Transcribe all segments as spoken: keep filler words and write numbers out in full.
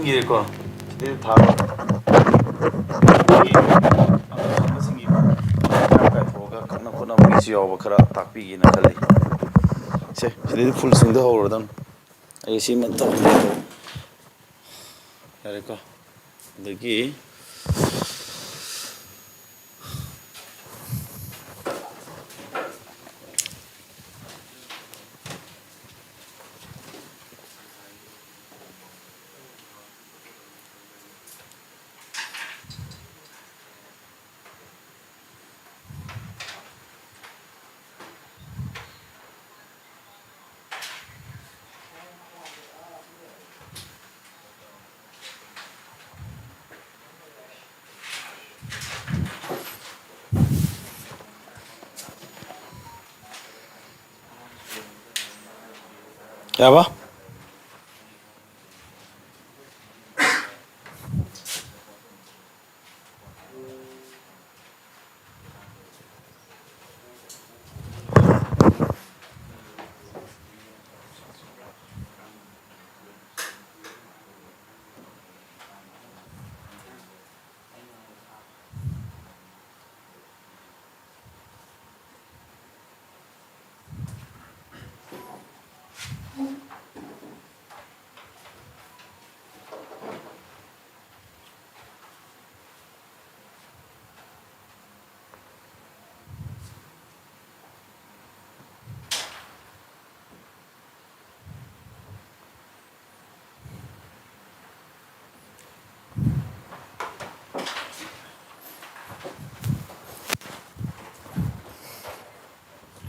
ꯏꯔꯦꯀꯣ꯫ ꯁꯤꯗꯩꯗ ꯊꯥꯕ꯫ ꯑꯉꯥꯡꯁꯤꯡꯒꯤ ꯍꯛꯆꯥꯡ ꯀꯥꯏꯊꯣꯛꯑꯒ ꯀꯛꯅ ꯈꯣꯠꯅꯕꯒꯤꯁꯨ ꯌꯥꯎꯕ ꯈꯔ ꯇꯥꯛꯄꯤꯒꯦꯅ ꯈꯜꯂꯤ꯫ ꯁꯦ, ꯁꯤꯗꯩꯗ ꯐꯨꯜ ꯁ꯭ꯋꯤꯡꯗ ꯍꯧꯔꯗꯝꯅꯤ꯫ ꯑꯩ ꯁꯤꯃ ꯇꯧꯔꯒꯦ꯫ ꯌꯥꯔꯦꯀꯣ꯫ ꯑꯗꯒꯤ ꯌꯥꯕ?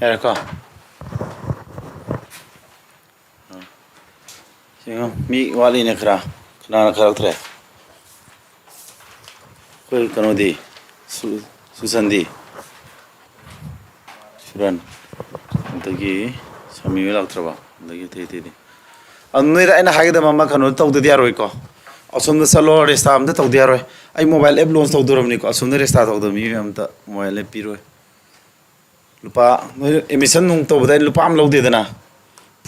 ꯌꯥꯔꯦꯀꯣ? ꯌꯦꯡꯉꯣ, ꯃꯤ ꯋꯥꯠꯂꯤꯅꯦ ꯈꯔ꯫ ꯀꯅꯥꯅ ꯈꯜꯂꯛꯇ꯭ꯔꯦ? ꯑꯩꯈꯣꯏ ꯀꯩꯅꯣꯗꯤ, ꯁꯨ-, ꯁꯨꯁꯟꯗꯤ? ꯁꯨꯔꯟ꯫ ꯑꯗꯒꯤ ꯁꯥꯃꯤ ꯍꯣꯏ ꯂꯥꯛꯇ꯭ꯔꯕ? ꯑꯗꯒꯤ ꯑꯇꯩ ꯑꯇꯩꯗꯤ꯫ ꯑꯗꯨ ꯅꯣꯏꯗ ꯑꯩꯅ ꯍꯥꯏꯒꯗꯕ ꯑꯃ, ꯀꯩꯅꯣ ꯇꯧꯗꯗꯤ ꯌꯥꯔꯣꯏꯀꯣ꯫ ꯑꯁꯣꯝꯗ ꯆꯠꯂꯣ, ꯔꯦꯁꯇꯥ ꯑꯝꯇ ꯇꯧꯗ ꯌꯥꯔꯣꯏ꯫ ꯑꯩ ꯃꯣꯕꯥꯏꯜ ꯑꯦꯞ ꯂꯣꯟꯁ ꯇꯧꯗꯣꯔꯕꯅꯤꯀꯣ꯫ ꯑꯁꯣꯝꯗ ꯔꯦꯁꯇꯥ ꯇꯧꯗꯕ ꯃꯤ ꯑꯝꯇ ꯃꯣꯕꯥꯏꯜ ꯑꯦꯞ ꯄꯤꯔꯣꯏ꯫ ꯂꯨꯄꯥ, ꯅꯣꯏ ꯑꯦꯠꯃꯤꯁꯟ ꯅꯨꯡ ꯇꯧꯕꯗ ꯑꯩ ꯂꯨꯄꯥ ꯑꯃ ꯂꯧꯗꯦꯗꯅ꯫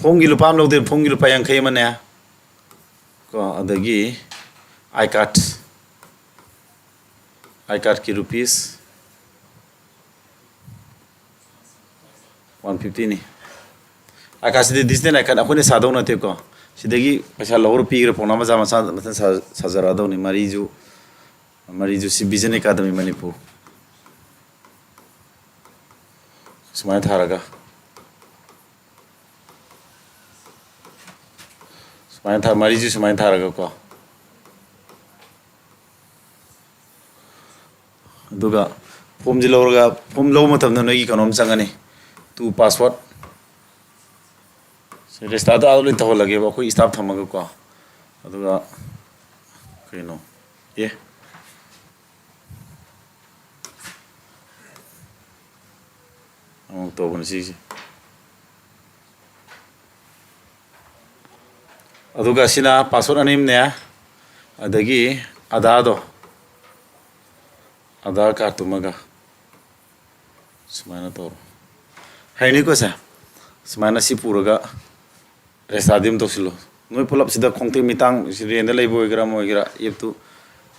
ꯐꯣꯝꯒꯤ ꯂꯨꯄꯥ ꯑꯃ ꯂꯧꯗꯦ, ꯐꯣꯝꯒꯤ ꯂꯨꯄꯥ ꯌꯥꯡꯈꯩ ꯑꯃꯅꯦ꯫ ꯀꯣ, ꯑꯗꯒꯤ ꯑꯥꯏ ꯀꯥꯔꯠ, ꯑꯥꯏ ꯀꯥꯔꯠꯀꯤ ꯔꯨꯄꯤꯁ ꯋꯥꯟ ꯐꯤꯐꯇꯤꯅꯤ꯫ ꯑꯥꯏ ꯀꯥꯔꯠꯁꯤꯗꯤ ꯗꯤꯖꯤꯇꯦꯜ ꯑꯥꯏ ꯀꯥꯔꯠ ꯑꯩꯈꯣꯏꯅ ꯁꯥꯗꯧ ꯅꯠꯇꯦꯀꯣ꯫ ꯁꯤꯗꯒꯤ ꯄꯩꯁꯥ ꯂꯧꯔ ꯄꯤꯈ꯭ꯔ ꯄꯥꯎꯅꯥ ꯃꯆꯥ ꯃꯆꯥ ꯃꯊꯪ ꯁꯥ-, ꯁꯥꯖꯔꯛꯑꯗꯧꯅꯤ꯫ ꯃꯔꯤꯁꯨ, ꯃꯔꯤꯁꯨ ꯁꯤ ꯚꯤꯖꯟ ꯑꯦꯀꯥꯗꯃꯤ ꯃꯅꯤꯄꯨꯔ꯫ ꯁꯨꯃꯥꯏꯅ ꯊꯥꯔꯒ, ꯁꯨꯃꯥꯏꯅ ꯊꯥ-, ꯃꯔꯤꯁꯤ ꯁꯨꯃꯥꯏꯅ ꯊꯥꯔꯒꯀꯣ꯫ ꯑꯗꯨꯒ ꯐꯣꯝꯁꯤ ꯂꯧꯔꯒ, ꯐꯣꯝ ꯂꯧꯕ ꯃꯇꯝꯗ ꯅꯣꯏꯒꯤ ꯀꯩꯅꯣꯝ ꯆꯪꯒꯅꯤ, ꯇꯨ ꯄꯥꯁꯋꯥꯔꯗ꯫ ꯔꯦꯁꯇꯥꯗꯣ ꯑꯥꯗ ꯂꯣꯏ ꯇꯧꯍꯜꯂꯒꯦꯕ, ꯑꯩꯈꯣꯏ ꯁ꯭ꯇꯥꯐ ꯊꯝꯃꯒꯀꯣ꯫ ꯑꯗꯨꯒ ꯀꯩꯅꯣ, ꯑꯦ, ꯑꯃꯨꯛ ꯇꯧꯕꯅꯤ ꯁꯤꯁꯦ꯫ ꯑꯗꯨꯒ ꯁꯤꯅ ꯄꯥꯁꯋꯥꯔꯗ ꯑꯅꯤꯃꯅꯦ, ꯑꯗꯒꯤ ꯑꯙꯥꯔꯗꯣ, ꯑꯙꯥꯔ ꯀꯥꯔꯠꯇꯨꯃꯒ ꯁꯨꯃꯥꯏꯅ ꯇꯧꯔꯣ꯫ ꯍꯩꯅꯤꯀꯣ ꯁꯦ? ꯁꯨꯃꯥꯏꯅ ꯁꯤ ꯄꯨꯔꯒ ꯔꯦꯁꯇꯥꯗꯤ ꯑꯗꯨꯝ ꯇꯧꯁꯤꯜꯂꯣ꯫ ꯅꯣꯏ ꯄꯨꯂꯞꯁꯤꯗ ꯈꯣꯡꯇꯦꯛ ꯃꯤꯇꯥꯡ, ꯁꯤ ꯔꯦꯟꯗ ꯂꯩꯕ ꯑꯣꯏꯒꯦꯔꯥ ꯑꯃ ꯑꯣꯏꯒꯦꯔꯥ, ꯑꯦꯞꯇꯨ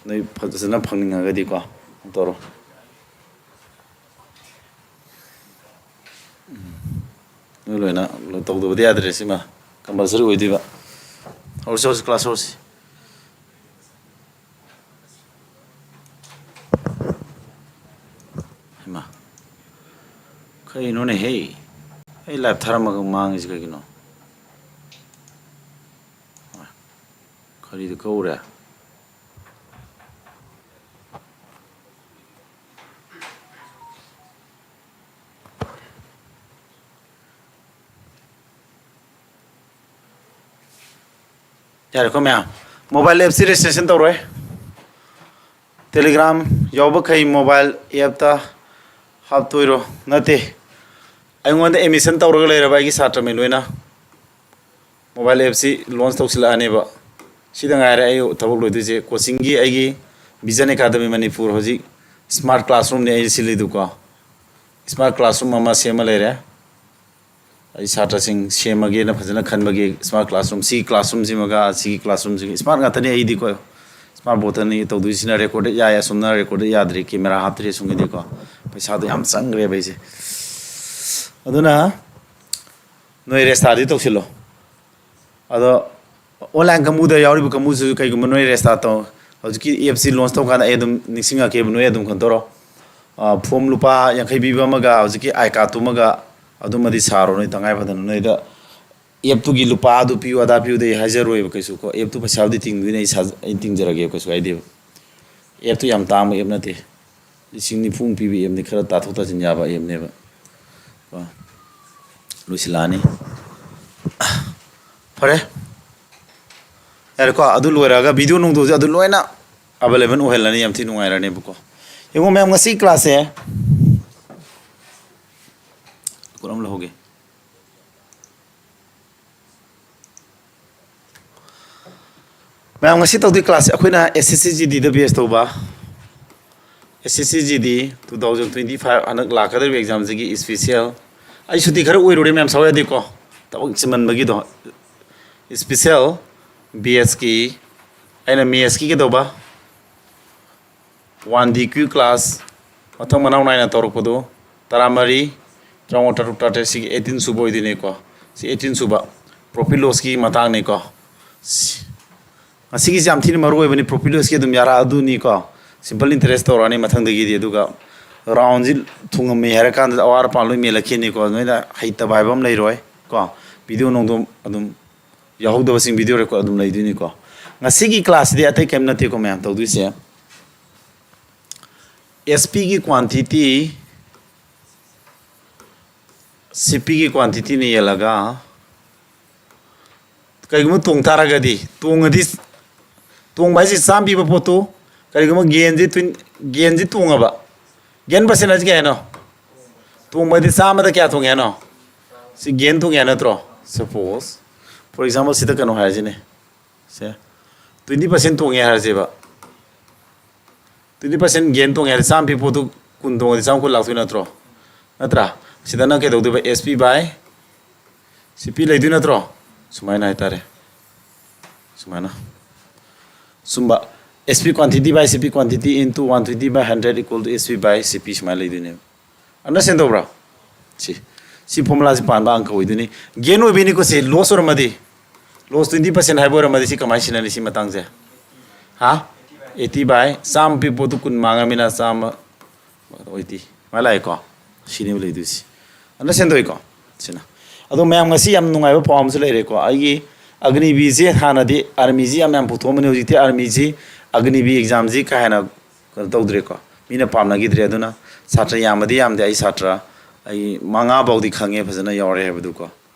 ꯅꯣꯏ ꯐꯖꯅ ꯐꯪꯅꯤꯡꯉꯒꯗꯤꯀꯣ, ꯇꯧꯔꯣ꯫ ꯎꯝ꯫ ꯅꯣꯏ ꯂꯣꯏꯅ ꯇꯧꯗꯕꯗꯤ ꯌꯥꯗ꯭ꯔꯦ, ꯁꯤꯃ ꯀꯝꯄꯜꯁꯔꯤ ꯑꯣꯏꯗꯣꯏꯕ꯫ ꯍꯧꯔꯁꯤ, ꯍꯧꯔꯁꯤ, ꯀ꯭ꯂꯥꯁ ꯍꯧꯔꯁꯤ꯫ ꯍꯩꯃꯥ, ꯀꯩꯅꯣꯅꯦꯍꯦ? ꯑꯩ ꯂꯥꯏꯚ ꯊꯥꯔꯝꯃꯒ ꯃꯥꯡꯉꯤꯁꯤ ꯀꯩꯒꯤꯅꯣ? ꯀꯔꯤꯗ ꯀꯛꯎꯔꯦ? ꯌꯥꯔꯦꯀꯣ ꯃꯌꯥꯝ, ꯃꯣꯕꯥꯏꯜ ꯑꯦꯞꯁꯤ ꯔꯦꯖꯤꯁꯇ꯭ꯔꯦꯁꯟ ꯇꯧꯔꯣꯏ꯫ ꯇꯦꯂꯤꯒ꯭ꯔꯥꯝ ꯌꯥꯎꯕꯈꯩ ꯃꯣꯕꯥꯏꯜ ꯑꯦꯞꯇ ꯍꯥꯞꯇꯣꯏꯔꯣ? ꯅꯠꯇꯦ, ꯑꯩꯉꯣꯟꯗ ꯑꯦꯗꯃꯤꯁꯟ ꯇꯧꯔꯒ ꯂꯩꯔꯕ ꯑꯩꯒꯤ ꯁꯥꯇ꯭ꯔꯃꯩ ꯂꯣꯏꯅ ꯃꯣꯕꯥꯏꯜ ꯑꯦꯞꯁꯤ ꯂꯣꯟꯁ ꯇꯧꯁꯤꯜꯂꯛꯑꯅꯦꯕ꯫ ꯁꯤꯗ ꯉꯥꯏꯔꯦ ꯑꯩ ꯊꯕꯛ ꯂꯣꯏꯗꯣꯏꯁꯦ꯫ ꯀꯣꯆꯤꯡꯒꯤ ꯑꯩꯒꯤ ꯚꯤꯖꯟ ꯑꯦꯀꯥꯗꯃꯤ ꯃꯅꯤꯄꯨꯔ ꯍꯧꯖꯤꯛ ꯁ꯭ꯃꯥꯔꯠ ꯀ꯭ꯂꯥꯁꯔꯨꯝꯅꯤ ꯑꯩ ꯁꯤꯜꯂꯤꯗꯨꯀꯣ꯫ ꯁ꯭ꯃꯥꯔꯠ ꯀ꯭ꯂꯥꯁꯔꯨꯝ ꯑꯃ ꯁꯦꯝꯃ ꯂꯩꯔꯦ꯫ ꯑꯩ ꯁꯥꯇ꯭ꯔꯁꯤꯡ ꯁꯦꯝꯃꯒꯦꯅ ꯐꯖꯅ ꯈꯟꯕꯒꯤ smart classroom, ꯁꯤꯒꯤ classroomꯁꯤꯃꯒ ꯁꯤꯒꯤ classroomꯁꯤꯒ smart ꯉꯥꯛꯇꯅꯤ꯫ ꯑꯩꯗꯤꯀꯣ smart boardꯇꯅꯤ ꯇꯧꯗꯣꯏꯁꯤꯅ꯫ Recorded ꯌꯥꯏ, ꯑꯁꯣꯝꯅ recorded ꯌꯥꯗ꯭ꯔꯤ, camera ꯍꯥꯞꯇ꯭ꯔꯤ ꯑꯁꯣꯝꯒꯤꯗꯤꯀꯣ꯫ ꯄꯩꯁꯥꯗꯣ ꯌꯥꯝ ꯆꯪꯈ꯭ꯔꯦꯕ ꯑꯩꯁꯦ꯫ ꯑꯗꯨꯅ ꯅꯣꯏ ꯔꯦꯁꯇꯥꯗꯤ ꯇꯧꯁꯤꯜꯂꯣ꯫ ꯑꯗꯣ online ꯀꯥꯡꯕꯨꯗ ꯌꯥꯎꯔꯤꯕ ꯀꯥꯡꯕꯨꯁꯤꯁꯨ ꯀꯩꯒꯨꯝꯕ ꯅꯣꯏ ꯔꯦꯁꯇꯥ ꯇꯧ, ꯍꯧꯖꯤꯛꯀꯤ appꯁꯤ launch ꯇꯧꯀꯥꯟꯗ ꯑꯩ ꯑꯗꯨꯝ ꯅꯤꯡꯁꯤꯡꯉꯛꯀꯦꯕ, ꯅꯣꯏ ꯑꯗꯨꯝ ꯀꯩꯅꯣ ꯇꯧꯔꯣ꯫ ꯑ, form ꯂꯨꯄꯥ ꯌꯥꯡꯈꯩ ꯄꯤꯕ ꯑꯃꯒ ꯍꯧꯖꯤꯛꯀꯤ I cardꯇꯨꯃꯒ ꯑꯗꯨꯃꯗꯤ ꯁꯥꯔꯣ ꯅꯣꯏ ꯇꯉꯥꯏ ꯐꯗꯅ꯫ ꯅꯣꯏꯗ appꯇꯨꯒꯤ ꯂꯨꯄꯥ ꯑꯗꯨ ꯄꯤꯌꯨ ꯑꯗꯥ ꯄꯤꯌꯨꯗꯤ ꯑꯩ ꯍꯥꯏꯖꯔꯣꯏꯕ ꯀꯩꯁꯨ ꯀꯣ꯫ Appꯇꯨ ꯄꯩꯁꯥꯕꯨꯗꯤ ꯇꯤꯡꯗꯣꯏꯅꯦ, ꯑꯩ ꯁꯥ-, ꯑꯩ ꯇꯤꯡꯖꯔꯒꯦ, ꯀꯩꯁꯨ ꯀꯥꯏꯗꯦꯕ꯫ Appꯇꯨ ꯌꯥꯝ ꯇꯥꯡꯕ app ꯅꯠꯇꯦ꯫ ꯂꯤꯁꯤꯡ ꯅꯤꯐꯨꯃꯨꯛ ꯄꯤꯕ appꯅꯤ, ꯈꯔ ꯇꯥꯊꯣꯛ ꯇꯥꯁꯤꯟ ꯌꯥꯕ appꯅꯦꯕ꯫ ꯀꯣ, ꯂꯣꯏꯁꯤꯜꯂꯛꯑꯅꯤ꯫ ꯐꯔꯦ꯫ ꯌꯥꯔꯦꯀꯣ, ꯑꯗꯨ ꯂꯣꯏꯔꯒ video ꯅꯨꯡꯗꯣꯁꯦ ꯑꯗꯨ ꯂꯣꯏꯅ available ꯑꯣꯏꯍꯜꯂꯅꯤ, ꯌꯥꯝ ꯊꯤ ꯅꯨꯡꯉꯥꯏꯔꯅꯦꯕꯀꯣ꯫ ꯌꯦꯡꯉꯣ ꯃꯌꯥꯝ, ꯉꯁꯤ classꯁꯦ ꯀꯣꯠ ꯑꯃ ꯂꯧꯍꯧꯒꯦ꯫ ꯃꯌꯥꯝ, ꯉꯁꯤ ꯇꯧꯗꯣꯏ classꯁꯦ ꯑꯩꯈꯣꯏꯅ S S C G Dꯗ base ꯇꯧꯕ꯫ S S C G D two thousand twenty five, ꯍꯟꯗꯛ ꯂꯥꯛꯀꯗꯧꯔꯤꯕ examꯁꯤꯒꯤ special, ꯑꯩ ꯁꯨꯇꯤ ꯈꯔ ꯑꯣꯏꯔꯨꯔꯦ ꯃꯌꯥꯝ, ꯁꯥꯎ ꯌꯥꯗꯦꯀꯣ, ꯊꯕꯛ ꯆꯤꯟꯃꯟꯕꯒꯤꯗꯣ꯫ Special BSꯀꯤ ꯑꯩꯅ mathsꯀꯤ ꯀꯩꯗꯧꯕ one D Q class ꯃꯊꯪ ꯃꯅꯥꯎ ꯅꯥꯏꯅ ꯇꯧꯔꯛꯄꯗꯣ, ꯇꯔꯥꯃꯔꯤ, ꯇꯔꯥꯃꯉꯥ, ꯇꯔꯨꯛ, ꯇꯔꯥꯇꯔꯦꯠ, ꯁꯤꯒꯤ eighteen ꯁꯨꯕ ꯑꯣꯏꯗꯣꯏꯅꯤꯀꯣ꯫ ꯁꯤ eighteen ꯁꯨꯕ profit lossꯀꯤ ꯃꯇꯥꯡꯅꯤꯀꯣ꯫ ꯁꯤ-, ꯉꯁꯤꯒꯤꯁꯤ ꯌꯥꯝ ꯊꯤꯅ ꯃꯔꯨ ꯑꯣꯏꯕꯅꯤ, profit lossꯀꯤ ꯑꯗꯨꯝ ꯌꯥꯔꯛꯑꯗꯨꯅꯤꯀꯣ꯫ Simple interest ꯇꯧꯔꯛꯑꯅꯤ ꯃꯊꯪꯗꯒꯤꯗꯤ, ꯑꯗꯨꯒ roundꯁꯤ ꯊꯨꯡꯉꯝꯃꯦ ꯍꯥꯏꯔ ꯀꯥꯟꯗ ꯑꯋꯥꯠ ꯑꯄꯥ ꯂꯣꯏ ꯃꯦꯜꯂꯛꯈꯤꯅꯤ ꯀꯣ꯫ ꯅꯣꯏꯅ ꯍꯩꯇꯕ ꯍꯥꯏꯕ ꯑꯃ ꯂꯩꯔꯣꯏ ꯀꯣ꯫ Video ꯅꯨꯡꯗꯣ ꯑꯗꯨꯝ ꯌꯥꯎꯍꯧꯗꯕꯁꯤꯡ video record ꯑꯗꯨꯝ ꯂꯩꯗꯣꯏꯅꯤꯀꯣ꯫ ꯉꯁꯤꯒꯤ classꯁꯤꯗꯤ ꯑꯇꯩ ꯀꯔꯤꯝ ꯅꯠꯇꯦꯀꯣ ꯃꯌꯥꯝ ꯇꯧꯗꯣꯏꯁꯦ꯫ S Pꯒꯤ quantity, C Pꯒꯤ quantityꯅ ꯌꯦꯜꯂꯒ, ꯀꯩꯒꯨꯝꯕ ꯇꯣꯡ ꯇꯥꯔꯒꯗꯤ, ꯇꯣꯡꯉꯗꯤ, ꯇꯣꯡꯕ ꯍꯥꯏꯁꯦ ꯆꯥꯝꯃ ꯄꯤꯕ ꯄꯣꯠꯇꯨ, ꯀꯔꯤꯒꯨꯝꯕ gainꯁꯦ twenty, gainꯁꯦ ꯇꯣꯡꯉꯕ, gain percent ꯍꯥꯏꯁꯦ ꯀꯩ ꯍꯥꯏꯅꯣ? ꯇꯣꯡꯕ ꯍꯥꯏꯗꯤ ꯆꯥꯝꯃꯗ ꯀꯌꯥ ꯇꯣꯡꯉꯦ ꯍꯥꯏꯅꯣ? ꯁꯤ gain ꯇꯣꯡꯉꯦ ꯍꯥꯏ ꯅꯠꯇ꯭ꯔꯣ? Suppose, for example, ꯁꯤꯗ ꯀꯩꯅꯣ ꯍꯥꯏꯔꯁꯤꯅꯦ, ꯁꯦ, twenty percent ꯇꯣꯡꯉꯦ ꯍꯥꯏꯔꯁꯦꯕ꯫ Twenty percent gain ꯇꯣꯡꯉꯦ ꯍꯥꯏꯔꯗꯤ ꯆꯥꯝꯃ ꯄꯤ ꯄꯣꯠꯇꯨ ꯀꯨꯟ ꯇꯣꯡꯉꯗꯤ ꯆꯥꯝꯃ ꯀꯨꯟ ꯂꯥꯛꯇꯣꯏ ꯅꯠꯇ꯭ꯔꯣ? ꯅꯠꯇ꯭ꯔꯥ? ꯁꯤꯗꯅ ꯀꯩꯗꯧꯗꯣꯏꯕ? S P by ꯁꯤ ꯄꯤ ꯂꯩꯗꯣꯏ ꯅꯠꯇ꯭ꯔꯣ? ꯁꯨꯃꯥꯏꯅ ꯍꯥꯏꯇꯥꯔꯦ, ꯁꯨꯃꯥꯏꯅ, ꯁꯨꯝꯕ, S P quantity by C P quantity into one twenty by hundred equal to S P by C P ꯁꯨꯃꯥꯏꯅ ꯂꯩꯗꯣꯏꯅꯦꯕ꯫ ꯑꯟꯗꯔꯁꯇꯦꯟ ꯇꯧꯕ꯭ꯔꯥ? ꯁꯤ, ꯁꯤ ꯐꯣꯔꯃꯨꯂꯥꯁꯤ ꯄꯥꯟꯕ ꯑꯪꯀ ꯑꯣꯏꯗꯣꯏꯅꯤ꯫ ꯒꯦꯟ ꯑꯣꯏꯕꯩꯅꯤꯀꯣ ꯁꯤ꯫ ꯂꯣꯁ ꯑꯣꯏꯔꯝꯃꯗꯤ, ꯂꯣꯁ ꯇ꯭ꯋꯦꯟꯇꯤ ꯄꯥꯔꯁꯦꯟ ꯍꯥꯏꯕ ꯑꯣꯏꯔꯝꯃꯗꯤ ꯁꯤ ꯀꯃꯥꯏꯅ ꯁꯤꯟꯅꯅꯤ ꯁꯤ ꯃꯇꯥꯡꯁꯦ? ꯍꯥ? ꯑꯩꯠꯇꯤ ꯕꯥꯏ ꯆꯥꯝꯃ ꯄꯤ ꯄꯣꯠꯇꯨ ꯀꯨꯟ ꯃꯥꯡꯉꯃꯤꯅ ꯆꯥꯝꯃ ꯑꯣꯏꯗꯤ ꯃꯥ ꯂꯥꯛꯑꯦꯀꯣ꯫ ꯁꯤꯅꯦꯕ ꯂꯩꯗꯣꯏꯁꯤ꯫ ꯑꯟꯗꯔꯁꯇꯦꯟ ꯇꯧꯏꯀꯣ? ꯁꯤꯅ꯫ ꯑꯗꯣ ꯃꯌꯥꯝ ꯉꯁꯤ ꯌꯥꯝ ꯅꯨꯡꯉꯥꯏꯕ ꯄꯥꯎ ꯑꯃꯁꯨ ꯂꯩꯔꯦꯀꯣ꯫ ꯑꯩꯒꯤ ꯑꯒꯅꯤꯕꯤꯁꯦ ꯍꯥꯟꯅꯗꯤ ꯑꯥꯔꯃꯤꯁꯤ ꯌꯥꯝ ꯌꯥꯝ ꯄꯨꯊꯣꯛꯑꯝꯕꯅꯤ, ꯍꯧꯖꯤꯛꯇꯤ ꯑꯥꯔꯃꯤꯁꯤ, ꯑꯒꯅꯤꯕꯤ ꯑꯦꯛꯖꯥꯝꯁꯤ ꯀꯥ ꯍꯦꯟꯅ ꯀꯩꯅꯣ ꯇꯧꯗ꯭ꯔꯦꯀꯣ, ꯃꯤꯅ ꯄꯥꯝꯅꯈꯤꯗ꯭ꯔꯦ꯫ ꯑꯗꯨꯅ ꯁꯥꯇ꯭ꯔ ꯌꯥꯝꯕꯗꯤ ꯌꯥꯝꯗꯦ꯫ ꯑꯩ ꯁꯥꯇ꯭ꯔ ꯑꯩ ꯃꯉꯥ ꯐꯥꯎꯗꯤ ꯈꯪꯉꯦ ꯐꯖꯅ ꯌꯥꯎꯔꯦ ꯍꯥꯏꯕꯗꯨꯀꯣ꯫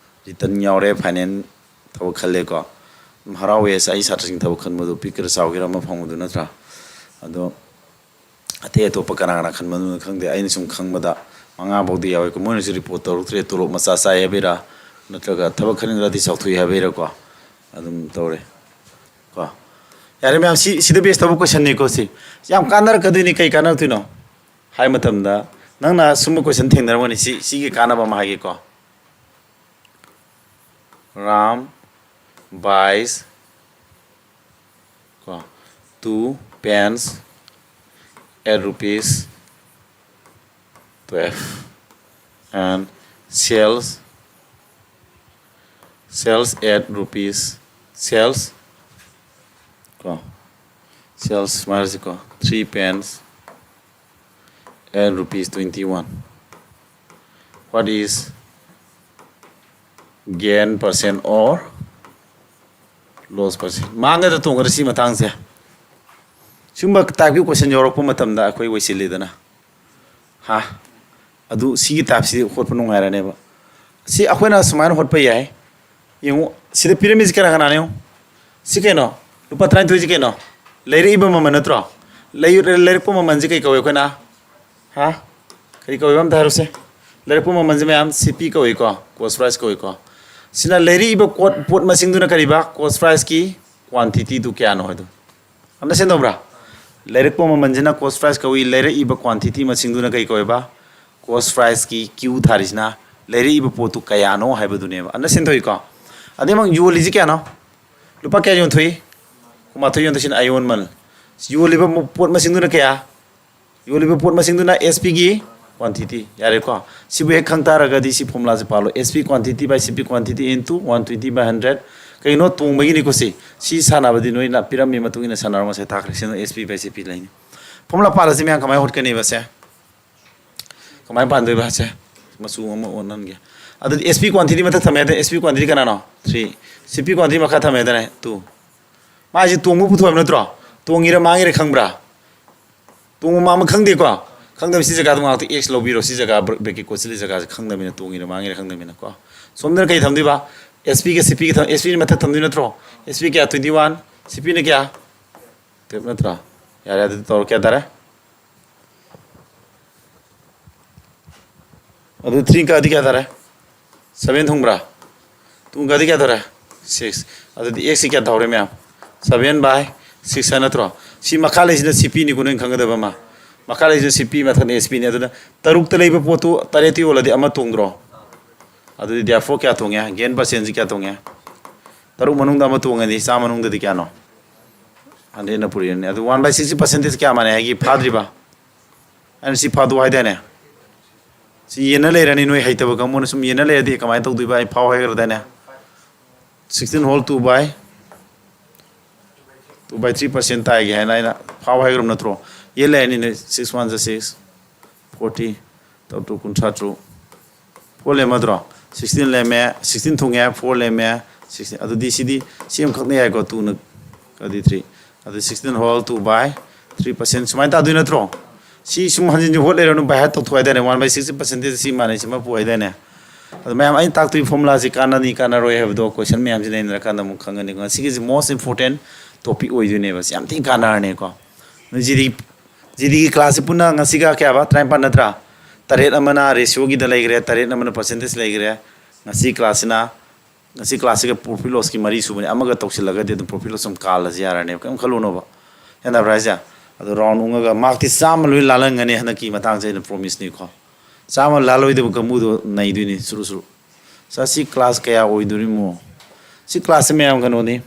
ꯔꯤꯇꯟ ꯌꯥꯎꯔꯦ, ꯐꯥꯏꯅꯦꯜ ꯊꯕꯛ ꯈꯜꯂꯦꯀꯣ꯫ ꯑꯗꯨꯝ ꯍꯔꯥꯎꯋꯦ꯫ ꯑꯩ ꯁꯥꯇ꯭ꯔꯁꯤꯡ ꯊꯕꯛ ꯈꯟꯕꯗꯨ ꯄꯤꯛꯀꯦꯔꯥ ꯆꯥꯎꯒꯦꯔꯥ ꯑꯃ ꯐꯪꯕꯗꯨ ꯅꯠꯇ꯭ꯔꯥ? ꯑꯗꯣ ꯑꯇꯩ ꯑꯇꯣꯞꯄ ꯀꯅꯥ ꯀꯅꯥ ꯈꯟꯕꯅꯣ ꯈꯪꯗꯦ꯫ ꯑꯩꯅ ꯁꯨꯝ ꯈꯪꯕꯗ ꯃꯉꯥ ꯐꯥꯎꯗꯤ ꯌꯥꯎꯋꯦ꯫ ꯃꯣꯏꯅꯁꯨ ꯔꯤꯄꯣꯔꯠ ꯇꯧꯔꯛꯇ꯭ꯔꯦ, ꯇꯣꯂꯣꯞ ꯃꯆꯥ ꯆꯥꯏ ꯍꯥꯏꯕꯩꯔꯥ ꯅꯠꯇ꯭ꯔꯒ ꯊꯕꯛ ꯈꯟꯈ꯭ꯔꯗꯤ ꯆꯥꯎꯊꯣꯛꯏ ꯍꯥꯏꯕꯩꯔꯥꯀꯣ, ꯑꯗꯨꯝ ꯇꯧꯔꯦ ꯀꯣ꯫ ꯌꯥꯔꯦ ꯃꯌꯥꯝ, ꯁꯤ, ꯁꯤꯗ ꯕꯦꯁ ꯇꯧꯕ ꯀꯣꯏꯁꯟꯅꯤꯀꯣ꯫ ꯁꯤ ꯌꯥꯝ ꯀꯥꯟꯅꯔꯛꯀꯗꯣꯏꯅꯤ꯫ ꯀꯩ ꯀꯥꯟꯅꯔꯛꯇꯣꯏꯅꯣ ꯍꯥꯏ ꯃꯇꯝꯗ, ꯅꯪꯅ ꯁꯨꯝꯕ ꯀꯣꯏꯁꯟ ꯊꯦꯡꯅꯔꯝꯒꯅꯤ꯫ ꯁꯤ, ꯁꯤꯒꯤ ꯀꯥꯟꯅꯕ ꯑꯃ ꯍꯥꯏꯒꯦꯀꯣ꯫ Ram buys ꯀꯣ, two pens at rupees twelve and sells, sells at rupees, sells ꯀꯣ, sells ꯁꯨꯃꯥꯏꯅ ꯍꯥꯏꯔꯁꯤꯀꯣ, three pens at rupees twenty one. What is gain percent or loss percent? ꯃꯥꯡꯒꯗ꯭ꯔꯥ ꯇꯣꯡꯒꯗ꯭ꯔꯥ ꯁꯤ ꯃꯇꯥꯡꯁꯦ? ꯁꯤꯒꯨꯝꯕ ꯇꯥꯏꯞꯀꯤ ꯀꯣꯏꯁꯟ ꯌꯥꯎꯔꯛꯄ ꯃꯇꯝꯗ ꯑꯩꯈꯣꯏ ꯑꯣꯏꯁꯤꯜꯂꯤꯗꯅ, ꯍꯥ? ꯑꯗꯨ ꯁꯤꯒꯤ ꯇꯥꯏꯞꯁꯤ ꯍꯣꯠꯄ ꯅꯨꯡꯉꯥꯏꯔꯅꯦꯕ꯫ ꯁꯤ ꯑꯩꯈꯣꯏꯅ ꯁꯨꯃꯥꯏꯅ ꯍꯣꯠꯄ ꯌꯥꯏ꯫ ꯌꯦꯡꯉꯨ, ꯁꯤꯗ ꯄꯤꯔꯝꯃꯤꯁꯤ ꯀꯅꯥ ꯀꯅꯥꯅꯣ ꯌꯦꯡꯉꯨ꯫ ꯁꯤ ꯀꯩꯅꯣ? ꯂꯨꯄꯥ ꯇꯔꯥꯅꯤꯊꯣꯏꯁꯤ ꯀꯩꯅꯣ? ꯂꯩꯔꯛꯏꯕ ꯃꯃꯜ ꯅꯠꯇ꯭ꯔꯣ? ꯂꯩ-, ꯂꯩꯔꯛꯄ ꯃꯃꯜꯁꯤ ꯀꯩ ꯀꯧꯏ ꯑꯩꯈꯣꯏꯅ? ꯍꯥ? ꯀꯔꯤ ꯀꯧꯏꯕ ꯑꯝꯇ ꯍꯥꯏꯔꯨꯁꯦ꯫ ꯂꯩꯔꯛꯄ ꯃꯃꯜꯁꯦ ꯃꯌꯥꯝ ꯁꯤ ꯄꯤ ꯀꯧꯏꯀꯣ, ꯀꯣꯁ ꯄ꯭ꯔꯥꯏꯁ ꯀꯧꯏꯀꯣ꯫ ꯁꯤꯅ ꯂꯩꯔꯛꯏꯕ ꯀꯣꯠ-, ꯄꯣꯠ ꯃꯁꯤꯡꯗꯨꯅ ꯀꯔꯤꯕ? ꯀꯣꯁ ꯄ꯭ꯔꯥꯏꯁꯀꯤ ꯀ꯭ꯋꯥꯟꯇꯤꯇꯤꯗꯨ ꯀꯌꯥꯅꯣ ꯍꯥꯏꯗꯣ꯫ ꯑꯟꯗꯔꯁꯇꯦꯟ ꯇꯧꯕ꯭ꯔꯥ? ꯂꯩꯔꯛꯄ ꯃꯃꯜꯁꯤꯅ ꯀꯣꯁ ꯄ꯭ꯔꯥꯏꯁ ꯀꯧꯏ, ꯂꯩꯔꯛꯏꯕ ꯀ꯭ꯋꯥꯟꯇꯤꯇꯤ ꯃꯁꯤꯡꯗꯨꯅ ꯀꯔꯤ ꯀꯧꯏꯕ? ꯀꯣꯁ ꯄ꯭ꯔꯥꯏꯁꯀꯤ ꯀ꯭ꯌꯨ ꯊꯥꯔꯤꯁꯤꯅ ꯂꯩꯔꯛꯏꯕ ꯄꯣꯠꯇꯨ ꯀꯌꯥꯅꯣ ꯍꯥꯏꯕꯗꯨꯅꯦꯕ꯫ Understand ꯇꯧꯏꯀꯣ? ꯑꯗꯩ ꯑꯃꯨꯛ ꯌꯣꯜꯂꯤꯁꯤ ꯀꯌꯥꯅꯣ? ꯂꯨꯄꯥ ꯀꯌꯥ ꯌꯣꯟꯊꯣꯛꯏ? ꯀꯨꯟꯃꯥꯊꯣꯏ ꯌꯣꯟꯊꯣꯛꯏꯁꯤꯅ ꯑꯌꯣꯟꯃꯜ꯫ ꯌꯣꯜꯂꯤꯕ ꯃ-, ꯄꯣꯠ ꯃꯁꯤꯡꯗꯨꯅ ꯀꯌꯥ? ꯌꯣꯜꯂꯤꯕ ꯄꯣꯠ ꯃꯁꯤꯡꯗꯨꯅ S P ꯒꯤ quantity꯫ ꯌꯥꯔꯦꯀꯣ? ꯁꯤꯕꯨ ꯍꯦꯛ ꯈꯪ ꯇꯥꯔꯒꯗꯤ ꯁꯤ formula say ꯄꯥꯜꯂꯣ꯫ S P quantity by C P quantity into one twenty by hundred꯫ ꯀꯩꯅꯣ? ꯇꯣꯡꯕꯒꯤꯅꯤꯀꯣ ꯁꯤ꯫ ꯁꯤ ꯁꯥꯟꯅꯕꯗꯤ ꯅꯣꯏꯅ ꯄꯤꯔꯝꯃꯤ ꯃꯇꯨꯡ ꯏꯟꯅ ꯁꯥꯟꯅꯔꯣ꯫ ꯉꯁꯥꯏ ꯇꯥꯛꯈ꯭ꯔꯦ꯫ ꯁꯤꯅ S P by C P ꯂꯩꯅꯤ꯫ Formula ꯄꯥꯜꯂꯁꯤ ꯃꯌꯥꯝ꯫ ꯀꯃꯥꯏꯅ ꯍꯣꯠꯀꯅꯤꯕ ꯁꯦ? ꯀꯃꯥꯏꯅ ꯄꯥꯟꯗꯣꯏꯕ ꯁꯦ? ꯃꯆꯨ ꯑꯃ ꯑꯣꯟꯍꯟꯒꯦ꯫ ꯑꯗꯨꯗꯤ S P quantity ꯃꯊꯛ ꯊꯝꯃꯦ ꯍꯥꯏꯗꯅ, S P quantity ꯀꯅꯥꯅꯣ? Three꯫ C P quantity ꯃꯈꯥ ꯊꯝꯃꯦ ꯍꯥꯏꯗꯅ, two꯫ ꯃꯥꯁꯤ ꯇꯣꯡꯕ ꯄꯨꯊꯣꯛ ꯍꯥꯏꯕ ꯅꯠꯇ꯭ꯔꯣ? ꯇꯣꯡꯉꯤꯔ ꯃꯥꯡꯉꯤꯔ ꯈꯪꯕ꯭ꯔꯥ? ꯇꯣꯡꯕ ꯃꯥꯡꯕ ꯈꯪꯗꯦꯀꯣ? ꯈꯪꯗꯕ ꯁꯤ ꯖꯒꯥꯗꯣ ꯉꯥꯏꯍꯥꯛꯇ X ꯂꯧꯕꯤꯔꯣ꯫ ꯁꯤ ꯖꯒꯥ ꯕ꯭ꯔ-, bracket ꯀꯣꯠꯁꯤꯜꯂꯤ ꯖꯒꯥꯁꯦ ꯈꯪꯗꯕꯅꯤꯅ ꯇꯣꯡꯉꯤꯔ ꯃꯥꯡꯉꯤꯔ ꯈꯪꯗꯕꯅꯤꯅꯀꯣ꯫ ꯁꯣꯝꯗꯅ ꯀꯩ ꯊꯝꯗꯣꯏꯕ? S P ꯒ C P ꯒ ꯊꯝ-, S P ꯃꯊꯛ ꯊꯝꯗꯣꯏ ꯅꯠꯇ꯭ꯔꯣ? S P ꯀꯌꯥ? Twenty one꯫ C P ꯅ ꯀꯌꯥ? Twelve ꯅꯠꯇ꯭ꯔꯣ? ꯌꯥꯔꯦ, ꯑꯗꯨꯗꯤ ꯇꯧꯔꯣ꯫ ꯀꯌꯥ ꯇꯥꯔꯦ? ꯑꯗꯨ three ꯀꯛꯑꯗꯤ ꯀꯌꯥ ꯇꯥꯔꯦ? Seven ꯊꯨꯡꯕ꯭ꯔꯥ? Two ꯀꯛꯑꯗꯤ ꯀꯌꯥ ꯇꯥꯔꯦ? Six꯫ ꯑꯗꯨꯗꯤ X ꯁꯤ ꯀꯌꯥ ꯇꯥꯍꯧꯔꯦ ꯃꯌꯥꯝ? Seven by six ꯍꯥꯏ ꯅꯠꯇ꯭ꯔꯣ? ꯁꯤ ꯃꯈꯥ ꯂꯩꯁꯤꯅ C P ꯅꯤꯀꯣ, ꯅꯣꯏꯅ ꯈꯪꯒꯗꯕ ꯑꯃ꯫ ꯃꯈꯥ ꯂꯩꯁꯤꯅ C P, ꯃꯊꯛꯅ S P ꯅꯤ꯫ ꯑꯗꯨꯅ ꯇꯔꯨꯛꯇ ꯂꯩꯕ ꯄꯣꯠꯇꯨ ꯇꯔꯦꯠꯇ ꯌꯣꯜꯂꯗꯤ ꯑꯃ ꯇꯣꯡꯗ꯭ꯔꯣ? ꯑꯗꯨꯗꯤ therefore ꯀꯌꯥ ꯇꯣꯡꯉꯦ? Gain percent ꯁꯤ ꯀꯌꯥ ꯇꯣꯡꯉꯦ? ꯇꯔꯨꯛ ꯃꯅꯨꯡꯗ ꯑꯃ ꯇꯣꯡꯉꯗꯤ ꯆꯥꯝꯃ ꯃꯅꯨꯡꯗꯗꯤ ꯀꯌꯥꯅꯣ? Hundred ꯅ ꯄꯨꯔꯛꯏꯅꯦ꯫ ꯑꯗꯨ one by six ꯀꯤ percentage ꯀꯌꯥ ꯃꯥꯟꯅꯩ ꯍꯥꯏꯒꯤ? ꯐꯥꯗ꯭ꯔꯤꯕ? ꯑꯩꯅ ꯁꯤ ꯐꯥꯗꯣꯛꯎ ꯍꯥꯏꯗꯥꯏꯅꯦ? ꯁꯤ ꯌꯦꯟꯅ ꯂꯩꯔꯅꯤ, ꯅꯣꯏ ꯍꯩꯇꯕ ꯀꯥꯡꯕꯨꯅ ꯁꯨꯝ ꯌꯦꯟꯅ ꯂꯩꯔꯗꯤ ꯀꯃꯥꯏꯅ ꯇꯧꯗꯣꯏꯕ? ꯑꯩ ꯐꯥꯎ ꯍꯥꯏꯈ꯭ꯔꯗꯥꯏꯅꯦ? Sixteen whole two by, two by three percent ꯇꯥꯏꯒꯦ ꯍꯥꯏꯅ ꯑꯩꯅ ꯐꯥꯎ ꯍꯥꯏꯈ꯭ꯔꯕ ꯅꯠꯇ꯭ꯔꯣ? ꯌꯦꯟ ꯂꯩꯔꯅꯤ, ꯅꯣꯏ six one ꯖ six, forty, ꯇꯔꯨꯛ ꯇꯔꯨꯛ ꯀꯨꯟꯊ꯭ꯔꯥ ꯇꯔꯨꯛ, four ꯂꯦꯝꯃꯗ꯭ꯔꯣ? Sixteen ꯂꯦꯝꯃꯦ, sixteen ꯊꯨꯡꯉꯦ, four ꯂꯦꯝꯃꯦ, sixteen꯫ ꯑꯗꯨꯗꯤ ꯁꯤꯗꯤ ꯁꯤ ꯑꯃꯈꯛꯅ ꯌꯥꯏꯀꯣ, two ꯅ, ꯑꯗꯨꯗꯤ three꯫ ꯑꯗꯨ sixteen whole two by three percent ꯁꯨꯃꯥꯏꯅ ꯇꯥꯗꯣꯏ ꯅꯠꯇ꯭ꯔꯣ? ꯁꯤ ꯁꯨꯝ ꯍꯟꯖꯤꯟ ꯍꯟꯖꯤꯟ ꯍꯣꯠ ꯂꯩꯔꯅꯨ, by heart ꯇꯧꯊꯣꯛ ꯍꯥꯏꯗꯥꯏꯅꯦ? One by six percentage ꯁꯤ ꯃꯥꯟꯅꯩ, ꯁꯤꯃ ꯄꯨ ꯍꯥꯏꯗꯥꯏꯅꯦ? ꯑꯗꯨ ꯃꯌꯥꯝ, ꯑꯩꯅ ꯇꯥꯛꯇꯣꯏ formula ꯁꯤ ꯀꯥꯟꯅꯅꯤ ꯀꯥꯟꯅꯔꯣꯏ ꯍꯥꯏꯕꯗꯣ question ꯃꯌꯥꯝꯁꯤ ꯅꯩꯅꯔꯀꯥꯟꯗ ꯑꯃꯨꯛ ꯈꯪꯒꯅꯤ꯫ ꯉꯁꯤꯒꯤꯁꯤ most important topic ꯑꯣꯏꯗꯣꯏꯅꯦꯕ꯫ ꯁꯤ ꯌꯥꯝ ꯊꯤꯅ ꯀꯥꯟꯅꯔꯅꯤꯀꯣ꯫ ꯅꯣꯏ G D, G D ꯒꯤ class ꯁꯤ ꯄꯨꯟꯅ ꯉꯁꯤꯒ ꯀꯌꯥꯕ? ꯇꯔꯥꯅꯤꯄꯥꯟ ꯅꯠꯇ꯭ꯔꯥ? ꯇꯔꯦꯠ ꯑꯃꯅ ratio ꯒꯤꯗ ꯂꯩꯈ꯭ꯔꯦ, ꯇꯔꯦꯠ ꯑꯃꯅ percentage ꯂꯩꯈ꯭ꯔꯦ꯫ ꯉꯁꯤ class ꯁꯤꯅ, ꯉꯁꯤ class ꯁꯤꯒ profit loss ꯀꯤ ꯃꯔꯤ ꯁꯨꯕꯅꯤ꯫ ꯑꯃꯒ ꯇꯧꯁꯤꯜꯂꯒꯗꯤ ꯑꯗꯨꯝ profit loss ꯑꯗꯨꯝ ꯀꯥꯜꯂꯁꯤ ꯌꯥꯔꯅꯦꯕ, ꯀꯔꯤꯝ ꯈꯜꯂꯨꯅꯣꯕ꯫ ꯒ꯭ꯌꯥꯟ ꯇꯥꯕ꯭ꯔꯥ ꯍꯥꯏꯁꯦ? ꯑꯗꯣ round ꯎꯪꯉꯒ mark ꯇꯤ ꯆꯥꯝꯃ ꯂꯣꯏ ꯂꯥꯜꯍꯟꯒꯅꯤ ꯍꯟꯗꯛꯀꯤ ꯃꯇꯥꯡꯁꯦ, ꯑꯩꯅ promise ꯅꯤꯀꯣ꯫ ꯆꯥꯝꯃ ꯂꯥꯜꯂꯣꯏꯗꯕ ꯀꯥꯡꯕꯨꯗꯣ ꯅꯩꯗꯣꯏꯅꯤ ꯁꯨꯔꯨ ꯁꯨꯔꯨ꯫ ꯁꯥꯔ, ꯁꯤ ꯀ꯭ꯂꯥꯁ ꯀꯌꯥ ꯑꯣꯏꯗꯣꯔꯤꯃꯣ? ꯁꯤ ꯀ꯭ꯂꯥꯁꯁꯦ ꯃꯌꯥꯝ ꯀꯩꯅꯣꯅꯤ,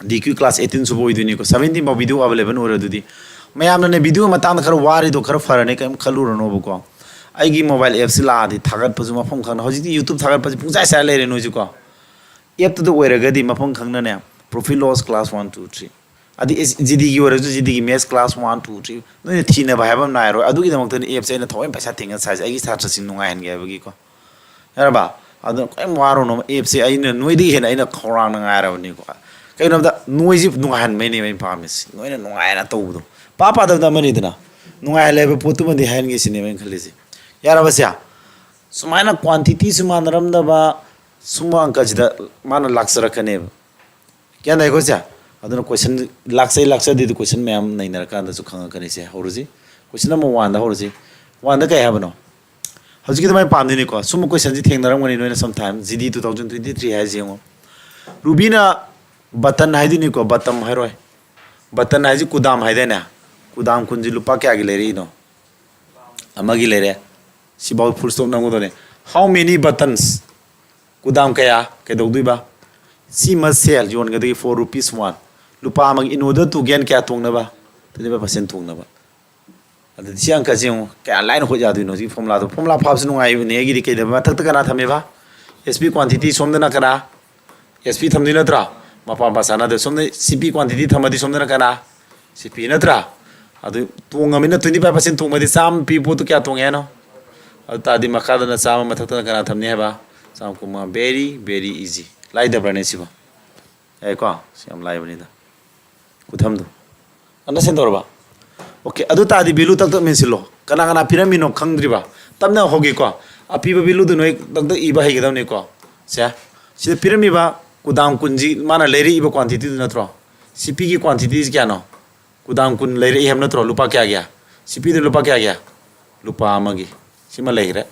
ꯗꯤ ꯀ꯭ꯌꯨ ꯀ꯭ꯂꯥꯁ ꯑꯩꯠꯇꯤꯟ ꯁꯨꯕ ꯑꯣꯏꯗꯣꯏꯅꯤꯀꯣ꯫ ꯁꯕꯦꯟꯇꯤꯟ ꯐꯥꯎ ꯚꯤꯗꯤꯑꯣ ꯑꯦꯕꯥꯏꯂꯦꯕꯜ ꯑꯣꯏꯔꯦ꯫ ꯑꯗꯨꯗꯤ ꯃꯌꯥꯝꯅꯅꯦ ꯚꯤꯗꯤꯑꯣ ꯃꯇꯥꯡꯗ ꯈꯔ ꯋꯥꯔꯤꯗꯣ ꯈꯔ ꯐꯔꯅꯤ, ꯀꯔꯤꯝ ꯈꯜꯂꯨꯔꯅꯣꯕꯀꯣ꯫ ꯑꯩꯒꯤ ꯃꯣꯕꯥꯏꯜ ꯑꯦꯞꯁꯤ ꯂꯥꯛꯑꯗꯤ ꯊꯥꯒꯠꯄꯁꯨ ꯃꯐꯝ ꯈꯪꯅ, ꯍꯧꯖꯤꯛꯇꯤ ꯌꯨꯇ꯭ꯌꯨꯕ ꯊꯥꯒꯠꯄꯁꯤ ꯄꯨꯡꯆꯥꯏ ꯆꯥꯏ ꯂꯩꯔꯦ ꯅꯣꯏꯁꯨꯀꯣ꯫ ꯑꯦꯞꯇꯨꯗ ꯑꯣꯏꯔꯒꯗꯤ ꯃꯐꯝ ꯈꯪꯅꯅꯦ, profit loss class one, two, three, ꯑꯗꯩ ꯖꯤ ꯗꯤꯒꯤ ꯑꯣꯏꯔꯁꯨ G ꯗꯤꯒꯤ maths class one, two, three, ꯅꯣꯏꯅ ꯊꯤꯅꯕ ꯍꯥꯏꯕ ꯑꯃ ꯅꯥꯏꯔꯣꯏ꯫ ꯑꯗꯨꯒꯤꯗꯃꯛꯇꯅꯤ ꯑꯦꯞꯁꯦ ꯑꯩꯅ ꯊꯑꯣꯏꯅ ꯄꯩꯁꯥ ꯇꯤꯡꯉ ꯁꯥꯏꯁꯦ, ꯑꯩꯒꯤ ꯁꯥꯇ꯭ꯔꯁꯤꯡ ꯅꯨꯡꯉꯥꯏꯍꯟꯒꯦ ꯍꯥꯏꯕꯒꯤꯀꯣ꯫ ꯌꯥꯔꯕ? ꯑꯗꯨꯅ ꯀꯔꯤꯝ ꯋꯥꯔꯨꯅꯣ, ꯑꯦꯞꯁꯦ ꯑꯩꯅ ꯅꯣꯏꯗꯒꯤ ꯍꯦꯟꯅ ꯑꯩꯅ ꯈꯧꯔꯥꯡꯅ ꯉꯥꯏꯔꯕꯅꯤꯀꯣ꯫ ꯀꯩꯒꯤꯅꯣ ꯍꯥꯏꯕꯗ ꯅꯣꯏꯁꯤ ꯅꯨꯡꯉꯥꯏꯍꯟꯕꯩꯅꯦꯕ ꯑꯩꯅ ꯄꯥꯝꯃꯤꯁꯤ, ꯅꯣꯏꯅ ꯅꯨꯡꯉꯥꯏꯅ ꯇꯧꯕꯗꯣ꯫ ꯄꯥ ꯄꯥꯗꯕꯗ ꯑꯃꯅꯤꯗꯅ, ꯅꯨꯡꯉꯥꯏꯍꯜꯂꯦ ꯍꯥꯏꯕ ꯄꯣꯠꯇꯨꯃꯗꯤ ꯍꯥꯏꯍꯟꯒꯦ ꯁꯤꯅꯦꯕ ꯑꯩꯅ ꯈꯜꯂꯤꯁꯦ꯫ ꯌꯥꯔꯕꯁꯦ? ꯁꯨꯃꯥꯏꯅ ꯀ꯭ꯋꯥꯟꯇꯤꯇꯤꯁꯨ ꯃꯥꯟꯅꯔꯝꯗꯕ ꯁꯨꯝꯕ ꯑꯪꯀꯁꯤꯗ ꯃꯥꯅ ꯂꯥꯛꯆꯔꯛꯀꯅꯦꯕ꯫ ꯒ꯭ꯌꯥꯟ ꯇꯥꯏꯀꯣ ꯁꯦ? ꯑꯗꯨꯅ ꯀꯣꯏꯁꯟ ꯂꯥꯛꯆꯩ ꯂꯥꯛꯆꯗꯦꯗꯨ ꯀꯣꯏꯁꯟ ꯃꯌꯥꯝ ꯅꯩꯅꯔꯀꯥꯟꯗꯁꯨ ꯈꯪꯉꯛꯀꯅꯤ꯫ ꯁꯦ ꯍꯧꯔꯁꯤ, ꯀꯣꯏꯁꯟ ꯅꯝꯕꯔ ꯋꯥꯟꯗ ꯍꯧꯔꯁꯤ꯫ ꯋꯥꯟꯗ ꯀꯩ ꯍꯥꯏꯕꯅꯣ? ꯍꯧꯖꯤꯛꯀꯤ ꯑꯗꯨꯃꯥꯏꯅ ꯄꯥꯝꯗꯣꯏꯅꯤꯀꯣ꯫ ꯁꯨꯝꯕ ꯀꯣꯏꯁꯟꯁꯤ ꯊꯦꯡꯅꯔꯝꯒꯅꯤ ꯅꯣꯏꯅ sometime, ꯖꯤ ꯗꯤ two thousand twenty three ꯍꯥꯏꯁꯤ ꯌꯦꯡꯉꯣ꯫ ꯔꯨꯕꯤꯅ ꯕꯇꯟ ꯍꯥꯏꯗꯣꯏꯅꯤꯀꯣ, ꯕꯇꯝ ꯍꯥꯏꯔꯣꯏ, ꯕꯇꯟ ꯍꯥꯏꯁꯤ ꯀꯨꯗꯥꯝ ꯍꯥꯏꯗꯥꯏꯅꯦ? ꯀꯨꯗꯥꯝ ꯀꯨꯟꯁꯤ ꯂꯨꯄꯥ ꯀꯌꯥꯒꯤ ꯂꯩꯔꯛꯏꯅꯣ? ꯑꯃꯒꯤ ꯂꯩꯔꯦ꯫ ꯁꯤꯐꯥꯎ full stop ꯅꯝꯒꯗꯧꯅꯦ꯫ How many buttons? ꯀꯨꯗꯥꯝ ꯀꯌꯥ ꯀꯩꯗꯧꯗꯣꯏꯕ? She must sell, ꯌꯣꯟꯒꯗꯒꯦ, for rupees one, ꯂꯨꯄꯥ ꯑꯃꯒꯤ, in order to gain ꯀꯌꯥ ꯇꯣꯡꯅꯕ? Twenty five percent ꯇꯣꯡꯅꯕ꯫ ꯑꯗꯨꯗꯤ ꯁꯤ ꯑꯪꯀꯁꯤ ꯌꯦꯡꯉꯨ, ꯀꯌꯥ ꯂꯥꯏꯅ ꯍꯣꯠ ꯌꯥꯗꯣꯏꯅꯣ ꯍꯧꯖꯤꯛ ꯐꯣꯔꯃꯨꯂꯥꯗꯣ? ꯐꯣꯔꯃꯨꯂꯥ ꯐꯥꯕꯁꯤ ꯅꯨꯡꯉꯥꯏꯕꯅꯦ꯫ ꯑꯩꯒꯤꯗꯤ ꯀꯩꯗꯧꯕ? ꯃꯊꯛꯇ ꯀꯅꯥ ꯊꯝꯃꯦꯕ? ꯑꯦꯁ ꯄꯤ ꯀ꯭ꯋꯥꯟꯇꯤꯇꯤ꯫ ꯁꯣꯝꯗꯅ ꯀꯅꯥ? ꯑꯦꯁ ꯄꯤ ꯊꯝꯗꯣꯏ ꯅꯠꯇ꯭ꯔꯥ? ꯃꯄꯥ ꯃꯄꯥ ꯆꯥꯟꯅꯗꯦ꯫ ꯁꯣꯝꯗ ꯁꯤ ꯄꯤ ꯀ꯭ꯋꯥꯟꯇꯤꯇꯤ ꯊꯝꯃꯗꯤ ꯁꯣꯝꯗꯅ ꯀꯅꯥ? ꯁꯤ ꯄꯤ ꯅꯠꯇ꯭ꯔꯥ? ꯑꯗꯨ ꯇꯣꯡꯉꯃꯤꯅ twenty five percent ꯇꯣꯡꯕꯗꯤ ꯆꯥꯝꯃ ꯄꯤ ꯄꯣꯠꯇꯨ ꯀꯌꯥ ꯇꯣꯡꯉꯦ ꯍꯥꯏꯅꯣ? ꯑꯗꯨ ꯇꯥꯔꯗꯤ ꯃꯈꯥꯗꯅ ꯆꯥꯝꯃ, ꯃꯊꯛꯇꯅ ꯀꯅꯥ ꯊꯝꯅꯤ ꯍꯥꯏꯕ? ꯆꯥꯝꯃ ꯀꯨꯟꯃꯉꯥ꯫ Very, very easy꯫ ꯂꯥꯏꯗꯕ꯭ꯔꯥꯅꯦ ꯁꯤꯕꯣ? ꯌꯥꯏꯀꯣ? ꯁꯤ ꯌꯥꯝ ꯂꯥꯏꯕꯅꯤꯗ꯫ ꯈꯨꯊꯝꯗꯣ ꯑꯟꯗꯔꯁꯇꯦꯟ ꯇꯧꯔꯕ? ꯑꯣꯀꯦ, ꯑꯗꯨ ꯇꯥꯔꯗꯤ ꯚꯦꯂꯨ ꯇꯛ ꯇꯛ ꯃꯦꯟꯁꯤꯜꯂꯣ꯫ ꯀꯅꯥ ꯀꯅꯥ ꯄꯤꯔꯝꯃꯤꯅꯣ ꯈꯪꯗ꯭ꯔꯤꯕ? ꯇꯞꯅ ꯍꯧꯒꯦꯀꯣ꯫ ꯑꯄꯤꯕ ꯚꯦꯂꯨꯗꯨ ꯅꯣꯏ ꯇꯛ ꯇꯛ ꯏꯕ ꯍꯩꯒꯗꯕꯅꯤꯀꯣ꯫ ꯁꯦ, ꯁꯤꯗ ꯄꯤꯔꯝꯃꯤꯕ ꯀꯨꯗꯥꯝ ꯀꯨꯟꯁꯤ ꯃꯥꯅ ꯂꯩꯔꯛꯏꯕ ꯀ꯭ꯋꯥꯟꯇꯤꯇꯤꯗꯨ ꯅꯠꯇ꯭ꯔꯣ? ꯁꯤ ꯄꯤꯒꯤ ꯀ꯭ꯋꯥꯟꯇꯤꯇꯤꯁꯤ ꯀꯌꯥꯅꯣ? ꯀꯨꯗꯥꯝ ꯀꯨꯟ ꯂꯩꯔꯛꯏ ꯍꯥꯏꯕ ꯅꯠꯇ꯭ꯔꯣ? ꯂꯨꯄꯥ ꯀꯌꯥꯒꯤ? ꯁꯤ ꯄꯤꯗꯨ ꯂꯨꯄꯥ ꯀꯌꯥꯒꯤ? ꯂꯨꯄꯥ ꯑꯃꯒꯤ꯫ ꯁꯤꯃ ꯂꯩꯈ꯭ꯔꯦ꯫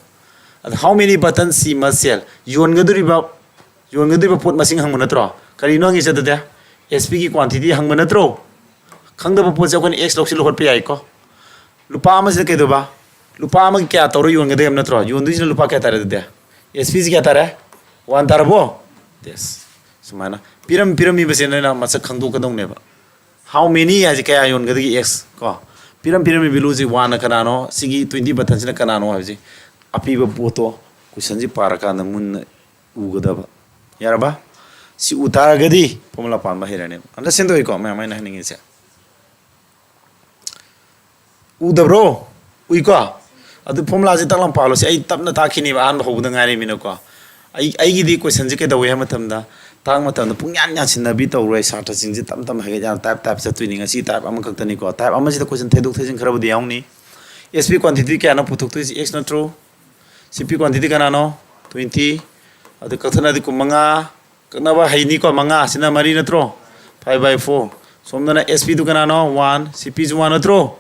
ꯑꯗ how many buttons she must sell? ꯌꯣꯟꯒꯗꯧꯔꯤꯕ, ꯌꯣꯟꯒꯗꯧꯔꯤꯕ ꯄꯣꯠ ꯃꯁꯤꯡ ꯍꯪꯕ ꯅꯠꯇ꯭ꯔꯣ? ꯀꯔꯤꯅꯣ ꯍꯪꯉꯤꯁꯦ ꯑꯗꯨꯗꯤ? ꯑꯦꯁ ꯄꯤꯒꯤ ꯀ꯭ꯋꯥꯟꯇꯤꯇꯤ ꯍꯪꯕ ꯅꯠꯇ꯭ꯔꯣ? ꯈꯪꯗꯕ ꯄꯣꯠꯁꯦ ꯑꯩꯈꯣꯏꯅ ꯑꯦꯛꯁ ꯂꯧꯁꯤꯜꯂ ꯍꯣꯠꯄ ꯌꯥꯏꯀꯣ꯫ ꯂꯨꯄꯥ ꯑꯃꯁꯤꯗ ꯀꯩꯗꯧꯕ? ꯂꯨꯄꯥ ꯑꯃꯒꯤ ꯀꯌꯥ ꯇꯧꯔ ꯌꯣꯟꯒꯗꯒꯦ ꯍꯥꯏꯕ ꯅꯠꯇ꯭ꯔꯣ? ꯌꯣꯟꯗꯣꯏꯁꯤꯅ ꯂꯨꯄꯥ ꯀꯌꯥ ꯇꯥꯔꯦ ꯑꯗꯨꯗꯤ? ꯑꯦꯁ ꯄꯤꯁꯤ ꯀꯌꯥ ꯇꯥꯔꯦ? ꯋꯥꯟ ꯇꯥꯔꯕꯣ? ꯌꯦꯁ꯫ ꯁꯨꯃꯥꯏꯅ ꯄꯤꯔꯝ ꯄꯤꯔꯝꯃꯤꯕꯁꯦ ꯅꯣꯏꯅ ꯃꯁꯛ ꯈꯪꯗꯣꯛꯀꯗꯧꯅꯦꯕ꯫ How many ꯍꯥꯏꯁꯦ ꯀꯌꯥ ꯌꯣꯟꯒꯗꯒꯦ? ꯑꯦꯛꯁ ꯀꯣ꯫ ꯄꯤꯔꯝ ꯄꯤꯔꯝꯃꯤ ꯚꯦꯂꯨꯁꯤ ꯋꯥꯟꯅ ꯀꯅꯥꯅꯣ, ꯁꯤꯒꯤ ꯇ꯭ꯋꯦꯟꯇꯤ ꯕꯇꯟꯁꯤꯅ ꯀꯅꯥꯅꯣ ꯍꯥꯏꯕꯁꯤ ꯑꯄꯤꯕ ꯄꯣꯠꯇꯣ ꯀꯣꯏꯁꯟꯁꯤ ꯄꯥꯔꯀꯥꯟꯗ ꯃꯨꯟꯅ ꯎꯒꯗꯕ꯫ ꯌꯥꯔꯕ? ꯁꯤ ꯎ ꯇꯥꯔꯒꯗꯤ ꯐꯣꯔꯃꯨꯂꯥ ꯄꯥꯟꯕ ꯍꯩꯔꯅꯦꯕ꯫ ꯑꯟꯗꯔꯁꯇꯦꯟ ꯇꯧꯏꯀꯣ ꯃꯌꯥꯝ ꯑꯩꯅ ꯍꯥꯏꯅꯤꯡꯉꯤꯁꯦ? ꯎꯗꯕ꯭ꯔꯣ? ꯎꯏꯀꯣ? ꯑꯗꯨ ꯐꯣꯔꯃꯨꯂꯥꯁꯦ ꯇꯛ ꯂꯥꯎ ꯄꯥꯜꯂꯣꯁꯦ꯫ ꯑꯩ ꯇꯞꯅ ꯇꯥꯛꯈꯤꯅꯦꯕ, ꯑꯍꯥꯟꯕ ꯍꯧꯕꯗ ꯉꯥꯏꯔꯤꯃꯤꯅꯀꯣ꯫ ꯑꯩ, ꯑꯩꯒꯤꯗꯤ ꯀꯣꯏꯁꯟꯁꯦ ꯀꯩꯗꯧꯋꯦ ꯍꯥꯏꯕ ꯃꯇꯝꯗ, ꯇꯥꯛꯄ ꯃꯇꯝꯗ ꯄꯨꯡꯌꯥꯟ ꯌꯥꯟꯁꯤꯟꯅꯕꯤ ꯇꯧꯔꯣꯏ꯫ ꯁꯥꯇ꯭ꯔꯁꯤꯡꯁꯦ ꯇꯞ ꯇꯞꯅ ꯍꯥꯏꯒꯠ ꯌꯥꯅ ꯇꯥꯏꯞ ꯇꯥꯏꯞ ꯆꯠꯇꯣꯏꯅꯤ꯫ ꯉꯁꯤ ꯇꯥꯏꯞ ꯑꯃꯈꯛꯇꯅꯤꯀꯣ꯫ ꯇꯥꯏꯞ ꯑꯃꯁꯤꯗ ꯀꯣꯏꯁꯟ ꯊꯩꯗꯣꯛ ꯊꯩꯖꯤꯟ ꯈꯔꯕꯨꯗꯤ ꯌꯥꯎꯅꯤ꯫ ꯑꯦꯁ ꯄꯤ ꯀ꯭ꯋꯥꯟꯇꯤꯇꯤ ꯀꯌꯥꯅꯣ ꯄꯨꯊꯣꯛꯇꯣꯏꯁꯤ? ꯑꯦꯛꯁ ꯅꯠꯇ꯭ꯔꯣ? ꯁꯤ ꯄꯤ ꯀ꯭ꯋꯥꯟꯇꯤꯇꯤ ꯀꯅꯥꯅꯣ? ꯇ꯭ꯋꯦꯟꯇꯤ꯫ ꯑꯗꯨ ꯀꯛꯊꯠꯅꯗꯤ ꯀꯨꯟꯃꯉꯥ꯫ ꯀꯛꯅꯕ ꯍꯩꯅꯤꯀꯣ, ꯃꯉꯥ, ꯁꯤꯅ ꯃꯔꯤ ꯅꯠꯇ꯭ꯔꯣ? Five by four. ꯁꯣꯝꯗꯅ ꯑꯦꯁ ꯄꯤꯗꯨ ꯀꯅꯥꯅꯣ? ꯋꯥꯟ꯫ ꯁꯤ ꯄꯤꯁꯨ ꯋꯥꯟ ꯅꯠꯇ꯭ꯔꯣ?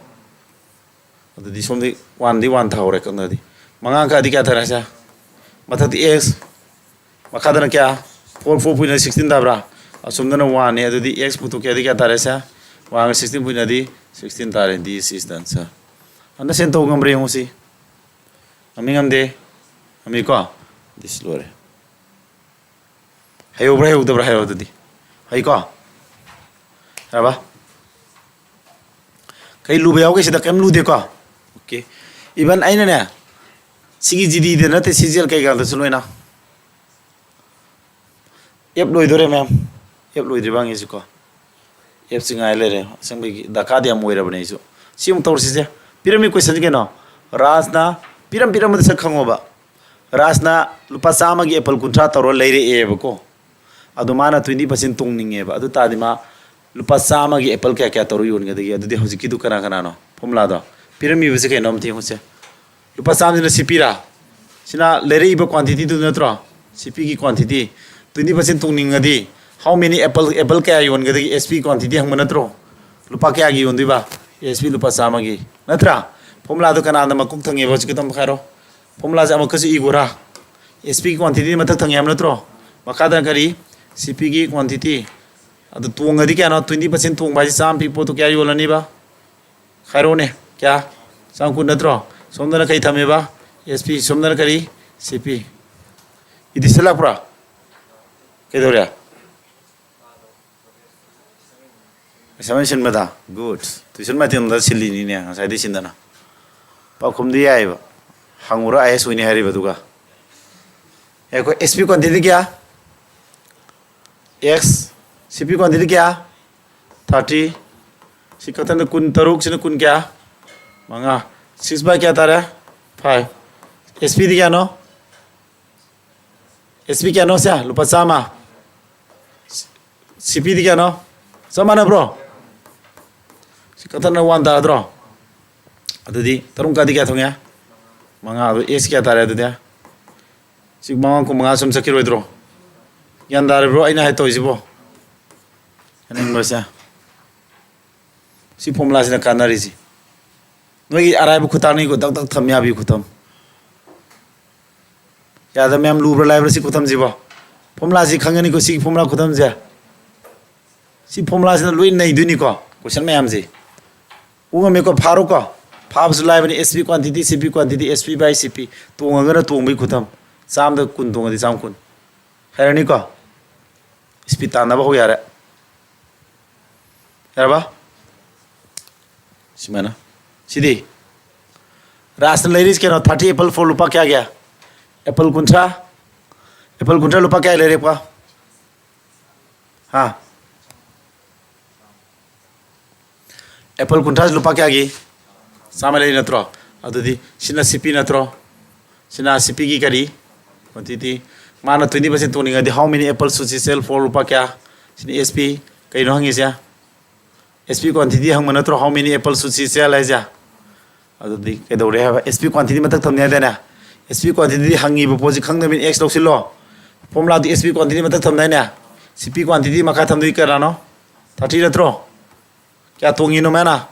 ꯑꯗꯨꯗꯤ ꯁꯣꯝꯗꯤ ꯋꯥꯟꯗꯤ ꯋꯥꯟ ꯊꯥꯍꯧꯔꯦ ꯀꯛꯅꯗꯤ꯫ ꯃꯉꯥ ꯀꯛꯑꯗꯤ ꯀꯌꯥ ꯇꯥꯔꯦ ꯁꯦ? ꯃꯊꯛꯇꯤ ꯑꯦꯛꯁ, ꯃꯈꯥꯗꯅ ꯀꯌꯥ? ꯐꯣꯔ, ꯐꯣꯔ ꯄꯣꯏꯟ ꯁꯤꯛꯁꯇꯤꯟ ꯇꯥꯕ꯭ꯔꯥ? ꯑꯁꯣꯝꯗꯅ ꯋꯥꯟꯅꯦ꯫ ꯑꯗꯨꯗꯤ ꯑꯦꯛꯁ ꯄꯨꯊꯣꯛꯀꯦ ꯍꯥꯏꯗꯤ ꯀꯌꯥ ꯇꯥꯔꯦ ꯁꯦ? ꯋꯥꯟꯒ ꯁꯤꯛꯁꯇꯤꯟ ꯄꯨꯟꯅꯗꯤ ꯁꯤꯛꯁꯇꯤꯟ ꯇꯥꯔꯦ꯫ This is the answer꯫ Understand ꯇꯧ ꯉꯝꯕ꯭ꯔꯥ ꯌꯦꯡꯉꯨ ꯁꯤ꯫ ꯉꯝꯃꯤ ꯉꯝꯗꯦ? ꯉꯝꯃꯤꯀꯣ? ꯗꯤꯁ ꯂꯣꯏꯔꯦ꯫ ꯍꯩꯍꯧꯕ꯭ꯔꯥ ꯍꯩꯍꯧꯗꯕ꯭ꯔꯥ ꯍꯥꯏꯔꯣ ꯑꯗꯨꯗꯤ꯫ ꯍꯩꯀꯣ? ꯌꯥꯔꯕ? ꯀꯩ ꯂꯨꯕ ꯌꯥꯎꯒꯦ ꯁꯤꯗ? ꯀꯩꯝ ꯂꯨꯗꯦꯀꯣ? ꯑꯣꯀꯦ꯫ Even ꯑꯩꯅꯅꯦ, ꯁꯤꯒꯤ ꯖꯤꯗꯤꯗ ꯅꯠꯇꯦ, ꯁꯤ ꯖꯤ ꯑꯦꯜ ꯀꯩꯀꯥꯗꯁꯨ ꯂꯣꯏꯅ꯫ ꯑꯦꯞ ꯂꯣꯏꯗꯣꯔꯦ ꯃꯌꯥꯝ꯫ ꯑꯦꯞ ꯂꯣꯏꯗ꯭ꯔꯤꯕ ꯍꯪꯉꯤꯁꯤꯀꯣ꯫ ꯑꯦꯞꯁꯤ ꯉꯥꯏ ꯂꯩꯔꯦ꯫ ꯑꯁꯦꯡꯕꯒꯤ ꯗꯔꯀꯥꯔꯗꯤ ꯌꯥꯝ ꯑꯣꯏꯔꯕꯅꯦ ꯑꯩꯁꯨ꯫ ꯁꯤ ꯑꯃꯨꯛ ꯇꯧꯔꯁꯤꯁꯦ꯫ ꯄꯤꯔꯝꯃꯤ ꯀꯣꯏꯁꯟꯁꯤ ꯀꯩꯅꯣ? ꯔꯥꯖꯅ, ꯄꯤꯔꯝ ꯄꯤꯔꯝꯕꯗ ꯁꯛ ꯈꯪꯉꯣꯕ꯫ ꯔꯥꯖꯅ ꯂꯨꯄꯥ ꯆꯥꯝꯃꯒꯤ ꯑꯦꯄꯜ ꯀꯨꯟꯊ꯭ꯔꯥ ꯇꯧꯔ ꯂꯩꯔꯛꯑꯦꯕꯀꯣ꯫ ꯑꯗꯣ ꯃꯥꯅ ꯇ꯭ꯋꯦꯟꯇꯤ ꯄꯥꯔꯁꯦꯟ ꯇꯣꯡꯅꯤꯡꯉꯦꯕ꯫ ꯑꯗꯨ ꯇꯥꯔꯗꯤ ꯃꯥ ꯂꯨꯄꯥ ꯆꯥꯝꯃꯒꯤ ꯑꯦꯄꯜ ꯀꯌꯥ ꯀꯌꯥ ꯇꯧꯔ ꯌꯣꯟꯒꯗꯒꯦ? ꯑꯗꯨꯗꯤ ꯍꯧꯖꯤꯛꯀꯤꯗꯨ ꯀꯅꯥ ꯀꯅꯥꯅꯣ? ꯐꯣꯔꯃꯨꯂꯥꯗꯣ꯫ ꯄꯤꯔꯝꯃꯤꯕꯁꯦ ꯀꯩꯅꯣ ꯑꯝꯇ ꯌꯦꯡꯉꯨꯁꯦ꯫ ꯂꯨꯄꯥ ꯆꯥꯝꯃꯁꯤꯅ ꯁꯤ ꯄꯤꯔꯥ? ꯁꯤꯅ ꯂꯩꯔꯛꯏꯕ ꯀ꯭ꯋꯥꯟꯇꯤꯇꯤꯗꯨ ꯅꯠꯇ꯭ꯔꯣ? ꯁꯤ ꯄꯤꯒꯤ ꯀ꯭ꯋꯥꯟꯇꯤꯇꯤ꯫ ꯇ꯭ꯋꯦꯟꯇꯤ ꯄꯥꯔꯁꯦꯟ ꯇꯣꯡꯅꯤꯡꯉꯗꯤ, how many apple, ꯑꯦꯄꯜ ꯀꯌꯥ ꯌꯣꯟꯒꯗꯒꯦ? ꯑꯦꯁ ꯄꯤ ꯀ꯭ꯋꯥꯟꯇꯤꯇꯤ ꯍꯪꯕ ꯅꯠꯇ꯭ꯔꯣ? ꯂꯨꯄꯥ ꯀꯌꯥꯒꯤ ꯌꯣꯟꯗꯣꯏꯕ? ꯑꯦꯁ ꯄꯤ ꯂꯨꯄꯥ ꯆꯥꯝꯃꯒꯤ꯫ ꯅꯠꯇ꯭ꯔꯥ? ꯐꯣꯔꯃꯨꯂꯥꯗꯣ ꯀꯅꯥꯗ ꯃꯀꯣꯛ ꯊꯪꯉꯦꯕ? ꯍꯧꯖꯤꯛꯀꯤꯗꯣ ꯑꯃꯨꯛ ꯍꯥꯏꯔꯣ꯫ ꯐꯣꯔꯃꯨꯂꯥꯁꯦ ꯑꯃꯨꯛꯀꯁꯨ ꯏꯒꯣꯔꯥ? ꯑꯦꯁ ꯄꯤꯒꯤ ꯀ꯭ꯋꯥꯟꯇꯤꯇꯤꯗꯤ ꯃꯊꯛ ꯊꯪꯉꯦ ꯍꯥꯏꯕ ꯅꯠꯇ꯭ꯔꯣ? ꯃꯈꯥꯗꯅ ꯀꯔꯤ? ꯁꯤ ꯄꯤꯒꯤ ꯀ꯭ꯋꯥꯟꯇꯤꯇꯤ꯫ ꯑꯗꯨ ꯇꯣꯡꯉꯗꯤ ꯀꯌꯥꯅꯣ? ꯇ꯭ꯋꯦꯟꯇꯤ ꯄꯥꯔꯁꯦꯟ ꯇꯣꯡꯕ ꯍꯥꯏꯁꯦ ꯆꯥꯝꯃ ꯄꯤ ꯄꯣꯠꯇꯣ ꯀꯌꯥ ꯌꯣꯜꯂꯅꯤꯕ? ꯍꯥꯏꯔꯛꯑꯣꯅꯦ, ꯀꯌꯥ? ꯆꯥꯝ ꯀꯨꯟ ꯅꯠꯇ꯭ꯔꯣ? ꯁꯣꯝꯗꯅ ꯀꯩ ꯊꯝꯃꯦꯕ? S P꯫ ꯁꯣꯝꯗꯅ ꯀꯔꯤ? C P꯫ ꯏꯗꯤꯁꯟ ꯂꯥꯛꯄ꯭ꯔꯥ? ꯀꯩꯗꯧꯔꯦ? ꯑꯦꯁꯥꯏꯟꯃꯦꯟ ꯁꯤꯟꯕꯗ? ꯒꯨꯗ꯫ ꯇꯨꯏꯁꯟ ꯃꯇꯝꯗ ꯁꯤꯜꯂꯤꯅꯤꯅꯦ, ꯉꯁꯥꯏꯗꯩ ꯁꯤꯟꯗꯅ꯫ ꯄꯥꯎꯈꯨꯝꯗꯤ ꯌꯥꯏꯑꯕ꯫ ꯍꯪꯉꯨꯔ IAS ꯑꯣꯏꯅꯤ ꯍꯥꯏꯔꯤꯕ ꯑꯗꯨꯒ꯫ ꯑꯦ, ꯑꯩꯈꯣꯏ S P quantity ꯀꯌꯥ? X꯫ C P quantity ꯀꯌꯥ? Thirty꯫ ꯁꯤ ꯀꯛꯊꯠꯅ ꯀꯨꯟ ꯇꯔꯨꯛ, ꯁꯤꯅ ꯀꯨꯟ ꯀꯌꯥ? ꯃꯉꯥ꯫ Six by ꯀꯌꯥ ꯇꯥꯔꯦ? Five꯫ S P ꯗꯤ ꯀꯌꯥꯅꯣ? S P ꯀꯌꯥꯅꯣ ꯁꯦ? ꯂꯨꯄꯥ ꯆꯥꯝꯃ꯫ C P ꯗꯤ ꯀꯌꯥꯅꯣ? ꯆꯞ ꯃꯥꯟꯅꯕ꯭ꯔꯣ? ꯁꯤ ꯀꯛꯊꯠꯅ one ꯇꯥꯔꯗ꯭ꯔꯣ? ꯑꯗꯨꯗꯤ ꯇꯔꯨꯛ ꯀꯥꯗꯤ ꯀꯌꯥ ꯊꯣꯡꯉꯦ? ꯃꯉꯥ꯫ ꯑꯗꯨ X ꯀꯌꯥ ꯇꯥꯔꯦ ꯑꯗꯨꯗꯤ? ꯁꯤ ꯃꯉꯥ ꯀꯨꯟ ꯃꯉꯥ ꯁꯨꯝ ꯆꯠꯈꯤꯔꯣꯏꯗ꯭ꯔꯣ? ꯒ꯭ꯌꯥꯟ ꯇꯥꯔꯤꯕ꯭ꯔꯣ ꯑꯩꯅ ꯍꯥꯏ ꯇꯧꯔꯤꯁꯤꯕꯣ? ꯍꯥꯏꯅꯤꯡꯕꯁꯦ꯫ ꯁꯤ ꯐꯣꯔꯃꯨꯂꯥꯁꯤꯅ ꯀꯥꯟꯅꯔꯤꯁꯤ꯫ ꯅꯣꯏꯒꯤ ꯑꯔꯥꯏꯕ ꯈꯨꯇꯥꯛꯅꯤꯀꯣ, ꯗꯛ ꯗꯛ ꯊꯝ ꯌꯥꯕꯤ ꯈꯨꯊꯝ꯫ ꯌꯥꯗ ꯃꯌꯥꯝ, ꯂꯨꯕ꯭ꯔꯥ ꯂꯥꯏꯕ꯭ꯔꯥ ꯁꯤ ꯈꯨꯊꯝꯁꯤꯕꯣ? ꯐꯣꯔꯃꯨꯂꯥꯁꯤ ꯈꯪꯒꯅꯤꯀꯣ, ꯁꯤꯒꯤ ꯐꯣꯔꯃꯨꯂꯥ ꯈꯨꯊꯝꯁꯦ꯫ ꯁꯤ ꯐꯣꯔꯃꯨꯂꯥꯁꯤꯅ ꯂꯣꯏ ꯅꯩꯗꯣꯏꯅꯤꯀꯣ, ꯀꯣꯏꯁꯟ ꯃꯌꯥꯝꯁꯦ꯫ ꯎ ꯉꯝꯃꯦꯀꯣ, ꯐꯥꯔꯣꯀꯣ꯫ ꯐꯥꯕꯁꯨ ꯂꯥꯏꯕꯅꯤ, S P quantity, C P quantity, S P by C P꯫ ꯇꯣꯡꯉꯒꯅ ꯇꯣꯡꯕꯒꯤ ꯈꯨꯊꯝ꯫ ꯆꯥꯝꯗ ꯀꯨꯟ ꯇꯣꯡꯉꯗꯤ ꯆꯥꯝ ꯀꯨꯟ꯫ ꯍꯩꯔꯅꯤꯀꯣ? Speed ꯇꯥꯟꯅꯕ ꯍꯧ ꯌꯥꯔꯦ꯫ ꯌꯥꯔꯕ? ꯁꯨꯃꯥꯏꯅ꯫ ꯁꯤꯗꯤ? ꯔꯥꯖꯅ ꯂꯩꯔꯤꯁꯤ ꯀꯩꯅꯣ? Thirty apple for ꯂꯨꯄꯥ ꯀꯌꯥꯒꯤ? Apple ꯀꯨꯟꯊ꯭ꯔꯥ꯫ Apple ꯀꯨꯟꯊ꯭ꯔꯥ ꯂꯨꯄꯥ ꯀꯌꯥ ꯂꯩꯔꯦꯀꯣ? ꯍꯥ? Apple ꯀꯨꯟꯊ꯭ꯔꯥꯁꯤ ꯂꯨꯄꯥ ꯀꯌꯥꯒꯤ? ꯆꯥꯝꯃ ꯂꯩꯔꯤ ꯅꯠꯇ꯭ꯔꯣ? ꯑꯗꯨꯗꯤ ꯁꯤꯅ C P ꯅꯠꯇ꯭ꯔꯣ? ꯁꯤꯅ C P ꯒꯤ ꯀꯔꯤ? Quantity꯫ ꯃꯥꯅ twenty percent ꯇꯣꯡꯅꯤꯡꯉꯗꯤ, how many apples should she sell for ꯂꯨꯄꯥ ꯀꯌꯥ? ꯁꯤꯅ S P꯫ ꯀꯩꯅꯣ ꯍꯪꯉꯤꯁꯦ? S P quantity ꯍꯪꯕ ꯅꯠꯇ꯭ꯔꯣ, how many apples should she sell ꯍꯥꯏꯁꯦ? ꯑꯗꯨꯗꯤ ꯀꯩꯗꯧꯔꯦ ꯍꯥꯏꯕ? S P quantity ꯃꯊꯛ ꯊꯝꯅꯤ ꯍꯥꯏꯗꯥꯏꯅꯦ? S P quantity ꯍꯪꯉꯤꯕ ꯄꯣꯠꯁꯤ ꯈꯪꯗꯕꯅꯤꯅ X ꯂꯧꯁꯤꯜꯂꯣ꯫ ꯐꯣꯔꯃꯨꯂꯥꯗꯨ S P quantity ꯃꯊꯛ ꯊꯝꯗꯥꯏꯅꯦ? C P quantity ꯃꯈꯥ ꯊꯝꯗꯣꯏ ꯀꯅꯥꯅꯣ? Thirty ꯅꯠꯇ꯭ꯔꯣ? ꯀꯌꯥ ꯇꯣꯡꯉꯤꯅꯣ ꯃꯥꯅ?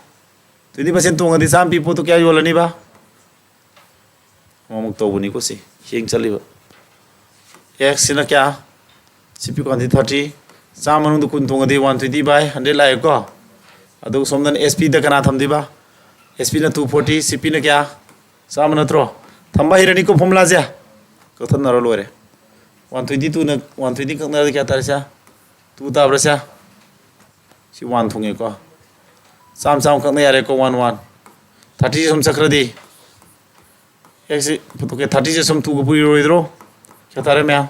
Twenty percent ꯇꯣꯡꯉꯗꯤ ꯆꯥꯝꯃ ꯄꯤ ꯄꯣꯠꯇꯣ ꯀꯌꯥ ꯌꯣꯜꯂꯅꯤꯕ? ꯑꯃꯃꯨꯛ ꯇꯧꯕꯅꯤꯀꯣ ꯁꯤ ꯍꯦꯡ ꯆꯠꯂꯤꯕ꯫ X ꯁꯤꯅ ꯀꯌꯥ? C P quantity thirty꯫ ꯆꯥꯝꯃ ꯃꯅꯨꯡꯗ ꯀꯨꯟ ꯇꯣꯡꯉꯗꯤ one twenty by hundred ꯂꯥꯛꯑꯦꯀꯣ꯫ ꯑꯗꯨꯒ ꯁꯣꯝꯗꯅ S P ꯗ ꯀꯅꯥ ꯊꯝꯗꯣꯏꯕ? S P ꯅ two forty, C P ꯅ ꯀꯌꯥ? ꯆꯥꯝꯃ ꯅꯠꯇ꯭ꯔꯣ? ꯊꯝꯕ ꯍꯩꯔꯅꯤꯀꯣ formulaꯁꯦ꯫ ꯀꯛꯊꯠꯅꯔ ꯂꯣꯏꯔꯦ꯫ One twenty twoꯅ one twenty ꯀꯛꯅꯔꯗꯤ ꯀꯌꯥ ꯇꯥꯔꯦ ꯁꯦ? Two ꯇꯥꯕ꯭ꯔꯥ ꯁꯦ? ꯁꯤ one ꯊꯨꯡꯉꯦꯀꯣ꯫ ꯆꯥꯝꯃ ꯆꯥꯝꯃ ꯀꯛꯅ ꯌꯥꯔꯦꯀꯣ, one one꯫ Thirtyꯁꯦ ꯁꯨꯝ ꯆꯠꯈ꯭ꯔꯗꯤ꯫ ꯑꯦꯛꯁꯁꯤ ꯄꯨꯊꯣꯛꯀꯦ꯫ Thirtyꯁꯦ ꯁꯨꯝ twoꯒ ꯄꯨꯔꯣꯏꯗ꯭ꯔꯣ? ꯀꯌꯥ ꯇꯥꯔꯦ ꯃꯌꯥꯝ?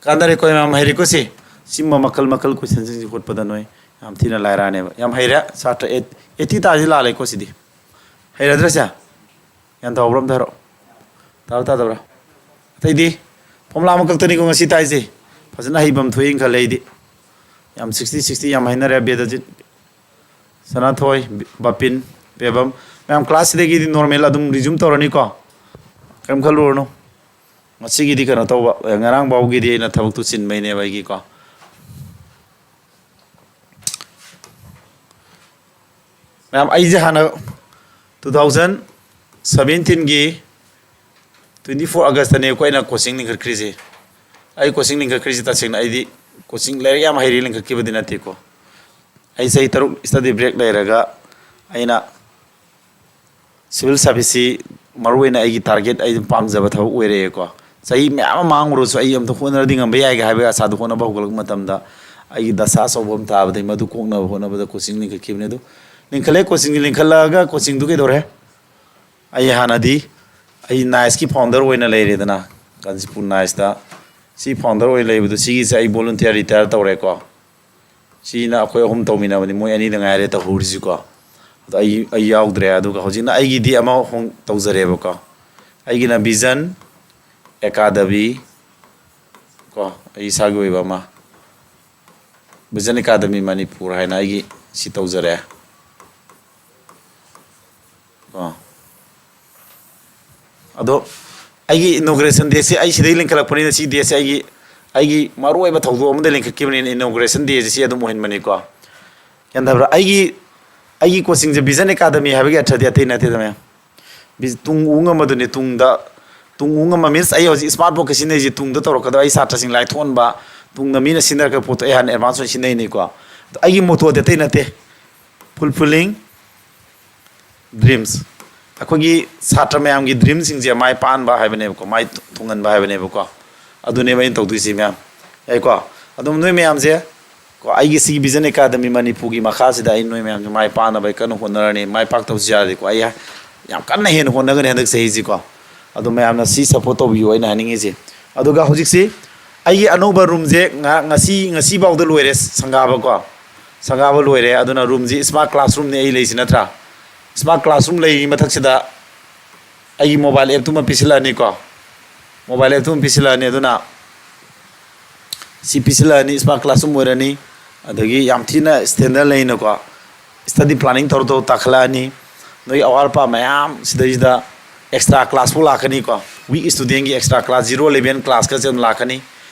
ꯀꯥꯟꯅꯔꯦꯀꯣ ꯃꯌꯥꯝ, ꯍꯩꯔꯦꯀꯣ ꯁꯤ꯫ ꯁꯤꯃ ꯃꯈꯜ ꯃꯈꯜ questionꯁꯤꯡꯁꯤ ꯍꯣꯠꯄꯗ ꯅꯣꯏ ꯌꯥꯝ ꯊꯤꯅ ꯂꯥꯏꯔꯛꯑꯅꯦꯕ꯫ ꯌꯥꯝ ꯍꯩꯔꯦ ꯁꯥꯇ꯭ꯔ꯫ Eight, eighty ꯇꯥꯔꯗꯤ ꯂꯥꯜꯂꯦꯀꯣ ꯁꯤꯗꯤ꯫ ꯍꯩꯔꯗ꯭ꯔꯥ ꯁꯦ? ꯒ꯭ꯌꯥꯟ ꯇꯥꯍꯧꯕ꯭ꯔꯥ ꯑꯝꯇ ꯍꯥꯏꯔꯛꯑꯣ꯫ ꯇꯥꯕ꯭ꯔꯥ ꯇꯥꯗꯕ꯭ꯔꯥ? ꯑꯇꯩꯗꯤ formula ꯑꯃꯈꯛꯇꯅꯤꯀꯣ ꯉꯁꯤ ꯇꯥꯏꯁꯦ꯫ ꯐꯖꯅ ꯍꯩꯐꯝ ꯊꯣꯛꯏꯅ ꯈꯜꯂꯦ ꯑꯩꯗꯤ꯫ ꯌꯥꯝ sixty sixty ꯌꯥꯝ ꯍꯥꯏꯅꯔꯦ꯫ ꯕꯦꯗꯖꯤꯠ, ꯁꯅꯥꯊꯣꯏ, ꯕꯥꯄꯤꯟ, ꯕꯦꯕꯝ꯫ ꯃꯌꯥꯝ classꯁꯤꯗꯒꯤꯗꯤ normal ꯑꯗꯨꯝ resume ꯇꯧꯔꯅꯤꯀꯣ꯫ ꯀꯔꯤꯝ ꯈꯜꯂꯨꯔꯅꯨ꯫ ꯉꯁꯤꯒꯤꯗꯤ ꯀꯩꯅꯣ ꯇꯧꯕ, ꯉꯔꯥꯡ ꯐꯥꯎꯒꯤꯗꯤ ꯑꯩꯅ ꯊꯕꯛꯇꯨ ꯆꯤꯟꯕꯩꯅꯦꯕ ꯑꯩꯒꯤꯀꯣ꯫ ꯃꯌꯥꯝ, ꯑꯩꯁꯦ ꯍꯥꯟꯅ two thousand seventeenꯒꯤ twenty four Augustꯇꯅꯦꯀꯣ ꯑꯩꯅ coaching ꯂꯤꯡꯈꯠꯈ꯭ꯔꯤꯁꯦ꯫ ꯑꯩ coaching ꯂꯤꯡꯈꯠꯈ꯭ꯔꯤꯁꯦ ꯇꯁꯦꯡꯅ ꯑꯩꯗꯤ coaching ꯂꯥꯏꯔꯤꯛ ꯌꯥꯝ ꯍꯩꯔꯦ ꯂꯤꯡꯈꯠꯈꯤꯕꯗꯤ ꯅꯠꯇꯦꯀꯣ꯫ ꯑꯩ ꯆꯍꯤ ꯇꯔꯨꯛ study break ꯂꯩꯔꯒ ꯑꯩꯅ civil serviceꯁꯤ ꯃꯔꯨꯑꯣꯏꯅ ꯑꯩꯒꯤ target, ꯑꯩ ꯄꯥꯝꯖꯕ ꯊꯕꯛ ꯑꯣꯏꯔꯛꯑꯦꯀꯣ꯫ ꯆꯍꯤ ꯃꯌꯥꯝ ꯑꯃ ꯃꯥꯡꯉꯨꯔꯁꯨ ꯑꯩ ꯑꯝꯇ ꯍꯣꯠꯅꯔꯗꯤ ꯉꯝꯕ ꯌꯥꯏꯒ ꯍꯥꯏꯕꯒꯤ ꯑꯁꯥꯗꯨ ꯍꯣꯠꯅꯕ ꯍꯧꯒꯠꯂꯛꯄ ꯃꯇꯝꯗ ꯑꯩꯒꯤ ꯗꯁꯥ ꯑꯆꯧꯕ ꯑꯃ ꯇꯥꯕꯗꯒꯤ ꯃꯗꯨ ꯀꯣꯛꯅꯕ ꯍꯣꯠꯅꯕꯗ coaching ꯂꯤꯡꯈꯠꯈꯤꯕꯅꯤ꯫ ꯑꯗꯨ ꯂꯤꯡꯈꯠꯂꯦ, coachingꯁꯤ ꯂꯤꯡꯈꯠꯂꯛꯑꯒ coachingꯗꯨ ꯀꯩꯗꯧꯔꯦ? ꯑꯩ ꯍꯥꯟꯅꯗꯤ ꯑꯩ NICEꯀꯤ founder ꯑꯣꯏꯅ ꯂꯩꯔꯦꯗꯅ, ꯀꯥꯟꯆꯤꯄꯨꯔ NICEꯇ꯫ ꯁꯤ founder ꯑꯣꯏꯅ ꯂꯩꯕꯗꯨ ꯁꯤꯒꯤꯁꯦ ꯑꯩ volunteer retire ꯇꯧꯔꯦꯀꯣ꯫ ꯁꯤꯅ ꯑꯩꯈꯣꯏ ꯑꯍꯨꯝ ꯇꯧꯃꯤꯟꯅꯕꯅꯤ, ꯃꯣꯏ ꯑꯅꯤꯗ ꯉꯥꯏꯔꯦ ꯇꯧꯍꯧꯔꯤꯁꯤꯀꯣ꯫ ꯑꯗꯣ ꯑꯩ, ꯑꯩ ꯌꯥꯎꯗ꯭ꯔꯦ꯫ ꯑꯗꯨꯒ ꯍꯧꯖꯤꯛꯅ ꯑꯩꯒꯤꯗꯤ ꯑꯃ ꯍꯣꯡ ꯇꯧꯖꯔꯦꯕꯀꯣ꯫ ꯑꯩꯒꯤꯅ Vision Academy ꯀꯣ, ꯑꯩ ꯏꯁꯥꯒꯤ ꯑꯣꯏꯕ ꯑꯃ, Vision Academy ꯃꯅꯤꯄꯨꯔ ꯍꯥꯏꯅ ꯑꯩꯒꯤ ꯁꯤ ꯇꯧꯖꯔꯦ ꯀꯣ꯫ ꯑꯗꯣ ꯑꯩꯒꯤ inauguration dayꯁꯦ ꯑꯩ ꯁꯤꯗꯩ ꯂꯤꯡꯈꯠꯂꯛꯄꯅꯤꯅ ꯁꯤ dayꯁꯦ ꯑꯩꯒꯤ, ꯑꯩꯒꯤ ꯃꯔꯨꯑꯣꯏꯕ ꯊꯧꯗꯣꯛ ꯑꯃꯗ ꯂꯤꯡꯈꯠꯈꯤꯕꯅꯤꯅ inauguration dayꯁꯦ ꯁꯤ ꯑꯗꯨꯝ ꯑꯣꯏꯍꯟꯕꯅꯤꯀꯣ꯫ ꯒ꯭ꯌꯥꯟ ꯇꯥꯕ꯭ꯔꯥ? ꯑꯩꯒꯤ, ꯑꯩꯒꯤ coachingꯁꯦ Vision Academy ꯍꯥꯏꯕꯒꯤ ꯑꯔꯊꯗꯤ ꯑꯇꯩ ꯅꯠꯇꯦꯗ ꯃꯌꯥꯝ꯫ ꯕꯤ-, ꯇꯨꯡ ꯎ ꯉꯝꯕꯗꯨꯅꯤ, ꯇꯨꯡꯗ, ꯇꯨꯡ ꯎ ꯉꯝꯕ means ꯑꯩ ꯍꯧꯖꯤꯛ smart boardꯀ ꯁꯤꯖꯤꯟꯅꯩꯁꯦ ꯇꯨꯡꯗ ꯇꯧꯔꯛꯀꯗꯕ ꯑꯩ ꯁꯥꯇ꯭ꯔꯁꯤꯡ ꯂꯥꯏꯔꯤꯛ ꯊꯣꯛꯍꯟꯕ, ꯇꯨꯡꯗ ꯃꯤꯅ ꯁꯤꯖꯤꯟꯅꯔꯛꯀꯗꯕ ꯄꯣꯠꯇꯣ ꯑꯩ ꯍꯥꯟꯅ advance ꯑꯣꯏꯅ ꯁꯤꯖꯤꯟꯅꯩꯅꯤꯀꯣ꯫ ꯑꯗꯣ ꯑꯩꯒꯤ mottoꯗꯤ ꯑꯇꯩ ꯅꯠꯇꯦ, fulfilling dreams꯫ ꯑꯩꯈꯣꯏꯒꯤ ꯁꯥꯇ꯭ꯔ ꯃꯌꯥꯝꯒꯤ ꯗ꯭ꯔꯤꯝꯁꯤꯡꯁꯦ ꯃꯥꯏ ꯄꯥꯛꯍꯟꯕ ꯍꯥꯏꯕꯅꯦꯕꯀꯣ, ꯃꯥꯏ ꯊꯨꯡꯍꯟꯕ ꯍꯥꯏꯕꯅꯦꯕꯀꯣ꯫ ꯑꯗꯨꯅꯦꯕ ꯑꯩꯅ ꯇꯧꯗꯣꯏꯁꯤ ꯃꯌꯥꯝ, ꯌꯥꯏꯀꯣ? ꯑꯗꯨꯝ ꯅꯣꯏ ꯃꯌꯥꯝꯁꯦ ꯀꯣ, ꯑꯩꯒꯤ ꯁꯤꯒꯤ ꯚꯤꯖꯟ ꯑꯦꯀꯥꯗꯃꯤ ꯃꯅꯤꯄꯨꯔꯒꯤ ꯃꯈꯥꯁꯤꯗ ꯑꯩ ꯅꯣꯏ ꯃꯌꯥꯝꯁꯦ ꯃꯥꯏ ꯄꯥꯛꯅꯕ ꯑꯩ ꯀꯟꯅ ꯍꯣꯠꯅꯔꯅꯤ꯫ ꯃꯥꯏ ꯄꯥꯛꯇꯕꯁꯨ ꯌꯥꯗꯦꯀꯣ, ꯑꯩ ꯌꯥꯝ ꯀꯟꯅ ꯍꯦꯟꯅ ꯍꯣꯠꯅꯒꯅꯤ ꯍꯟꯗꯛ ꯆꯍꯤꯁꯤꯀꯣ꯫ ꯑꯗꯣ ꯃꯌꯥꯝꯅ ꯁꯤ ꯁꯞꯄꯣꯔꯠ ꯇꯧꯕꯤꯌꯨ ꯑꯩꯅ ꯍꯥꯏꯅꯤꯡꯉꯤꯁꯦ꯫ ꯑꯗꯨꯒ ꯍꯧꯖꯤꯛꯁꯤ ꯑꯩꯒꯤ ꯑꯅꯧꯕ ꯔꯨꯝꯁꯦ ꯉ-, ꯉꯁꯤ, ꯉꯁꯤ ꯐꯥꯎꯗ ꯂꯣꯏꯔꯦ ꯁꯪꯒꯥꯕꯀꯣ꯫ ꯁꯪꯒꯥꯕ ꯂꯣꯏꯔꯦ꯫ ꯑꯗꯨꯅ ꯔꯨꯝꯁꯤ ꯁ꯭ꯃꯥꯔꯠ ꯀ꯭ꯂꯥꯁꯔꯨꯝꯅꯤ ꯑꯩ ꯂꯩꯁꯤ ꯅꯠꯇ꯭ꯔꯥ? ꯁ꯭ꯃꯥꯔꯠ ꯀ꯭ꯂꯥꯁꯔꯨꯝ ꯂꯩꯔꯤ ꯃꯊꯛꯁꯤꯗ ꯑꯩꯒꯤ ꯃꯣꯕꯥꯏꯜ ꯑꯦꯞꯇꯨꯃ ꯄꯤꯁꯤꯜꯂꯛꯑꯅꯤꯀꯣ꯫ ꯃꯣꯕꯥꯏꯜ ꯑꯦꯞꯇꯨꯃ ꯄꯤꯁꯤꯜꯂꯛꯑꯅꯤ꯫ ꯑꯗꯨꯅ ꯁꯤ ꯄꯤꯁꯤꯜꯂꯛꯑꯅꯤ, ꯁ꯭ꯃꯥꯔꯠ ꯀ꯭ꯂꯥꯁꯔꯨꯝ ꯑꯣꯏꯔꯅꯤ꯫ ꯑꯗꯒꯤ ꯌꯥꯝ ꯊꯤꯅ ꯁ꯭ꯇꯦꯟꯗꯔꯠ ꯂꯩꯅꯀꯣ, ꯁ꯭ꯇꯗꯤ ꯄ꯭ꯂꯥꯅꯤꯡ ꯇꯧꯔ ꯇꯧꯔ ꯇꯥꯈꯠꯂꯛꯑꯅꯤ꯫ ꯅꯣꯏ ꯑꯋꯥꯠ ꯑꯄꯥ ꯃꯌꯥꯝ ꯁꯤꯗꯩꯁꯤꯗ ꯑꯦꯛꯁꯇ꯭ꯔꯥ ꯀ꯭ꯂꯥꯁ ꯐꯥꯎ ꯂꯥꯛꯀꯅꯤꯀꯣ꯫ ꯋꯤꯛ ꯁ꯭ꯇꯨꯗꯦꯟꯒꯤ ꯑꯦꯛꯁꯇ꯭ꯔꯥ ꯀ꯭ꯂꯥꯁ, ꯖꯤꯔꯣ ꯏꯂꯦꯚꯦꯟ ꯀ꯭ꯂꯥꯁꯀꯁꯦ ꯑꯗꯨꯝ ꯂꯥꯛꯀꯅꯤ꯫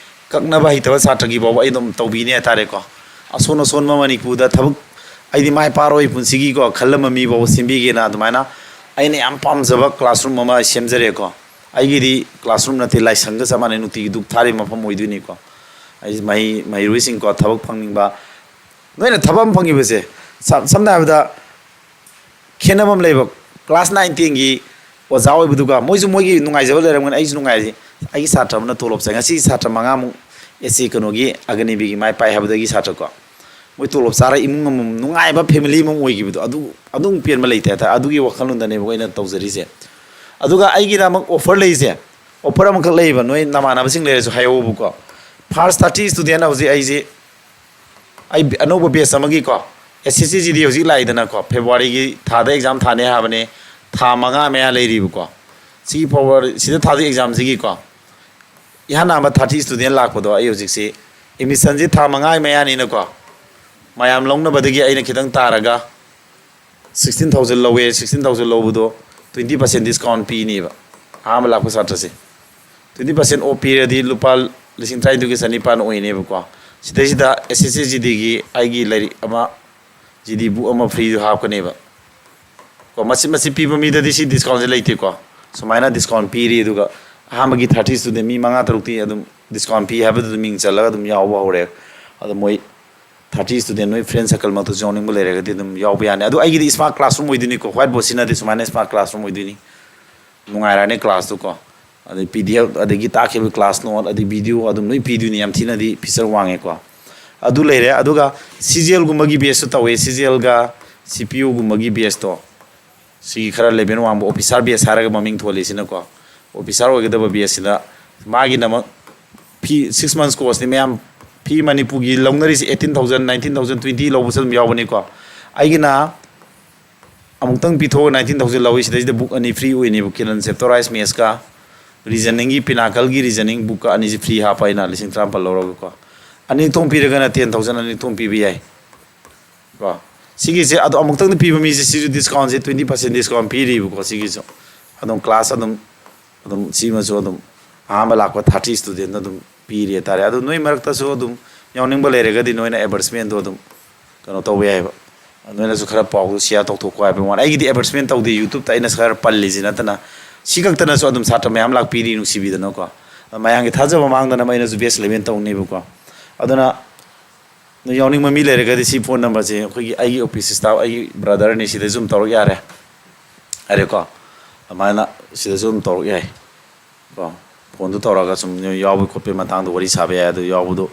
ꯀꯛꯅꯕ ꯍꯩꯇꯕ ꯁꯥꯇ꯭ꯔꯒꯤ ꯐꯥꯎꯕ ꯑꯩ ꯑꯗꯨꯝ ꯇꯧꯕꯤꯅꯤ ꯍꯥꯏꯇꯥꯔꯦꯀꯣ꯫ ꯑꯁꯣꯟ ꯑꯁꯣꯟꯕ ꯃꯅꯤꯄꯨꯔꯗ ꯊꯕꯛ, ꯑꯩꯗꯤ ꯃꯥꯏ ꯄꯥꯛꯑꯔꯣꯏ ꯄꯨꯟꯁꯤꯒꯤꯀꯣ ꯈꯜꯂꯝꯕ ꯃꯤ ꯐꯥꯎꯕ ꯁꯦꯝꯕꯤꯒꯦꯅ ꯑꯗꯨꯃꯥꯏꯅ ꯑꯩꯅ ꯌꯥꯝ ꯄꯥꯝꯖꯕ ꯀ꯭ꯂꯥꯁꯔꯨꯝ ꯑꯃ ꯁꯦꯝꯖꯔꯦꯀꯣ꯫ ꯑꯩꯒꯤꯗꯤ ꯀ꯭ꯂꯥꯁꯔꯨꯝ ꯅꯠꯇꯦ, ꯂꯥꯏꯁꯪꯒ ꯆꯞ ꯃꯥꯟꯅꯩ, ꯅꯨꯡꯇꯤꯒꯤ ꯙꯨꯞ ꯊꯥꯔꯤꯕ ꯃꯐꯝ ꯑꯣꯏꯗꯣꯏꯅꯤꯀꯣ꯫ ꯑꯩ ꯃꯍꯩ, ꯃꯍꯩꯔꯣꯏꯁꯤꯡꯀꯣ ꯊꯕꯛ ꯐꯪꯅꯤꯡꯕ, ꯅꯣꯏꯅ ꯊꯕꯛ ꯑꯃ ꯐꯪꯉꯤꯕꯁꯦ, ꯁꯝ-, ꯁꯝꯅ ꯍꯥꯏꯔꯕꯗ ꯈꯦꯠꯅꯕ ꯑꯃ ꯂꯩꯕ꯫ ꯀ꯭ꯂꯥꯁ ꯅꯥꯏꯟ ꯇꯦꯟꯒꯤ ꯑꯣꯖꯥ ꯑꯣꯏꯕꯗꯨꯒ ꯃꯣꯏꯁꯨ ꯃꯣꯏꯒꯤ ꯅꯨꯡꯉꯥꯏꯖꯕ ꯂꯩꯔꯝꯒꯅꯤ, ꯑꯩꯁꯨ ꯅꯨꯡꯉꯥꯏꯔꯤ꯫ ꯑꯩꯒꯤ ꯁꯥꯇ꯭ꯔ ꯑꯃꯅ ꯇꯣꯂꯣꯞ ꯆꯪꯉꯦ, ꯉꯁꯤ ꯁꯥꯇ꯭ꯔ ꯃꯉꯥꯃꯨꯛ ꯑꯦꯁ ꯑꯦ ꯀꯩꯅꯣꯒꯤ ꯑꯒꯅꯤꯕꯤꯒꯤ ꯃꯥꯏ ꯄꯥꯛꯑꯦ ꯍꯥꯏꯕꯗꯒꯤ ꯁꯥꯇ꯭ꯔꯀꯣ, ꯃꯣꯏ ꯇꯣꯂꯣꯞ ꯆꯥꯔ ꯏꯃꯨꯡ ꯑꯃꯃꯝ ꯅꯨꯡꯉꯥꯏꯕ ꯐꯦꯃꯤꯂꯤ ꯑꯃꯃꯝ ꯑꯣꯏꯈꯤꯕꯗꯣ, ꯑꯗꯨ, ꯑꯗꯨꯝ ꯄꯦꯟꯕ ꯂꯩꯇꯦ ꯍꯥꯏꯇꯥꯔꯦ꯫ ꯑꯗꯨꯒꯤ ꯋꯥꯈꯜꯂꯣꯟꯗꯅꯦꯕꯀꯣ ꯑꯩꯅ ꯇꯧꯖꯔꯤꯁꯦ꯫ ꯑꯗꯨꯒ ꯑꯩꯒꯤꯗ ꯑꯃꯨꯛ ꯑꯣꯐꯔ ꯂꯩꯔꯤꯁꯦ, ꯑꯣꯐꯔ ꯑꯃꯈꯛ ꯂꯩꯌꯦꯕ, ꯅꯣꯏ ꯅꯃꯥꯟꯅꯕꯁꯤꯡ ꯂꯩꯔꯁꯨ ꯍꯥꯏꯍꯧꯕꯀꯣ꯫ ꯐꯥꯔꯁ ꯊꯥꯔꯇꯤ ꯁ꯭ꯇꯨꯗꯦꯟ ꯍꯧꯖꯤꯛ ꯑꯩꯁꯦ, ꯑꯩ ꯑꯅꯧꯕ ꯕꯦꯆ ꯑꯃꯒꯤꯀꯣ, ꯑꯦꯁ ꯑꯦꯁ ꯁꯤ ꯖꯤ ꯗꯤ ꯍꯧꯖꯤꯛ ꯂꯥꯛꯏꯗꯅꯀꯣ, ꯐꯦꯕ꯭ꯔꯨꯋꯥꯔꯤꯒꯤ ꯊꯥꯗ ꯑꯦꯛꯖꯥꯝ ꯊꯥꯅꯤ ꯍꯥꯏꯕꯅꯦ, ꯊꯥ ꯃꯉꯥ ꯃꯌꯥ ꯂꯩꯔꯤꯕꯀꯣ꯫ ꯁꯤꯒꯤ ꯐꯥꯎꯕ ꯁꯤꯗ ꯊꯥꯗꯣꯏ ꯑꯦꯛꯖꯥꯝꯁꯤꯒꯤꯀꯣ, ꯏꯍꯥꯟ ꯍꯥꯟꯕ ꯊꯥꯔꯇꯤ ꯁ꯭ꯇꯨꯗꯦꯟ ꯂꯥꯛꯄꯗꯣ ꯑꯩ ꯍꯧꯖꯤꯛꯁꯤ ꯑꯦꯗꯃꯤꯁꯟꯁꯤ ꯊꯥ ꯃꯉꯥꯒꯤ ꯃꯌꯥꯅꯤꯅꯀꯣ, ꯃꯌꯥꯝ ꯂꯧꯅꯕꯗꯒꯤ ꯑꯩꯅ ꯈꯤꯇꯪ ꯇꯥꯔꯒ ꯁꯤꯛꯁꯇꯤꯟ ꯊꯥꯎꯖꯟ ꯂꯧꯋꯦ꯫ ꯁꯤꯛꯁꯇꯤꯟ ꯊꯥꯎꯖꯟ ꯂꯧꯕꯗꯣ ꯇ꯭ꯋꯦꯟꯇꯤ ꯄꯥꯔꯁꯦꯟ ꯗꯤꯁꯀꯥꯎꯟ ꯄꯤꯅꯦꯕ ꯑꯍꯥꯟꯕ ꯂꯥꯛꯄ ꯁꯥꯇ꯭ꯔꯁꯦ꯫ ꯇ꯭ꯋꯦꯟꯇꯤ ꯄꯥꯔꯁꯦꯟ ꯑꯣꯐ ꯄꯤꯔꯗꯤ ꯂꯨꯄꯥ ꯂꯤꯁꯤꯡ ꯇꯔꯥꯅꯤꯊꯣꯏꯒ ꯆꯅꯤꯄꯥꯟ ꯑꯣꯏꯅꯦꯕꯀꯣ꯫ ꯁꯤꯗꯩꯁꯤꯗ ꯑꯦꯁ ꯑꯦꯁ ꯁꯤ ꯖꯤ ꯗꯤꯒꯤ ꯑꯩꯒꯤ ꯂꯥꯏꯔꯤꯛ ꯑꯃ, ꯖꯤ ꯗꯤ ꯕꯨꯛ ꯑꯃ ꯐ꯭ꯔꯤꯗ ꯍꯥꯞꯀꯅꯦꯕ ꯀꯣ꯫ ꯃꯆꯤꯠ ꯃꯆꯤꯠ ꯄꯤꯕ ꯃꯤꯗꯗꯤ ꯁꯤ ꯗꯤꯁꯀꯥꯎꯟꯁꯦ ꯂꯩꯇꯦꯀꯣ꯫ ꯁꯨꯃꯥꯏꯅ ꯗꯤꯁꯀꯥꯎꯟ ꯄꯤꯔꯤ꯫ ꯑꯗꯨꯒ ꯑꯍꯥꯟꯕꯒꯤ ꯊꯥꯔꯇꯤ ꯁ꯭ꯇꯨꯗꯦꯟ ꯃꯤ ꯃꯉꯥ ꯇꯔꯨꯛꯇꯤ ꯑꯗꯨꯝ ꯗꯤꯁꯀꯥꯎꯟ ꯄꯤ ꯍꯥꯏꯕꯗꯨꯗ ꯃꯤꯡ ꯆꯜꯂꯒ ꯑꯗꯨꯝ ꯌꯥꯎꯕ ꯍꯧꯔꯦ꯫ ꯑꯗꯣ ꯃꯣꯏ ꯊꯥꯔꯇꯤ ꯁ꯭ꯇꯨꯗꯦꯟ, ꯅꯣꯏ ꯐ꯭ꯔꯦꯟ ꯁꯔꯀꯜꯃꯛꯇꯁꯨ ꯌꯥꯎꯅꯤꯡꯕ ꯂꯩꯔꯒꯗꯤ ꯑꯗꯨꯝ ꯌꯥꯎꯕ ꯌꯥꯅꯤ꯫ ꯑꯗꯨ ꯑꯩꯒꯤꯗꯤ ꯁ꯭ꯃꯥꯔꯠ ꯀ꯭ꯂꯥꯁꯔꯨꯝ ꯑꯣꯏꯗꯣꯏꯅꯤꯀꯣ, ꯋꯥꯏꯠ ꯕꯣꯔꯗ ꯁꯤꯖꯤꯟꯅꯗꯦ, ꯁꯨꯃꯥꯏꯅ ꯁ꯭ꯃꯥꯔꯠ ꯀ꯭ꯂꯥꯁꯔꯨꯝ ꯑꯣꯏꯗꯣꯏꯅꯤ꯫ ꯅꯨꯡꯉꯥꯏꯔꯅꯤ ꯀ꯭ꯂꯥꯁꯇꯨꯀꯣ꯫ ꯑꯗꯩ ꯄꯤ ꯗꯤ ꯑꯦꯐ, ꯑꯗꯒꯤ ꯇꯥꯛꯈꯤꯕ ꯀ꯭ꯂꯥꯁ ꯅꯣꯠ, ꯑꯗꯩ ꯚꯤꯗꯤꯑꯣ ꯑꯗꯨꯝ ꯂꯣꯏ ꯄꯤꯗꯣꯏꯅꯤ, ꯌꯥꯝ ꯊꯤꯅꯗꯤ ꯐꯤꯆꯔ ꯋꯥꯡꯉꯦꯀꯣ꯫ ꯑꯗꯨ ꯂꯩꯔꯦ꯫ ꯑꯗꯨꯒ ꯁꯤ ꯖꯤ ꯑꯦꯜꯒꯨꯝꯕꯒꯤ ꯕꯦꯁꯁꯨ ꯇꯧꯋꯦ, ꯁꯤ ꯖꯤ ꯑꯦꯜꯒ ꯁꯤ ꯄꯤ ꯌꯨꯒꯨꯝꯕꯒꯤ ꯕꯦꯁꯇꯣ꯫ ꯁꯤꯒꯤ ꯈꯔ ꯂꯦꯚꯦꯜ ꯋꯥꯡꯕ ꯑꯣꯐꯤꯁꯥꯔ ꯕꯦꯁ ꯍꯥꯏꯔꯒ ꯃꯃꯤꯡ ꯊꯣꯜꯂꯤꯁꯤꯅꯀꯣ꯫ ꯑꯣꯐꯤꯁꯥꯔ ꯑꯣꯏꯒꯗꯕ ꯕꯦꯁꯁꯤꯗ ꯃꯥꯒꯤꯗꯃꯛ ꯐꯤ ꯁꯤꯛꯁ ꯃꯟꯁ ꯀꯣꯔꯁꯅꯤ ꯃꯌꯥꯝ꯫ ꯐꯤ ꯃꯅꯤꯄꯨꯔꯒꯤ ꯂꯧꯅꯔꯤꯁꯤ eighteen thousand, nineteen thousand, twenty ꯂꯧꯕꯁꯨ ꯑꯗꯨꯝ ꯌꯥꯎꯕꯅꯤꯀꯣ꯫ ꯑꯩꯒꯤꯅ ꯑꯃꯨꯛꯇꯪ ꯄꯤꯊꯣꯛꯑꯒ nineteen thousand ꯂꯧꯏ꯫ ꯁꯤꯗꯩꯁꯤꯗ ꯕꯨꯛ ꯑꯅꯤ ꯐ꯭ꯔꯤ ꯑꯣꯏꯅꯦꯕ, ꯀꯤꯔꯟ ꯁꯦꯞꯇꯣꯔꯥꯏꯁ ꯃꯦꯠꯁꯀ ꯔꯤꯖꯅꯤꯡꯒꯤ, ꯄꯤꯅꯥꯀꯜꯒꯤ ꯔꯤꯖꯅꯤꯡ ꯕꯨꯛꯀ ꯑꯅꯤꯁꯤ ꯐ꯭ꯔꯤ ꯍꯥꯞꯄ ꯑꯩꯅ ꯂꯤꯁꯤꯡ ꯇꯔꯥꯃꯥꯄꯜ ꯂꯧꯔꯒꯀꯣ꯫ ꯑꯅꯤ ꯊꯣꯛ ꯄꯤꯔꯒꯅ ten thousand ꯑꯅꯤ ꯊꯣꯛ ꯄꯤꯕ ꯌꯥꯏ꯫ ꯀꯣ꯫ ꯁꯤꯒꯤꯁꯦ ꯑꯗꯣ ꯑꯃꯨꯛꯇꯪꯗ ꯄꯤꯕ ꯃꯤꯁꯦ ꯁꯤꯁꯨ ꯗꯤꯁꯀꯥꯎꯟꯁꯦ twenty percent ꯗꯤꯁꯀꯥꯎꯟ ꯄꯤꯔꯤꯕꯀꯣ꯫ ꯁꯤꯒꯤꯁꯨ ꯑꯗꯨꯝ ꯀ꯭ꯂꯥꯁ ꯑꯗꯨꯝ, ꯑꯗꯨꯝ ꯁꯤꯃꯁꯨ ꯑꯗꯨꯝ ꯑꯍꯥꯟꯕ ꯂꯥꯛꯄ thirty ꯁ꯭ꯇꯨꯗꯦꯟꯗ ꯑꯗꯨꯝ ꯄꯤꯔꯤ ꯍꯥꯏꯇꯥꯔꯦ꯫ ꯑꯗꯨ ꯅꯣꯏ ꯃꯔꯛꯇꯁꯨ ꯑꯗꯨꯝ ꯌꯥꯎꯅꯤꯡꯕ ꯂꯩꯔꯒꯗꯤ ꯅꯣꯏꯅ ꯑꯦꯗꯚꯔꯇꯤꯁꯃꯦꯟꯗꯣ ꯑꯗꯨꯝ ꯀꯩꯅꯣ ꯇꯧꯕ ꯌꯥꯏꯑꯕ꯫ ꯅꯣꯏꯅꯁꯨ ꯈꯔ ꯄꯥꯎꯗꯣ ꯁꯤꯌꯥꯔ ꯇꯧꯊꯣꯛꯀꯣ ꯍꯥꯏꯕꯒꯤ ꯋꯥꯅꯤ꯫ ꯑꯩꯒꯤꯗꯤ ꯑꯦꯗꯚꯔꯇꯤꯁꯃꯦꯟ ꯇꯧꯗꯦ, ꯌꯨꯇ꯭ꯌꯨꯕꯇ ꯑꯩꯅ ꯈꯔ ꯄꯜꯂꯤꯁꯤ ꯅꯠꯇꯅ꯫ ꯁꯤ ꯈꯛꯇꯅꯁꯨ ꯑꯗꯨꯝ ꯁꯥꯇ꯭ꯔ ꯃꯌꯥꯝ ꯂꯥꯛꯄꯤꯔꯤ, ꯅꯨꯡꯁꯤꯕꯤꯗꯅꯀꯣ꯫ ꯃꯌꯥꯝꯒꯤ ꯊꯥꯖꯕ ꯃꯥꯡꯗꯅꯕ ꯑꯩꯅꯁꯨ ꯕꯦꯁ ꯏꯂꯦꯚꯦꯟ ꯇꯧꯅꯦꯕꯀꯣ꯫ ꯑꯗꯨꯅ ꯅꯣꯏ ꯌꯥꯎꯅꯤꯡꯕ ꯃꯤ ꯂꯩꯔꯒꯗꯤ ꯁꯤ ꯐꯣꯟ ꯅꯝꯕꯔꯁꯦ ꯑꯩꯈꯣꯏꯒꯤ, ꯑꯩꯒꯤ ꯑꯣꯐꯤꯁ ꯁ꯭ꯇꯥꯐ, ꯑꯩꯒꯤ ꯕ꯭ꯔꯗꯔꯅꯤ, ꯁꯤꯗꯁꯨ ꯑꯗꯨꯝ ꯇꯧꯔꯛ ꯌꯥꯔꯦ꯫ ꯌꯥꯔꯦꯀꯣ? ꯑꯗꯨꯃꯥꯏꯅ ꯁꯤꯗꯁꯨ ꯑꯗꯨꯝ ꯇꯧꯔꯛ ꯌꯥꯏ꯫ ꯀꯣ, ꯐꯣꯟꯗꯨ ꯇꯧꯔꯒ ꯁꯨꯝ ꯅꯣꯏ ꯌꯥꯎꯕꯒꯤ ꯈꯣꯠꯄꯒꯤ ꯃꯇꯥꯡꯗ ꯋꯥꯔꯤ ꯁꯥꯕ ꯌꯥꯏ꯫ ꯑꯗꯨ ꯌꯥꯎꯕꯗꯨ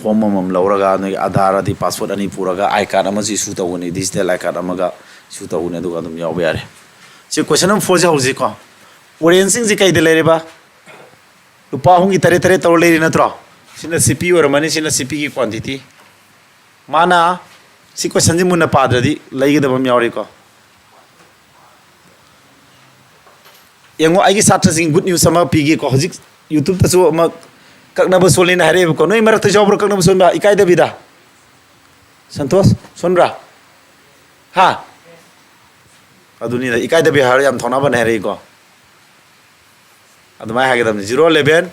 ꯐꯣꯝ ꯑꯃꯃꯝ ꯂꯧꯔꯒ ꯅꯣꯏꯒꯤ ꯑꯙꯥꯔ ꯑꯗꯩ ꯄꯥꯁꯄꯣꯔꯠ ꯑꯅꯤ ꯄꯨꯔꯒ ꯑꯥꯏ ꯀꯥꯔꯗ ꯑꯃꯁꯨ ꯏꯁꯨ ꯇꯧꯒꯅꯤ, ꯗꯤꯖꯤꯇꯦꯜ ꯑꯥꯏ ꯀꯥꯔꯗ ꯑꯃꯒ ꯏꯁꯨ ꯇꯧꯒꯅꯤ, ꯑꯗꯨꯒ ꯑꯗꯨꯝ ꯌꯥꯎꯕ ꯌꯥꯔꯦ꯫ ꯁꯤ ꯀꯣꯏꯁꯟ ꯅꯝꯕꯔ ꯐꯣꯔꯁꯦ ꯍꯧꯖꯤꯛꯀꯣ, ꯑꯣꯔꯦꯟꯖꯁꯤꯡꯁꯦ ꯀꯩꯗ ꯂꯩꯔꯦꯕ? ꯂꯨꯄꯥ ꯑꯍꯨꯝꯒꯤ ꯇꯔꯦꯠ ꯇꯔꯦꯠ ꯇꯧꯔ ꯂꯩꯔꯤ ꯅꯠꯇ꯭ꯔꯣ? ꯁꯤꯅ ꯁꯤ ꯄꯤ ꯑꯣꯏꯔꯝꯃꯅꯤ, ꯁꯤꯅ ꯁꯤ ꯄꯤꯒꯤ ꯀ꯭ꯋꯥꯟꯇꯤꯇꯤ꯫ ꯃꯥꯅ ꯁꯤ ꯀꯣꯏꯁꯟꯁꯤ ꯃꯨꯟꯅ ꯄꯥꯗ꯭ꯔꯗꯤ ꯂꯩꯒꯗꯕ ꯑꯃ ꯌꯥꯎꯔꯤꯀꯣ꯫ ꯌꯦꯡꯉꯣ, ꯑꯩꯒꯤ ꯁꯥꯇ꯭ꯔꯁꯤꯡ ꯒꯨꯗ ꯅ꯭ꯌꯨꯁ ꯑꯃ ꯄꯤꯒꯦꯀꯣ꯫ ꯍꯧꯖꯤꯛ ꯌꯨꯇ꯭ꯌꯨꯕꯇꯁꯨ ꯑꯃ ꯀꯛꯅꯕ ꯁꯣꯜꯂꯦꯅ ꯍꯥꯏꯔꯛꯑꯦꯕꯀꯣ꯫ ꯅꯣꯏ ꯃꯔꯛꯇꯁꯨ ꯌꯥꯎꯕ꯭ꯔꯣ ꯀꯛꯅꯕ ꯁꯣꯟꯕ? ꯏꯀꯥꯏꯗꯕꯤꯗ꯫ ꯁꯟꯇꯣꯁ, ꯁꯣꯟꯕ꯭ꯔꯥ? ꯍꯥ? ꯑꯗꯨꯅꯤꯗ, ꯏꯀꯥꯏꯗꯕꯤ ꯍꯥꯏꯔ ꯌꯥꯝ ꯊꯧꯅꯥ ꯐꯅ ꯍꯥꯏꯔꯛꯏꯀꯣ꯫ ꯑꯗꯨꯃꯥꯏꯅ ꯍꯥꯏꯒꯗꯕꯅꯤ꯫ Zero eleven,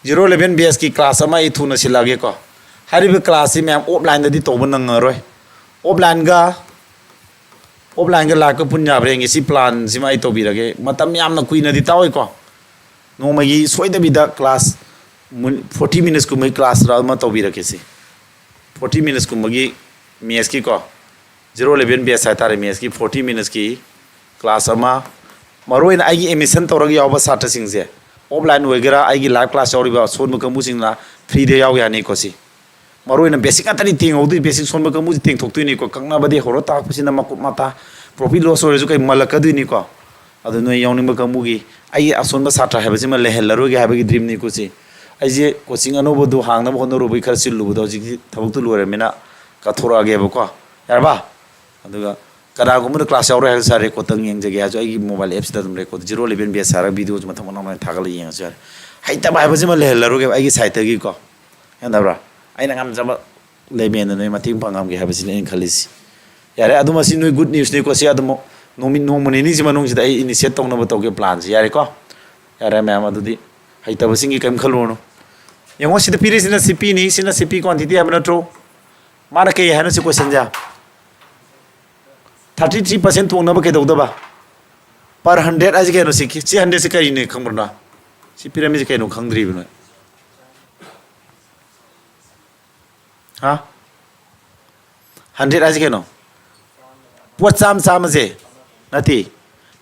zero eleven batchꯀꯤ ꯀ꯭ꯂꯥꯁ ꯑꯃ ꯑꯩ ꯊꯨꯅ ꯁꯤꯜꯂꯛꯑꯒꯦꯀꯣ꯫ ꯍꯥꯏꯔꯤꯕ ꯀ꯭ꯂꯥꯁꯁꯤ ꯃꯌꯥꯝ ꯑꯣꯐꯂꯥꯏꯟꯗꯗꯤ ꯇꯧꯕ ꯅꯪꯉꯔꯣꯏ꯫ ꯑꯣꯐꯂꯥꯏꯟꯒ, ꯑꯣꯐꯂꯥꯏꯟꯒ ꯂꯥꯏꯚꯀ ꯄꯨꯟ ꯌꯥꯕ꯭ꯔꯥ ꯌꯦꯡꯒꯦ꯫ ꯁꯤ ꯄ꯭ꯂꯥꯟꯁꯤꯃ ꯑꯩ ꯇꯧꯕꯤꯔꯒꯦ꯫ ꯃꯇꯝ ꯌꯥꯝꯅ ꯀꯨꯏꯅꯗꯤ ꯇꯥꯛꯑꯣꯏꯀꯣ꯫ ꯅꯣꯡꯃꯒꯤ ꯁꯣꯏꯗꯕꯤꯗ ꯀ꯭ꯂꯥꯁ ꯐꯣꯔꯇꯤ ꯃꯤꯅꯠꯁꯀꯨꯝꯕꯒꯤ ꯀ꯭ꯂꯥꯁ ꯑꯃ ꯇꯧꯕꯤꯔꯛꯀꯦꯁꯦ꯫ ꯐꯣꯔꯇꯤ ꯃꯤꯅꯠꯁꯀꯨꯝꯕꯒꯤ ꯃꯦꯠꯁꯀꯤꯀꯣ, ꯖꯤꯔꯣ ꯏꯂꯦꯚꯦꯟ ꯕꯦꯁ ꯍꯥꯏꯇꯥꯔꯦ, ꯃꯦꯠꯁꯀꯤ ꯐꯣꯔꯇꯤ ꯃꯤꯅꯠꯁꯀꯤ ꯀ꯭ꯂꯥꯁ ꯑꯃ꯫ ꯃꯔꯨꯑꯣꯏꯅ ꯑꯩꯒꯤ ꯑꯦꯗꯃꯤꯁꯟ ꯇꯧꯔꯒ ꯌꯥꯎꯕ ꯁꯥꯇ꯭ꯔꯁꯤꯡꯁꯦ, ꯑꯣꯐꯂꯥꯏꯟ ꯑꯣꯏꯒꯦꯔꯥ, ꯑꯩꯒꯤ ꯂꯥꯏꯚ ꯀ꯭ꯂꯥꯁ ꯌꯥꯎꯔꯤꯕ ꯑꯁꯣꯟꯕ ꯀꯥꯡꯕꯨꯁꯤꯡꯅ ꯐ꯭ꯔꯤꯗ ꯌꯥꯎ ꯌꯥꯅꯤꯀꯣ꯫ ꯁꯤ ꯃꯔꯨꯑꯣꯏꯅ ꯕꯦꯁꯤꯛ ꯉꯥꯛꯇꯅꯤ ꯊꯦꯡꯍꯧꯗꯣꯏ꯫ ꯕꯦꯁꯤꯛ ꯁꯣꯟꯕ ꯀꯥꯡꯕꯨꯁꯤ ꯇꯦꯡꯊꯣꯛꯇꯣꯏꯅꯤꯀꯣ꯫ ꯀꯛꯅꯕꯗꯤ ꯍꯧꯔ ꯇꯥꯛꯄꯁꯤꯅ ꯃꯀꯨꯞ ꯃꯇꯥ, ꯄ꯭ꯔꯣꯐꯤꯠ ꯂꯣꯁ ꯑꯣꯏꯔꯁꯨ ꯀꯩ ꯃꯜꯂꯛꯀꯗꯣꯏꯅꯤꯀꯣ꯫ ꯑꯗꯨ ꯅꯣꯏ ꯌꯥꯎꯅꯤꯡꯕ ꯀꯥꯡꯕꯨꯒꯤ, ꯑꯩꯒꯤ ꯑꯁꯣꯟꯕ ꯁꯥꯇ꯭ꯔ ꯍꯥꯏꯕꯁꯤꯃ ꯂꯩꯍꯜꯂꯔꯣꯏꯒꯦ ꯍꯥꯏꯕꯒꯤ ꯗ꯭ꯔꯤꯝꯅꯤꯀꯣ ꯁꯤ꯫ ꯑꯩꯁꯦ ꯀꯣꯆꯤꯡ ꯑꯅꯧꯕꯗꯨ ꯍꯥꯡꯅꯕ ꯍꯣꯠꯅꯔꯨꯕꯒꯤ ꯈꯔ ꯆꯤꯜꯂꯨꯕꯗꯣ, ꯍꯧꯖꯤꯛꯇꯤ ꯊꯕꯛꯇꯨ ꯂꯣꯏꯔꯃꯤꯅ ꯀꯠꯊꯣꯔꯛꯑꯒꯦꯕꯀꯣ꯫ ꯌꯥꯔꯕ? ꯑꯗꯨꯒ ꯀꯅꯥꯒꯨꯝꯕꯗ ꯀ꯭ꯂꯥꯁ ꯌꯥꯎꯔꯣꯏ ꯍꯥꯏꯔꯁꯨ ꯌꯥꯔꯦ, ꯔꯦꯀꯣꯔꯗꯇꯪ ꯌꯦꯡꯖꯒꯦ ꯍꯥꯏꯔꯁꯨ ꯑꯩꯒꯤ ꯃꯣꯕꯥꯏꯜ ꯑꯦꯞꯁꯤꯗ ꯑꯗꯨꯝ ꯔꯦꯀꯣꯔꯗ ꯖꯤꯔꯣ ꯏꯂꯦꯚꯦꯟ ꯕꯦꯁ ꯍꯥꯏꯔꯒ ꯚꯤꯗꯤꯑꯣꯁꯨ ꯃꯊꯪ ꯃꯊꯪ ꯂꯣꯏꯅ ꯊꯥꯒꯠꯂꯒ ꯌꯦꯡꯉꯁꯨ ꯌꯥꯔꯦ꯫ ꯍꯩꯇꯕ ꯍꯥꯏꯕꯁꯤꯃ ꯂꯩꯍꯜꯂꯔꯣꯏꯒꯦꯕ ꯑꯩꯒꯤ ꯁꯥꯏꯠꯇꯒꯤꯀꯣ꯫ ꯒ꯭ꯌꯥꯟ ꯇꯥꯕ꯭ꯔꯥ? ꯑꯩꯅ ꯉꯝꯖꯕ ꯂꯦꯚꯦꯜꯗ ꯅꯣꯏ ꯃꯇꯦꯡ ꯄꯥꯡꯉꯝꯒꯦ ꯍꯥꯏꯕꯁꯤꯅꯤ ꯑꯩꯅ ꯈꯜꯂꯤꯁꯤ꯫ ꯌꯥꯔꯦ, ꯑꯗꯨꯃ ꯁꯤ ꯅꯣꯏ ꯒꯨꯗ ꯅ꯭ꯌꯨꯁꯅꯤꯀꯣ꯫ ꯁꯤ ꯑꯗꯨꯃꯛ ꯅꯨꯃꯤꯠ, ꯅꯣꯡꯃ ꯅꯤꯅꯤꯁꯤ ꯃꯅꯨꯡꯁꯤꯗ ꯑꯩ ꯏꯅꯤꯁꯤꯌꯦꯠ ꯇꯧꯅꯕ ꯇꯧꯒꯦ ꯄ꯭ꯂꯥꯟꯁꯤ꯫ ꯌꯥꯔꯦꯀꯣ? ꯌꯥꯔꯦ ꯃꯌꯥꯝ, ꯑꯗꯨꯗꯤ ꯍꯩꯇꯕꯁꯤꯡꯒꯤ ꯀꯔꯤꯝ ꯈꯜꯂꯨꯔꯅꯨ꯫ ꯌꯦꯡꯉꯣ, ꯁꯤꯗ ꯄꯤꯔꯤꯁꯤꯅ ꯁꯤ ꯄꯤꯅꯤ, ꯁꯤꯅ ꯁꯤ ꯄꯤ ꯀ꯭ꯋꯥꯟꯇꯤꯇꯤ ꯍꯥꯏꯕ ꯅꯠꯇ꯭ꯔꯣ? ꯃꯥꯅ ꯀꯩ ꯍꯥꯏꯅꯣ ꯁꯤ ꯀꯣꯏꯁꯟꯁꯦ? ꯊꯥꯔꯇꯤ ꯊ꯭ꯔꯤ ꯄꯥꯔꯁꯦꯟ ꯇꯣꯡꯅꯕ ꯀꯩꯗꯧꯗꯕ? ꯄꯔ ꯍꯟꯗ꯭ꯔꯦꯠ ꯍꯥꯏꯁꯦ ꯀꯩꯅꯣ? ꯁꯤ, ꯁꯤ ꯍꯟꯗ꯭ꯔꯦꯠꯁꯦ ꯀꯔꯤꯅꯣ ꯈꯪꯕ꯭ꯔꯣ ꯅꯣꯏ? ꯁꯤ ꯄꯤꯔꯝꯃꯤꯁꯦ ꯀꯩꯅꯣ ꯈꯪꯗ꯭ꯔꯤꯕ ꯅꯣꯏ? ꯍꯥ? ꯍꯟꯗ꯭ꯔꯦꯠ ꯍꯥꯏꯁꯦ ꯀꯩꯅꯣ? ꯄꯣꯠ ꯆꯥꯝꯃ, ꯆꯥꯝꯃꯁꯦ ꯅꯠꯇꯦ꯫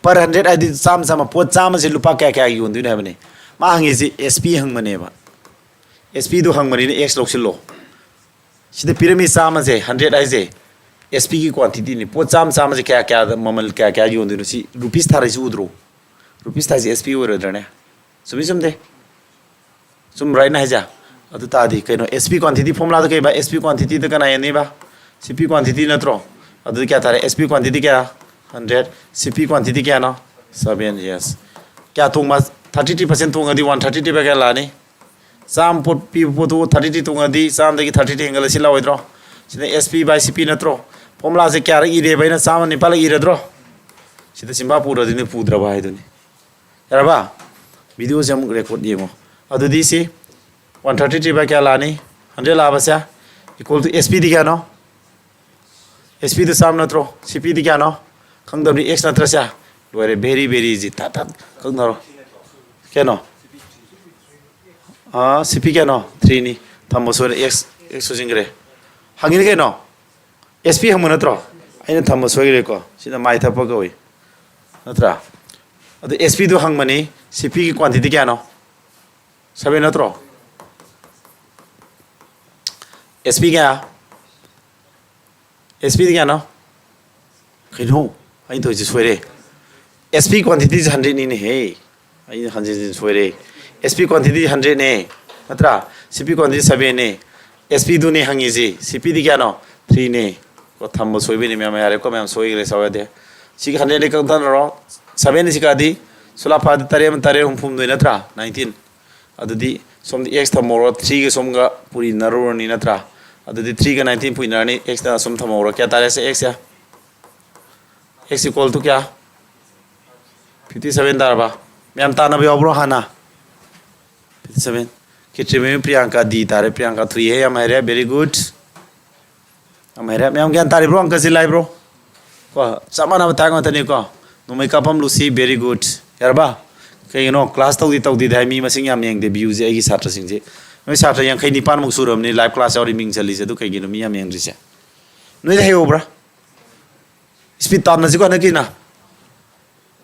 ꯄꯔ ꯍꯟꯗ꯭ꯔꯦꯠ ꯍꯥꯏꯗꯤ ꯆꯥꯝꯃ, ꯆꯥꯝꯃ꯫ ꯄꯣꯠ ꯆꯥꯝꯃꯁꯦ ꯂꯨꯄꯥ ꯀꯌꯥ ꯀꯌꯥꯒꯤ ꯌꯣꯟꯗꯣꯏꯅꯣ ꯍꯥꯏꯕꯅꯤ꯫ ꯃꯥ ꯍꯪꯉꯤꯁꯤ ꯑꯦꯁ ꯄꯤ ꯍꯪꯕꯅꯦꯕ꯫ ꯑꯦꯁ ꯄꯤꯗꯨ ꯍꯪꯕꯅꯤꯅ ꯑꯦꯛꯁ ꯂꯧꯁꯤꯜꯂꯣ꯫ ꯁꯤꯗ ꯄꯤꯔꯝꯃꯤ ꯆꯥꯝꯃꯁꯦ, ꯍꯟꯗ꯭ꯔꯦꯠ ꯍꯥꯏꯁꯦ ꯑꯦꯁ ꯄꯤꯒꯤ ꯀ꯭ꯋꯥꯟꯇꯤꯇꯤꯅꯤ꯫ ꯄꯣꯠ ꯆꯥꯝꯃ, ꯆꯥꯝꯃꯁꯦ ꯀꯌꯥ ꯀꯌꯥꯗ, ꯃꯃꯜ ꯀꯌꯥ ꯀꯌꯥ ꯌꯣꯟꯗꯣꯏꯅꯣ? ꯁꯤ ꯔꯨꯄꯤꯁ ꯊꯥꯔꯛꯏꯁꯤ ꯎꯗ꯭ꯔꯣ? ꯔꯨꯄꯤꯁ ꯊꯥꯔꯛꯏꯁꯤ ꯑꯦꯁ ꯄꯤ ꯑꯣꯏꯔꯣꯏꯗ꯭ꯔꯅꯦ? ꯆꯨꯝꯃꯤ ꯆꯨꯝꯗꯦ? ꯆꯨꯝꯕ꯭ꯔꯥ ꯑꯩꯅ ꯍꯥꯏꯁꯦ? ꯑꯗꯨ ꯇꯥꯔꯗꯤ ꯀꯩꯅꯣ, ꯑꯦꯁ ꯄꯤ ꯀ꯭ꯋꯥꯟꯇꯤꯇꯤ ꯐꯣꯔꯃꯨꯂꯥꯗ ꯀꯩꯕ? ꯑꯦꯁ ꯄꯤ ꯀ꯭ꯋꯥꯟꯇꯤꯇꯤꯗ ꯀꯅꯥ ꯌꯦꯟꯅꯤꯕ? ꯁꯤ ꯄꯤ ꯀ꯭ꯋꯥꯟꯇꯤꯇꯤ ꯅꯠꯇ꯭ꯔꯣ? ꯑꯗꯨꯗꯤ ꯀꯌꯥ ꯇꯥꯔꯦ? ꯑꯦꯁ ꯄꯤ ꯀ꯭ꯋꯥꯟꯇꯤꯇꯤ ꯀꯌꯥ? ꯍꯟꯗ꯭ꯔꯦꯠ꯫ ꯁꯤ ꯄꯤ ꯀ꯭ꯋꯥꯟꯇꯤꯇꯤ ꯀꯌꯥꯅꯣ? ꯁꯚꯦꯟ꯫ ꯌꯦꯁ꯫ ꯀꯌꯥ ꯇꯣꯡꯕ? ꯊꯥꯔꯇꯤ ꯊ꯭ꯔꯤ ꯄꯥꯔꯁꯦꯟ ꯇꯣꯡꯉꯗꯤ ꯋꯥꯟ ꯊꯥꯔꯇꯤ ꯊ꯭ꯔꯤ ꯕꯥꯏ ꯀꯌꯥ ꯂꯥꯛꯑꯅꯤ? ꯆꯥꯝꯃ ꯄꯣꯠ ꯄꯤꯕ ꯄꯣꯠꯇꯨ ꯊꯥꯔꯇꯤ ꯊ꯭ꯔꯤ ꯇꯣꯡꯉꯗꯤ ꯆꯥꯝꯃꯗꯒꯤ ꯊꯥꯔꯇꯤ ꯊ꯭ꯔꯤ ꯍꯦꯟꯒꯠꯂꯁꯤ ꯂꯥꯛꯑꯣꯏꯗ꯭ꯔꯣ? ꯁꯤꯅ ꯑꯦꯁ ꯄꯤ ꯕꯥꯏ ꯁꯤ ꯄꯤ ꯅꯠꯇ꯭ꯔꯣ? ꯐꯣꯔꯃꯨꯂꯥꯁꯦ ꯀꯌꯥꯔꯛ ꯏꯔꯦꯕ? ꯑꯩꯅ ꯆꯥꯝꯃ ꯅꯤꯄꯥꯜꯂꯛ ꯏꯔꯗ꯭ꯔꯣ? ꯁꯤꯗ ꯆꯤꯝꯕꯥ ꯄꯨꯔꯗꯤ ꯅꯣꯏ ꯄꯨꯗ꯭ꯔꯕ ꯍꯥꯏꯗꯨꯅꯤ꯫ ꯌꯥꯔꯕ? ꯚꯤꯗꯤꯑꯣꯁꯦ ꯑꯃꯨꯛ ꯔꯦꯀꯣꯔꯗ ꯌꯦꯡꯉꯣ꯫ ꯑꯗꯨꯗꯤ ꯁꯤ ꯋꯥꯟ ꯊꯥꯔꯇꯤ ꯊ꯭ꯔꯤ ꯕꯥꯏ ꯀꯌꯥ ꯂꯥꯛꯑꯅꯤ? ꯍꯟꯗ꯭ꯔꯦꯠ ꯂꯥꯛꯑꯕꯁꯦ ꯏꯀ꯭ꯋꯦꯜ ꯇꯨ ꯑꯦꯁ ꯄꯤꯗꯤ ꯀꯌꯥꯅꯣ? ꯑꯦꯁ ꯄꯤꯗꯨ ꯆꯥꯝꯃ ꯅꯠꯇ꯭ꯔꯣ? ꯁꯤ ꯄꯤꯗꯤ ꯀꯌꯥꯅꯣ? ꯈꯪꯗꯕꯅꯤ, ꯑꯦꯛꯁ ꯅꯠꯇ꯭ꯔꯁꯦ? ꯂꯣꯏꯔꯦ, ꯚꯦꯔꯤ ꯚꯦꯔꯤ ꯏꯖꯤ꯫ ꯊꯠ ꯊꯠ ꯈꯪꯅꯔꯣ꯫ ꯀꯩꯅꯣ? ꯑꯥ, ꯁꯤ ꯄꯤ ꯀꯌꯥꯅꯣ? ꯊ꯭ꯔꯤꯅꯤ꯫ ꯊꯝꯕ ꯁꯣꯏꯔꯦ, ꯑꯦꯛꯁ, ꯑꯦꯛꯁ ꯁꯣꯏꯁꯤꯟꯈ꯭ꯔꯦ꯫ ꯍꯪꯉꯤꯅꯤ ꯀꯩꯅꯣ? ꯑꯦꯁ ꯄꯤ ꯍꯪꯕ ꯅꯠꯇ꯭ꯔꯣ? ꯑꯩꯅ ꯊꯝꯕ ꯁꯣꯏꯈ꯭ꯔꯦꯀꯣ꯫ ꯁꯤꯅ ꯃꯥꯏ ꯊꯛꯄ ꯀꯧꯏ, ꯅꯠꯇ꯭ꯔꯥ? ꯑꯗꯨ ꯑꯦꯁ ꯄꯤꯗꯨ ꯍꯪꯕꯅꯤ, ꯁꯤ ꯄꯤꯒꯤ ꯀ꯭ꯋꯥꯟꯇꯤꯇꯤ ꯀꯌꯥꯅꯣ? ꯁꯚꯦꯟ ꯅꯠꯇ꯭ꯔꯣ? ꯑꯦꯁ ꯄꯤ ꯀꯌꯥ? ꯑꯦꯁ ꯄꯤꯗꯤ ꯀꯌꯥꯅꯣ? ꯀꯩꯅꯣ? ꯑꯩꯅ ꯇꯧꯔꯤꯁꯦ ꯁꯣꯏꯔꯦ꯫ S P ꯀ꯭ꯋꯥꯟꯇꯤꯇꯤꯁꯦ ꯍꯟꯗ꯭ꯔꯦꯠꯅꯤꯅꯦꯍꯦ꯫ ꯑꯩꯅ ꯍꯟꯖꯤꯟ ꯍꯟꯖꯤꯟ ꯁꯣꯏꯔꯦ꯫ ꯑꯦꯁ ꯄꯤ ꯀ꯭ꯋꯥꯟꯇꯤꯇꯤ ꯍꯟꯗ꯭ꯔꯦꯠꯅꯦ, ꯅꯠꯇ꯭ꯔꯥ? ꯁꯤ ꯄꯤ ꯀ꯭ꯋꯥꯟꯇꯤꯇꯤ ꯁꯚꯦꯟꯅꯦ꯫ ꯑꯦꯁ ꯄꯤꯗꯨꯅꯦ ꯍꯪꯉꯤꯁꯦ꯫ ꯁꯤ ꯄꯤꯗꯤ ꯀꯌꯥꯅꯣ? ꯊ꯭ꯔꯤꯅꯦ꯫ ꯀꯣ, ꯊꯝꯕ ꯁꯣꯏꯕꯩꯅꯦ ꯃꯌꯥꯝ꯫ ꯌꯥꯔꯦꯀꯣ ꯃꯌꯥꯝ, ꯁꯣꯏꯈ꯭ꯔꯦ, ꯁꯥꯎ ꯌꯥꯗꯦ꯫ ꯁꯤꯒꯤ ꯍꯟꯗ꯭ꯔꯦꯠꯅꯦ ꯀꯛꯊꯠꯅꯔꯣ꯫ ꯁꯚꯦꯟ ꯁꯤ ꯀꯥꯗꯤ ꯁꯨꯂꯥ ꯐꯥꯗꯤ ꯇꯔꯦꯠ ꯑꯃ ꯇꯔꯦꯠ ꯍꯨꯝꯐꯨꯍꯨꯝꯗꯣꯏ ꯅꯠꯇ꯭ꯔꯥ? ꯅꯥꯏꯟꯇꯤꯟ꯫ ꯑꯗꯨꯗꯤ ꯁꯣꯝꯗ ꯑꯦꯛꯁ ꯊꯝꯃꯧꯔꯣ, ꯊ꯭ꯔꯤꯒ ꯁꯣꯝꯒ ꯄꯨꯔꯤꯅꯔꯨꯔꯅꯤ ꯅꯠꯇ꯭ꯔꯥ? ꯑꯗꯨꯗꯤ ꯊ꯭ꯔꯤꯒ ꯅꯥꯏꯟꯇꯤꯟ ꯄꯨꯏꯅꯔꯅꯤ, ꯑꯦꯛꯁꯅ ꯑꯁꯨꯝ ꯊꯝꯍꯧꯔꯣ꯫ ꯀꯌꯥ ꯇꯥꯔꯦ ꯁꯦ? ꯑꯦꯛꯁꯁꯦ, x equal to ꯀꯌꯥ? ꯐꯤꯐꯇꯤ ꯁꯚꯦꯟ ꯇꯥꯔꯕ? ꯃꯌꯥꯝ ꯇꯥꯟꯅꯕ ꯌꯥꯎꯕ꯭ꯔꯣ ꯍꯥꯟꯅ? Fifty seven. ꯈꯦꯇ꯭ꯔꯤꯃꯌꯨꯝ ꯄ꯭ꯔꯤꯌꯥꯡꯀꯥ, ꯗꯤ ꯇꯥꯔꯦ꯫ ꯄ꯭ꯔꯤꯌꯥꯡꯀꯥ ꯊꯨꯏꯍꯦ, ꯌꯥꯝ ꯍꯩꯔꯦ, very good꯫ ꯌꯥꯝ ꯍꯩꯔꯦ꯫ ꯃꯌꯥꯝ ꯒ꯭ꯌꯥꯟ ꯇꯥꯔꯤꯕ꯭ꯔꯣ? ꯑꯪꯀꯁꯤ ꯂꯥꯏꯕ꯭ꯔꯣ? ꯀꯣ, ꯆꯞ ꯃꯥꯟꯅꯕ ꯇꯥꯏꯞ ꯉꯥꯛꯇꯅꯤꯀꯣ꯫ ꯅꯣꯡꯃꯩ ꯀꯥꯞꯄꯝ ꯂꯨꯁꯤ, very good꯫ ꯌꯥꯔꯕ? ꯀꯩꯒꯤꯅꯣ class ꯇꯧꯗꯦ ꯇꯧꯗꯦꯗꯤ ꯍꯥꯏ, ꯃꯤ ꯃꯁꯤꯡ ꯌꯥꯝ ꯌꯦꯡꯗꯦ viewꯁꯦ ꯑꯩꯒꯤ ꯁꯥꯇ꯭ꯔꯁꯤꯡꯁꯦ? ꯅꯣꯏ ꯁꯥꯇ꯭ꯔ ꯌꯥꯡꯈꯩ ꯅꯤꯄꯥꯟꯃꯨꯛ ꯁꯨꯔꯕꯅꯤ live class ꯌꯥꯎꯔꯤ ꯃꯤꯡ ꯆꯜꯂꯤꯁꯦ, ꯑꯗꯨ ꯀꯩꯒꯤꯅꯣ ꯃꯤ ꯌꯥꯝ ꯌꯦꯡꯗ꯭ꯔꯤꯁꯦ? ꯅꯣꯏꯗꯤ ꯍꯩꯍꯧꯕ꯭ꯔꯥ? Speed ꯇꯥꯟꯅꯁꯤꯀꯣ ꯍꯟꯗꯛꯀꯤꯅ꯫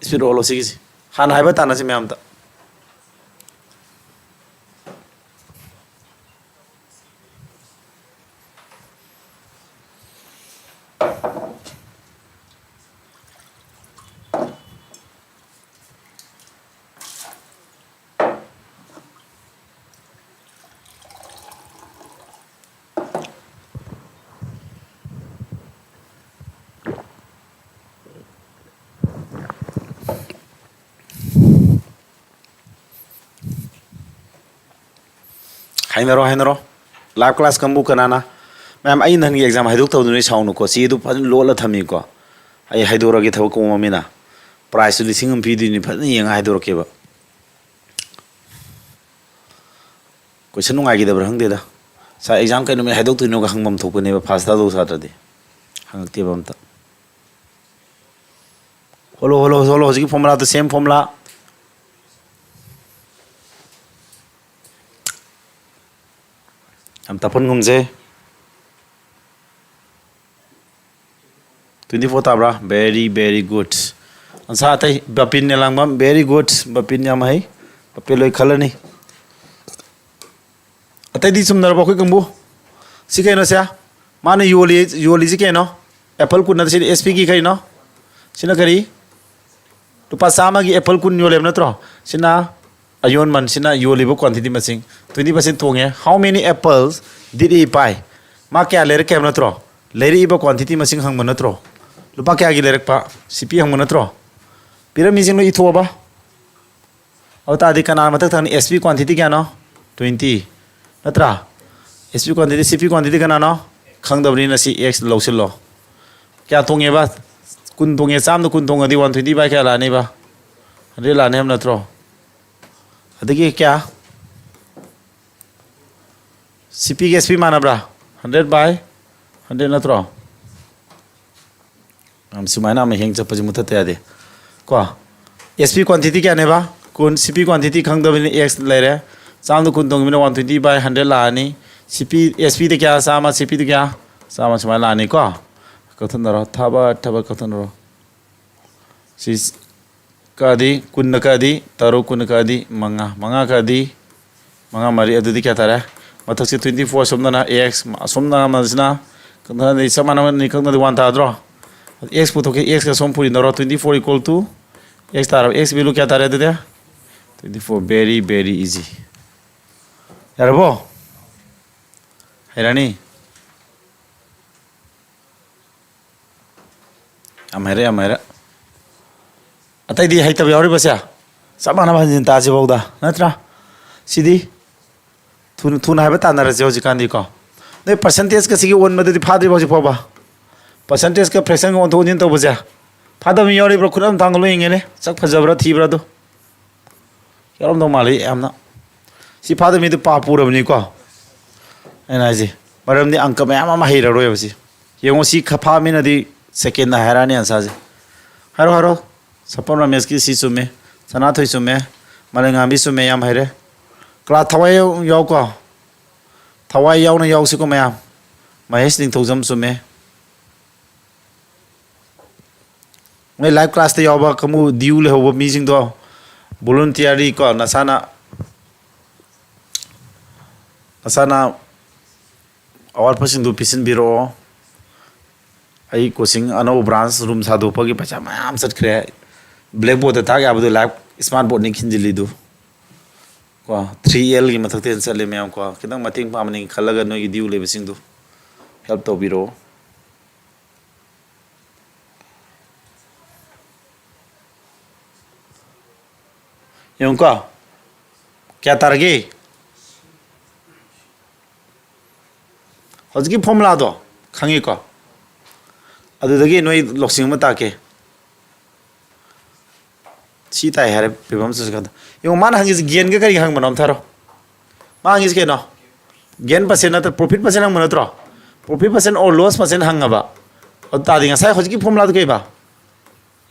Speed ꯍꯣꯜꯂꯣ ꯁꯤꯒꯤꯁꯤ꯫ ꯍꯥꯟꯅ ꯍꯥꯏꯕ ꯇꯥꯟꯅꯁꯤ ꯃꯌꯥꯝꯗ꯫ ꯍꯥꯏꯅꯔꯣ, ꯍꯥꯏꯅꯔꯣ꯫ Live class ꯀꯥꯡꯕꯨ ꯀꯅꯥꯅ? ꯃꯌꯥꯝ, ꯑꯩ ꯅꯍꯥꯟꯒꯤ exam ꯍꯥꯏꯗꯣꯛꯇꯕꯗꯨ ꯅꯣꯏ ꯁꯥꯎꯅꯨꯀꯣ꯫ ꯆꯦꯗꯨ ꯐꯖꯅ ꯂꯣꯠꯂ ꯊꯝꯃꯤꯀꯣ꯫ ꯑꯩ ꯍꯥꯏꯗꯣꯔꯛꯑꯒꯦ ꯊꯕꯛ ꯀꯣꯝꯃꯃꯤꯅ꯫ Prizeꯇꯨ ꯂꯤꯁꯤꯡ ꯑꯃ ꯄꯤꯗꯣꯏꯅꯤ, ꯐꯖꯅ ꯌꯦꯡꯉ ꯍꯥꯏꯗꯣꯔꯛꯀꯦꯕ꯫ Question ꯅꯨꯡꯉꯥꯏꯈꯤꯗꯕ꯭ꯔꯥ ꯈꯪꯗꯦꯗ꯫ ꯁꯥꯔ, exam ꯀꯩ ꯅꯨꯃꯤꯠ ꯍꯥꯏꯗꯣꯛꯇꯣꯏꯅꯣꯒ ꯍꯪꯐꯝ ꯊꯣꯛꯄꯅꯦꯕ, pass ꯇꯥꯗꯧ ꯁꯥꯇ꯭ꯔꯗꯤ꯫ ꯍꯪꯉꯛꯇꯦꯕ ꯑꯝꯇ꯫ ꯍꯣꯜꯂꯣ, ꯍꯣꯜꯂꯣ, ꯍꯣꯜꯂꯣ, ꯍꯧꯖꯤꯛꯀꯤ formulaꯗꯣ, same formula꯫ ꯌꯥꯝ ꯇꯞꯍꯟꯒꯨꯝꯁꯦ꯫ Twenty four ꯇꯥꯕ꯭ꯔꯥ? Very, very good. ꯑꯟꯁꯥ ꯑꯇꯩ, ꯕꯄꯤꯟꯅ ꯂꯥꯡꯕꯝ, very good. ꯕꯄꯤꯟ ꯌꯥꯝ ꯍꯩ꯫ ꯕꯄꯤꯟ ꯂꯣꯏ ꯈꯜꯂꯅꯤ꯫ ꯑꯇꯩꯗꯤ ꯆꯨꯝꯅꯔꯕꯣ ꯑꯩꯈꯣꯏ ꯀꯥꯡꯕꯨ? ꯁꯤ ꯀꯩꯅꯣꯁꯦ? ꯃꯥꯅ ꯌꯣꯜꯂꯤ, ꯌꯣꯜꯂꯤꯁꯤ ꯀꯩꯅꯣ? ꯑꯦꯄꯜ ꯀꯨꯟ ꯅꯠꯇꯦ, ꯁꯤꯗꯤ S P ꯒꯤ ꯀꯩꯅꯣ? ꯁꯤꯅ ꯀꯔꯤ? ꯂꯨꯄꯥ ꯆꯥꯝꯃꯒꯤ ꯑꯦꯄꯜ ꯀꯨꯟ ꯌꯣꯜꯂꯦꯕ ꯅꯠꯇ꯭ꯔꯣ? ꯁꯤꯅ ꯑꯌꯣꯟꯃꯟ, ꯁꯤꯅ ꯌꯣꯜꯂꯤꯕ quantity ꯃꯁꯤꯡ꯫ Twenty percent ꯇꯣꯡꯉꯦ꯫ How many apples did he buy? ꯃꯥ ꯀꯌꯥ ꯂꯩꯔꯛꯀꯦ ꯍꯥꯏꯕ ꯅꯠꯇ꯭ꯔꯣ? ꯂꯩꯔꯛꯏꯕ quantity ꯃꯁꯤꯡ ꯍꯪꯕ ꯅꯠꯇ꯭ꯔꯣ? ꯂꯨꯄꯥ ꯀꯌꯥꯒꯤ ꯂꯩꯔꯛꯄ? C P ꯍꯪꯕ ꯅꯠꯇ꯭ꯔꯣ? ꯄꯤꯔꯝꯃꯤꯁꯤꯡꯗꯣ ꯏꯊꯣꯛꯑꯕ? ꯑꯗꯨ ꯇꯥꯔꯗꯤ ꯀꯅꯥ ꯃꯊꯛ ꯊꯪꯅꯤ? S P quantity ꯀꯌꯥꯅꯣ? Twenty꯫ ꯅꯠꯇ꯭ꯔꯥ? S P quantity, C P quantity ꯀꯅꯥꯅꯣ? ꯈꯪꯗꯕꯅꯤꯅ ꯁꯤ X ꯂꯧꯁꯤꯜꯂꯣ꯫ ꯀꯌꯥ ꯇꯣꯡꯉꯦꯕ? ꯀꯨꯟ ꯇꯣꯡꯉꯦ꯫ ꯆꯥꯝꯗ ꯀꯨꯟ ꯇꯣꯡꯉꯗꯤ one twenty by ꯀꯌꯥ ꯂꯥꯛꯑꯅꯤꯕ? Hundred ꯂꯥꯛꯑꯅꯤ ꯍꯥꯏꯕ ꯅꯠꯇ꯭ꯔꯣ? ꯑꯗꯒꯤ ꯀꯌꯥ? C P ꯒ S P ꯃꯥꯟꯅꯕ꯭ꯔꯥ? Hundred by hundred ꯅꯠꯇ꯭ꯔꯣ? ꯌꯥꯝ ꯁꯨꯃꯥꯏꯅ ꯑꯃ ꯍꯦꯡ ꯆꯠꯄꯁꯤ ꯃꯨꯊꯠꯇ ꯌꯥꯗꯦ꯫ ꯀꯣ? S P quantity ꯀꯌꯥꯅꯦꯕ? ꯀꯨꯟ꯫ C P quantity ꯈꯪꯗꯕꯅꯤꯅ X ꯂꯩꯔꯦ꯫ ꯆꯥꯝꯗ ꯀꯨꯟ ꯇꯣꯡꯉꯤꯕꯅꯤꯅ one twenty by hundred ꯂꯥꯛꯑꯅꯤ꯫ C P, S P ꯗ ꯀꯌꯥ? ꯆꯥꯝꯃ꯫ C P ꯗ ꯀꯌꯥ? ꯆꯥꯝꯃ꯫ ꯁꯨꯃꯥꯏꯅ ꯂꯥꯛꯑꯅꯤꯀꯣ? ꯀꯛꯊꯠꯅꯔꯣ꯫ ꯊꯕ, ꯊꯕ ꯀꯛꯊꯠꯅꯔꯣ꯫ ꯁꯤ ꯀꯛꯑꯗꯤ, ꯀꯨꯟꯅ ꯀꯛꯑꯗꯤ ꯇꯔꯨꯛ, ꯀꯨꯟꯅ ꯀꯛꯑꯗꯤ ꯃꯉꯥ, ꯃꯉꯥ ꯀꯛꯑꯗꯤ ꯃꯉꯥ ꯃꯔꯤ, ꯑꯗꯨꯗꯤ ꯀꯌꯥ ꯇꯥꯔꯦ? ꯃꯊꯛꯁꯤ twenty four, ꯑꯁꯣꯝꯗꯅ X, ꯑꯁꯣꯝꯅ ꯑꯃꯁꯤꯅ ꯀꯛꯅꯗꯤ ꯆꯞ ꯃꯥꯟꯅꯕꯅꯤ, ꯀꯛꯅꯗꯤ one ꯇꯥꯗ꯭ꯔꯣ? X ꯄꯨꯊꯣꯛꯀꯦ, X ꯀ ꯁꯣꯝ ꯄꯨꯔꯤꯅꯔꯣ, twenty four equal to X ꯇꯥꯔꯕ, X value ꯀꯌꯥ ꯇꯥꯔꯦ ꯑꯗꯨꯗꯤ? Twenty four, very, very easy. ꯌꯥꯔꯕꯣ? ꯍꯩꯔꯅꯤ? ꯌꯥꯝ ꯍꯩꯔꯦ, ꯌꯥꯝ ꯍꯩꯔꯦ꯫ ꯑꯇꯩꯗꯤ ꯍꯩꯇꯕ ꯌꯥꯎꯔꯤꯕꯁꯦ? ꯆꯞ ꯃꯥꯟꯅꯕ ꯍꯟꯖꯤꯟ ꯇꯥꯁꯤꯐꯧꯗ, ꯅꯠꯇ꯭ꯔꯥ? ꯁꯤꯗꯤ ꯊꯨꯅ, ꯊꯨꯅ ꯍꯥꯏꯕ ꯇꯥꯟꯅꯔꯁꯦ ꯍꯧꯖꯤꯛꯀꯥꯟꯗꯤꯀꯣ꯫ ꯅꯣꯏ percentage ꯀ ꯁꯤꯒꯤ ꯑꯣꯟꯕꯗꯨꯗꯤ ꯐꯥꯗ꯭ꯔꯤꯕꯣ ꯍꯧꯖꯤꯛ ꯐꯥꯎꯕ? Percentage ꯀ fraction ꯒ ꯑꯣꯟꯊꯣꯛ ꯑꯣꯟꯁꯤꯟ ꯇꯧꯕꯁꯦ ꯐꯥꯗꯕ ꯃꯤ ꯌꯥꯎꯔꯤꯕ꯭ꯔꯣ? ꯈꯨꯠ ꯑꯝ ꯊꯥꯡꯒꯠꯂꯣ ꯌꯦꯡꯒꯦꯅꯦ꯫ ꯁꯛ ꯐꯖꯕ꯭ꯔꯥ ꯊꯤꯕ꯭ꯔꯥ ꯑꯗꯨ꯫ ꯌꯥꯎꯔꯝꯗꯧ ꯃꯥꯜꯂꯤ ꯌꯥꯝꯅ꯫ ꯁꯤ ꯐꯥꯗꯕ ꯃꯤꯗꯨ ꯄꯥꯞ ꯄꯨꯔꯕꯅꯤꯀꯣ꯫ ꯑꯩꯅ ꯍꯥꯏꯁꯦ, ꯃꯔꯝꯗꯤ ꯑꯪꯀ ꯃꯌꯥꯝ ꯑꯃ ꯍꯩꯔꯔꯣꯏꯕ ꯁꯤ꯫ ꯌꯦꯡꯉꯣ, ꯁꯤ ꯈ-, ꯐꯥ ꯃꯤꯅꯗꯤ second ꯗ ꯍꯥꯏꯔꯛꯑꯅꯤ answer ꯁꯦ꯫ ꯍꯥꯏꯔꯣ, ꯍꯥꯏꯔꯣ꯫ ꯁꯄꯝ ꯔꯥꯃꯦꯁꯀꯤ ꯁꯤ ꯆꯨꯝꯃꯦ꯫ ꯁꯅꯥꯊꯣꯏ ꯆꯨꯝꯃꯦ꯫ ꯃꯥꯂꯦꯝꯉꯥꯟꯕꯤ ꯆꯨꯝꯃꯦ, ꯌꯥꯝ ꯍꯩꯔꯦ꯫ Class ꯊꯋꯥꯏ ꯌꯥꯎ-, ꯌꯥꯎꯀꯣ꯫ ꯊꯋꯥꯏ ꯌꯥꯎꯅ ꯌꯥꯎꯁꯤꯀꯣ ꯃꯌꯥꯝ꯫ ꯃꯍꯦꯁ ꯅꯤꯡꯊꯧꯖꯝ ꯆꯨꯝꯃꯦ꯫ ꯃꯣꯏ live classꯇ ꯌꯥꯎꯕ ꯀꯥꯡꯕꯨ, due ꯂꯩꯍꯧꯕ ꯃꯤꯁꯤꯡꯗꯣ, voluntarily ꯀꯣ, ꯅꯁꯥꯅ, ꯅꯁꯥꯅ ꯑꯋꯥꯠꯄꯁꯤꯡꯗꯨ ꯄꯤꯁꯤꯟꯕꯤꯔꯛꯑꯣ꯫ ꯑꯩ coaching ꯑꯅꯧꯕ branch room ꯁꯥꯗꯣꯛꯄꯒꯤ ꯄꯩꯁꯥ ꯃꯌꯥꯝ ꯆꯠꯈ꯭ꯔꯦ꯫ Blackboardꯇ ꯇꯥꯛ ꯌꯥꯕꯗꯣ live smart boardꯅꯤ ꯈꯤꯟꯖꯤꯜꯂꯤꯗꯨ꯫ ꯀꯣ, three Lꯒꯤ ꯃꯊꯛꯇ ꯍꯦꯟꯅ ꯆꯠꯂꯦ ꯃꯌꯥꯝ꯫ ꯀꯣ, ꯈꯤꯇꯪ ꯃꯇꯦꯡ ꯄꯥꯡꯅꯤꯡꯉꯤ ꯈꯜꯂꯒ ꯅꯣꯏꯒꯤ due ꯂꯩꯕꯁꯤꯡꯗꯨ help ꯇꯧꯕꯤꯔꯛꯑꯣ꯫ ꯌꯦꯡꯉꯨꯀꯣ, ꯀꯌꯥ ꯇꯥꯔꯒꯦ? ꯍꯧꯖꯤꯛꯀꯤ formulaꯗꯣ ꯈꯪꯉꯤꯀꯣ? ꯑꯗꯨꯗꯒꯤ ꯅꯣꯏ ꯂꯧꯁꯤꯡ ꯑꯃ ꯇꯥꯛꯀꯦ꯫ ꯁꯤ ꯇꯥꯏ ꯍꯥꯏꯔꯦ ꯐꯤꯕꯝ ꯆꯨꯁꯀꯗ꯫ ꯌꯦꯡꯉꯣ, ꯃꯥꯅ ꯍꯪꯉꯤꯁꯦ gainꯒ ꯀꯔꯤꯒ ꯍꯪꯕꯅꯣ ꯑꯝꯊꯥꯔꯣ? ꯃꯥ ꯍꯪꯉꯤꯁꯦ ꯀꯩꯅꯣ? Gain percent ꯅꯠꯇ꯭ꯔ profit percent ꯍꯪꯕ ꯅꯠꯇ꯭ꯔꯣ? Profit percent or loss percent ꯍꯪꯉꯕ꯫ ꯑꯗꯨ ꯇꯥꯔꯗꯤ ꯉꯁꯥꯏ ꯍꯧꯖꯤꯛꯀꯤ formulaꯗꯨ ꯀꯩꯕ?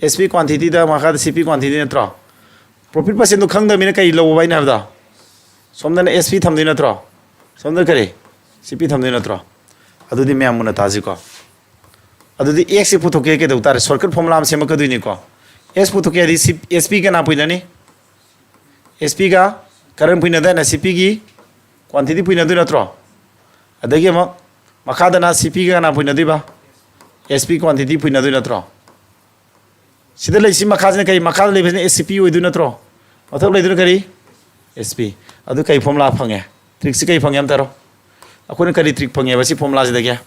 S P quantityꯗ ꯃꯈꯥꯗ C P quantity ꯅꯠꯇ꯭ꯔꯣ? Profit percentꯗꯨ ꯈꯪꯗꯕꯅꯤꯅ ꯀꯔꯤ ꯂꯧꯕ ꯑꯩꯅ ꯍꯥꯏꯕꯗꯣ? ꯁꯣꯝꯗꯅ S P ꯊꯝꯗꯣꯏ ꯅꯠꯇ꯭ꯔꯣ? ꯁꯣꯝꯗ ꯀꯔꯤ? C P ꯊꯝꯗꯣꯏ ꯅꯠꯇ꯭ꯔꯣ? ꯑꯗꯨꯗꯤ ꯃꯌꯥꯝ ꯃꯨꯟꯅ ꯇꯥꯁꯤꯀꯣ꯫ ꯑꯗꯨꯗꯤ Xꯁꯦ ꯄꯨꯊꯣꯛꯀꯦ ꯀꯩꯗꯧ ꯇꯥꯔꯦ? Shortcut formula ꯑꯃ ꯁꯦꯝꯃꯛꯀꯗꯣꯏꯅꯤꯀꯣ꯫ S ꯄꯨꯊꯣꯛꯀꯦ ꯍꯥꯏꯗꯤ C-, S P ꯀꯅꯥ ꯄꯨꯏꯅꯅꯤ? S Pꯒ current ꯄꯨꯏꯅꯗꯥꯏꯅ? C Pꯒꯤ quantity ꯄꯨꯏꯅꯗꯣꯏ ꯅꯠꯇ꯭ꯔꯣ? ꯑꯗꯒꯤ ꯑꯃꯨꯛ ꯃꯈꯥꯗꯅ C Pꯒ ꯀꯅꯥ ꯄꯨꯏꯅꯗꯣꯏꯕ? S P quantity ꯄꯨꯏꯅꯗꯣꯏ ꯅꯠꯇ꯭ꯔꯣ? ꯁꯤꯗ ꯂꯩꯁꯤ ꯃꯈꯥꯁꯤꯅ ꯀꯔꯤ? ꯃꯈꯥꯗ ꯂꯩꯕꯁꯤꯅ S P ꯑꯣꯏꯗꯣꯏ ꯅꯠꯇ꯭ꯔꯣ? ꯃꯊꯛ ꯂꯩꯗꯨꯅ ꯀꯔꯤ? S P꯫ ꯑꯗꯨ ꯀꯔꯤ formula ꯐꯪꯉꯦ? Trickꯁꯤ ꯀꯔꯤ ꯐꯪꯉꯦ ꯑꯝꯇ ꯍꯥꯏꯔꯣ? ꯑꯩꯈꯣꯏꯅ ꯀꯔꯤ trick ꯐꯪꯉꯦꯕ ꯁꯤ formulaꯁꯤꯗꯒꯤ?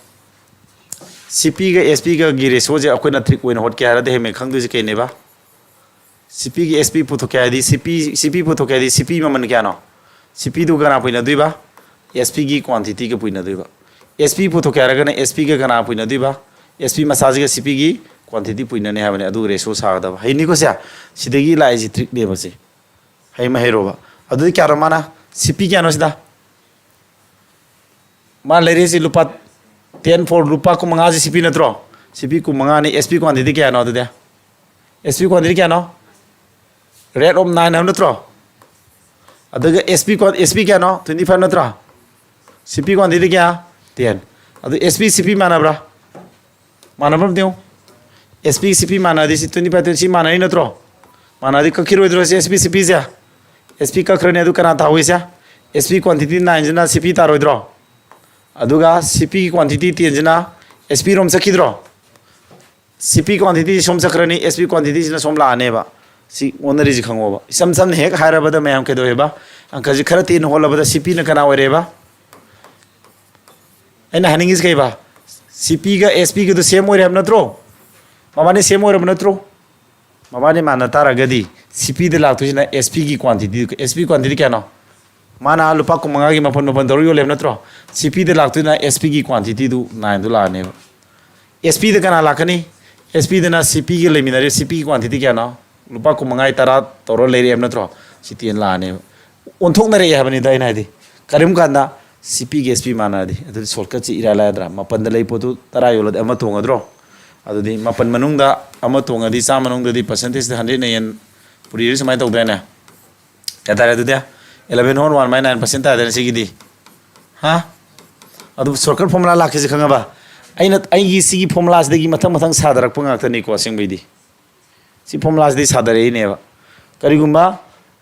C Pꯒ S Pꯒꯒꯤ ratioꯁꯦ ꯑꯩꯈꯣꯏꯅ trick ꯑꯣꯏꯅ ꯍꯣꯠꯀꯦ ꯍꯥꯏꯔꯗꯤ ꯍꯌꯦꯡ ꯈꯪꯗꯣꯏꯁꯦ ꯀꯩꯅꯦꯕ? C Pꯒꯤ S P ꯄꯨꯊꯣꯛꯀꯦ ꯍꯥꯏꯔꯗꯤ, C P, C P ꯄꯨꯊꯣꯛꯀꯦ ꯍꯥꯏꯔꯗꯤ, C P ꯃꯃꯜ ꯀꯌꯥꯅꯣ? C Pꯗꯨ ꯀꯅꯥ ꯄꯨꯏꯅꯗꯣꯏꯕ? S Pꯒꯤ quantityꯒ ꯄꯨꯏꯅꯗꯣꯏꯕ꯫ S P ꯄꯨꯊꯣꯛꯀꯦ ꯍꯥꯏꯔꯒꯅ S Pꯒ ꯀꯅꯥ ꯄꯨꯏꯅꯗꯣꯏꯕ? S P ꯃꯆꯥꯁꯤꯒ C Pꯒꯤ quantity ꯄꯨꯏꯅꯅꯤ ꯍꯥꯏꯕꯅꯤ꯫ ꯑꯗꯨꯒ ratio ꯁꯥꯒꯗꯕ꯫ ꯍꯩꯅꯤꯀꯣ ꯁꯦ? ꯁꯤꯗꯒꯤ ꯂꯥꯛꯏꯁꯤ trickꯅꯦꯕ ꯁꯤ꯫ ꯍꯩ ꯑꯃ ꯍꯩꯔꯣꯕ꯫ ꯑꯗꯨꯗꯤ ꯀꯌꯥꯅꯣ ꯃꯥꯅ? C P ꯀꯌꯥꯅꯣ ꯁꯤꯗ? ꯃꯥ ꯂꯩꯔꯤꯁꯤ ꯂꯨꯄꯥ ten for ꯂꯨꯄꯥ ꯀꯨꯟꯃꯉꯥꯁꯤ C P ꯅꯠꯇ꯭ꯔꯣ? C P ꯀꯨꯟꯃꯉꯥꯅꯤ꯫ S P quantity ꯀꯌꯥꯅꯣ ꯑꯗꯨꯗꯤ? S P quantity ꯀꯌꯥꯅꯣ? Rate of nine ꯍꯥꯏꯕ ꯅꯠꯇ꯭ꯔꯣ? ꯑꯗꯨꯒ S P ꯀꯣ-, S P ꯀꯌꯥꯅꯣ? Twenty five ꯅꯠꯇ꯭ꯔꯣ? ꯁꯤ ꯄꯤ ꯀ꯭ꯋꯥꯟꯇꯤꯇꯤ ꯀꯌꯥ? ꯇꯦꯟ꯫ ꯑꯗꯨ ꯑꯦꯁ ꯄꯤ ꯁꯤ ꯄꯤ ꯃꯥꯟꯅꯕ꯭ꯔꯥ? ꯃꯥꯟꯅꯕ꯭ꯔꯥ ꯑꯝꯇ ꯌꯦꯡꯉꯨ꯫ ꯑꯦꯁ ꯄꯤ ꯁꯤ ꯄꯤ ꯃꯥꯟꯅꯔꯗꯤ ꯁꯤ ꯇ꯭ꯋꯦꯟꯇꯤ ꯐꯥꯏꯚ ꯇ꯭ꯋꯦꯟꯇꯤ ꯁꯤ ꯃꯥꯟꯅꯔꯤ ꯅꯠꯇ꯭ꯔꯣ? ꯃꯥꯟꯅꯔꯗꯤ ꯀꯛꯈꯤꯔꯣꯏꯗ꯭ꯔꯣ ꯁꯤ ꯑꯦꯁ ꯄꯤ ꯁꯤ ꯄꯤꯁꯦ? ꯑꯦꯁ ꯄꯤ ꯀꯛꯈ꯭ꯔꯅꯤ, ꯑꯗꯨ ꯀꯅꯥ ꯇꯥꯍꯧꯏꯁꯦ? ꯑꯦꯁ ꯄꯤ ꯀ꯭ꯋꯥꯟꯇꯤꯇꯤ ꯅꯥꯏꯟꯁꯤꯅ ꯁꯤ ꯄꯤ ꯇꯥꯔꯣꯏꯗ꯭ꯔꯣ? ꯑꯗꯨꯒ ꯁꯤ ꯄꯤꯒꯤ ꯀ꯭ꯋꯥꯟꯇꯤꯇꯤ ꯇꯦꯟꯁꯤꯅ ꯑꯦꯁ ꯄꯤ ꯔꯣꯝ ꯆꯠꯈꯤꯗ꯭ꯔꯣ? ꯁꯤ ꯄꯤ ꯀ꯭ꯋꯥꯟꯇꯤꯇꯤ ꯁꯣꯝ ꯆꯠꯈ꯭ꯔꯅꯤ, ꯑꯦꯁ ꯄꯤ ꯀ꯭ꯋꯥꯟꯇꯤꯇꯤꯁꯤꯅ ꯁꯣꯝ ꯂꯥꯛꯑꯅꯦꯕ꯫ ꯁꯤ ꯑꯣꯟꯅꯔꯤꯁꯤ ꯈꯪꯉꯣꯕ꯫ ꯏꯁꯝ ꯁꯝꯅ ꯍꯦꯛ ꯍꯥꯏꯔꯕꯗ ꯃꯌꯥꯝ ꯀꯩꯗꯧꯋꯦꯕ? ꯑꯪꯀꯁꯤ ꯈꯔ ꯇꯦꯟꯅ ꯍꯣꯠꯂꯕꯗ ꯁꯤ ꯄꯤꯅ ꯀꯅꯥ ꯑꯣꯏꯔꯦꯕ? ꯑꯩꯅ ꯍꯥꯏꯅꯤꯡꯉꯤꯁꯤ ꯀꯩꯕ? ꯁꯤ ꯄꯤꯒ ꯑꯦꯁ ꯄꯤꯒꯗꯨ ꯁꯦꯝ ꯑꯣꯏꯔꯦ ꯍꯥꯏꯕ ꯅꯠꯇ꯭ꯔꯣ? ꯃꯕꯥꯅꯤ ꯁꯦꯝ ꯑꯣꯏꯔꯕ ꯅꯠꯇ꯭ꯔꯣ? ꯃꯕꯥꯅꯤ ꯃꯥꯟꯅ ꯇꯥꯔꯒꯗꯤ ꯁꯤ ꯄꯤꯗ ꯂꯥꯛꯇꯣꯏꯁꯤꯅ ꯑꯦꯁ ꯄꯤꯒꯤ ꯀ꯭ꯋꯥꯟꯇꯤꯇꯤ, ꯑꯦꯁ ꯄꯤ ꯀ꯭ꯋꯥꯟꯇꯤꯇꯤ ꯀꯌꯥꯅꯣ? ꯃꯥꯅ ꯂꯨꯄꯥ ꯀꯨꯟꯃꯉꯥꯒꯤ ꯃꯥꯄꯟ ꯃꯥꯄꯟ ꯇꯧꯔ ꯌꯣꯜꯂꯦꯕ ꯅꯠꯇ꯭ꯔꯣ? ꯁꯤ ꯄꯤꯗ ꯂꯥꯛꯇꯣꯏꯅ ꯑꯦꯁ ꯄꯤꯒꯤ ꯀ꯭ꯋꯥꯟꯇꯤꯇꯤꯗꯨ ꯅꯥꯏꯟꯗꯨ ꯂꯥꯛꯑꯅꯦꯕ꯫ ꯑꯦꯁ ꯄꯤꯗ ꯀꯅꯥ ꯂꯥꯛꯀꯅꯤ? ꯑꯦꯁ ꯄꯤꯗꯅ ꯁꯤ ꯄꯤꯒ ꯂꯩꯃꯤꯟꯅꯔꯦ, ꯁꯤ ꯄꯤꯒꯤ ꯀ꯭ꯋꯥꯟꯇꯤꯇꯤ ꯀꯌꯥꯅꯣ? ꯂꯨꯄꯥ ꯀꯨꯟꯃꯉꯥꯒꯤ ꯇꯔꯥ ꯇꯧꯔ ꯂꯩꯔꯛꯑꯦꯕ ꯅꯠꯇ꯭ꯔꯣ? ꯁꯤ ꯇꯦꯟ ꯂꯥꯛꯑꯅꯦꯕ꯫ ꯑꯣꯟꯊꯣꯛꯅꯔꯛꯑꯦ ꯍꯥꯏꯕꯅꯤꯗ ꯑꯩꯅ ꯍꯥꯏꯗꯤ꯫ ꯀꯔꯤꯒꯨꯝꯕ ꯀꯥꯟꯗ ꯁꯤ ꯄꯤꯒ ꯑꯦꯁ ꯄꯤ ꯃꯥꯟꯅꯔꯗꯤ ꯑꯗꯨꯗꯤ ꯁꯣꯔꯠꯀꯠꯁꯤ ꯏꯔꯥꯏ ꯂꯥꯏꯗ꯭ꯔꯥ? ꯃꯥꯄꯟꯗ ꯂꯩ ꯄꯣꯠꯇꯨ ꯇꯔꯥ ꯌꯣꯜꯂꯗꯤ ꯑꯃ ꯇꯣꯡꯉꯗ꯭ꯔꯣ? ꯑꯗꯨꯗꯤ ꯃꯥꯄꯟ ꯃꯅꯨꯡꯗ ꯑꯃ ꯇꯣꯡꯉꯗꯤ ꯆꯥꯝꯃ ꯃꯅꯨꯡꯗꯗꯤ ꯄꯥꯔꯁꯦꯟꯇꯦꯖꯇ ꯍꯟꯗ꯭ꯔꯦꯠꯅ ꯌꯦꯟ ꯄꯨꯔꯤꯗꯤ ꯁꯨꯃꯥꯏꯅ ꯇꯧꯗ꯭ꯔꯦꯅꯦ? ꯀꯌꯥ ꯇꯥꯔꯦ ꯑꯗꯨꯗꯤ? Eleven over one minus nine percent ꯇꯥꯔꯦꯅꯦ ꯁꯤꯒꯤꯗꯤ꯫ ꯍꯥ? ꯑꯗꯨ ꯁꯣꯔꯠꯀꯠ ꯐꯣꯔꯃꯨꯂꯥ ꯂꯥꯛꯈꯤꯁꯤ ꯈꯪꯉꯕ? ꯑꯩꯅ ꯑꯩꯒꯤ ꯁꯤꯒꯤ ꯐꯣꯔꯃꯨꯂꯥꯁꯤꯗꯒꯤ ꯃꯊꯪ ꯃꯊꯪ ꯁꯥꯗꯔꯛꯄ ꯉꯥꯛꯇꯅꯤꯀꯣ ꯑꯁꯦꯡꯕꯩꯗꯤ꯫ ꯁꯤ ꯐꯣꯔꯃꯨꯂꯥꯁꯤꯗꯒꯤ ꯁꯥꯗꯔꯛꯏꯅꯦꯕ꯫ ꯀꯔꯤꯒꯨꯝꯕ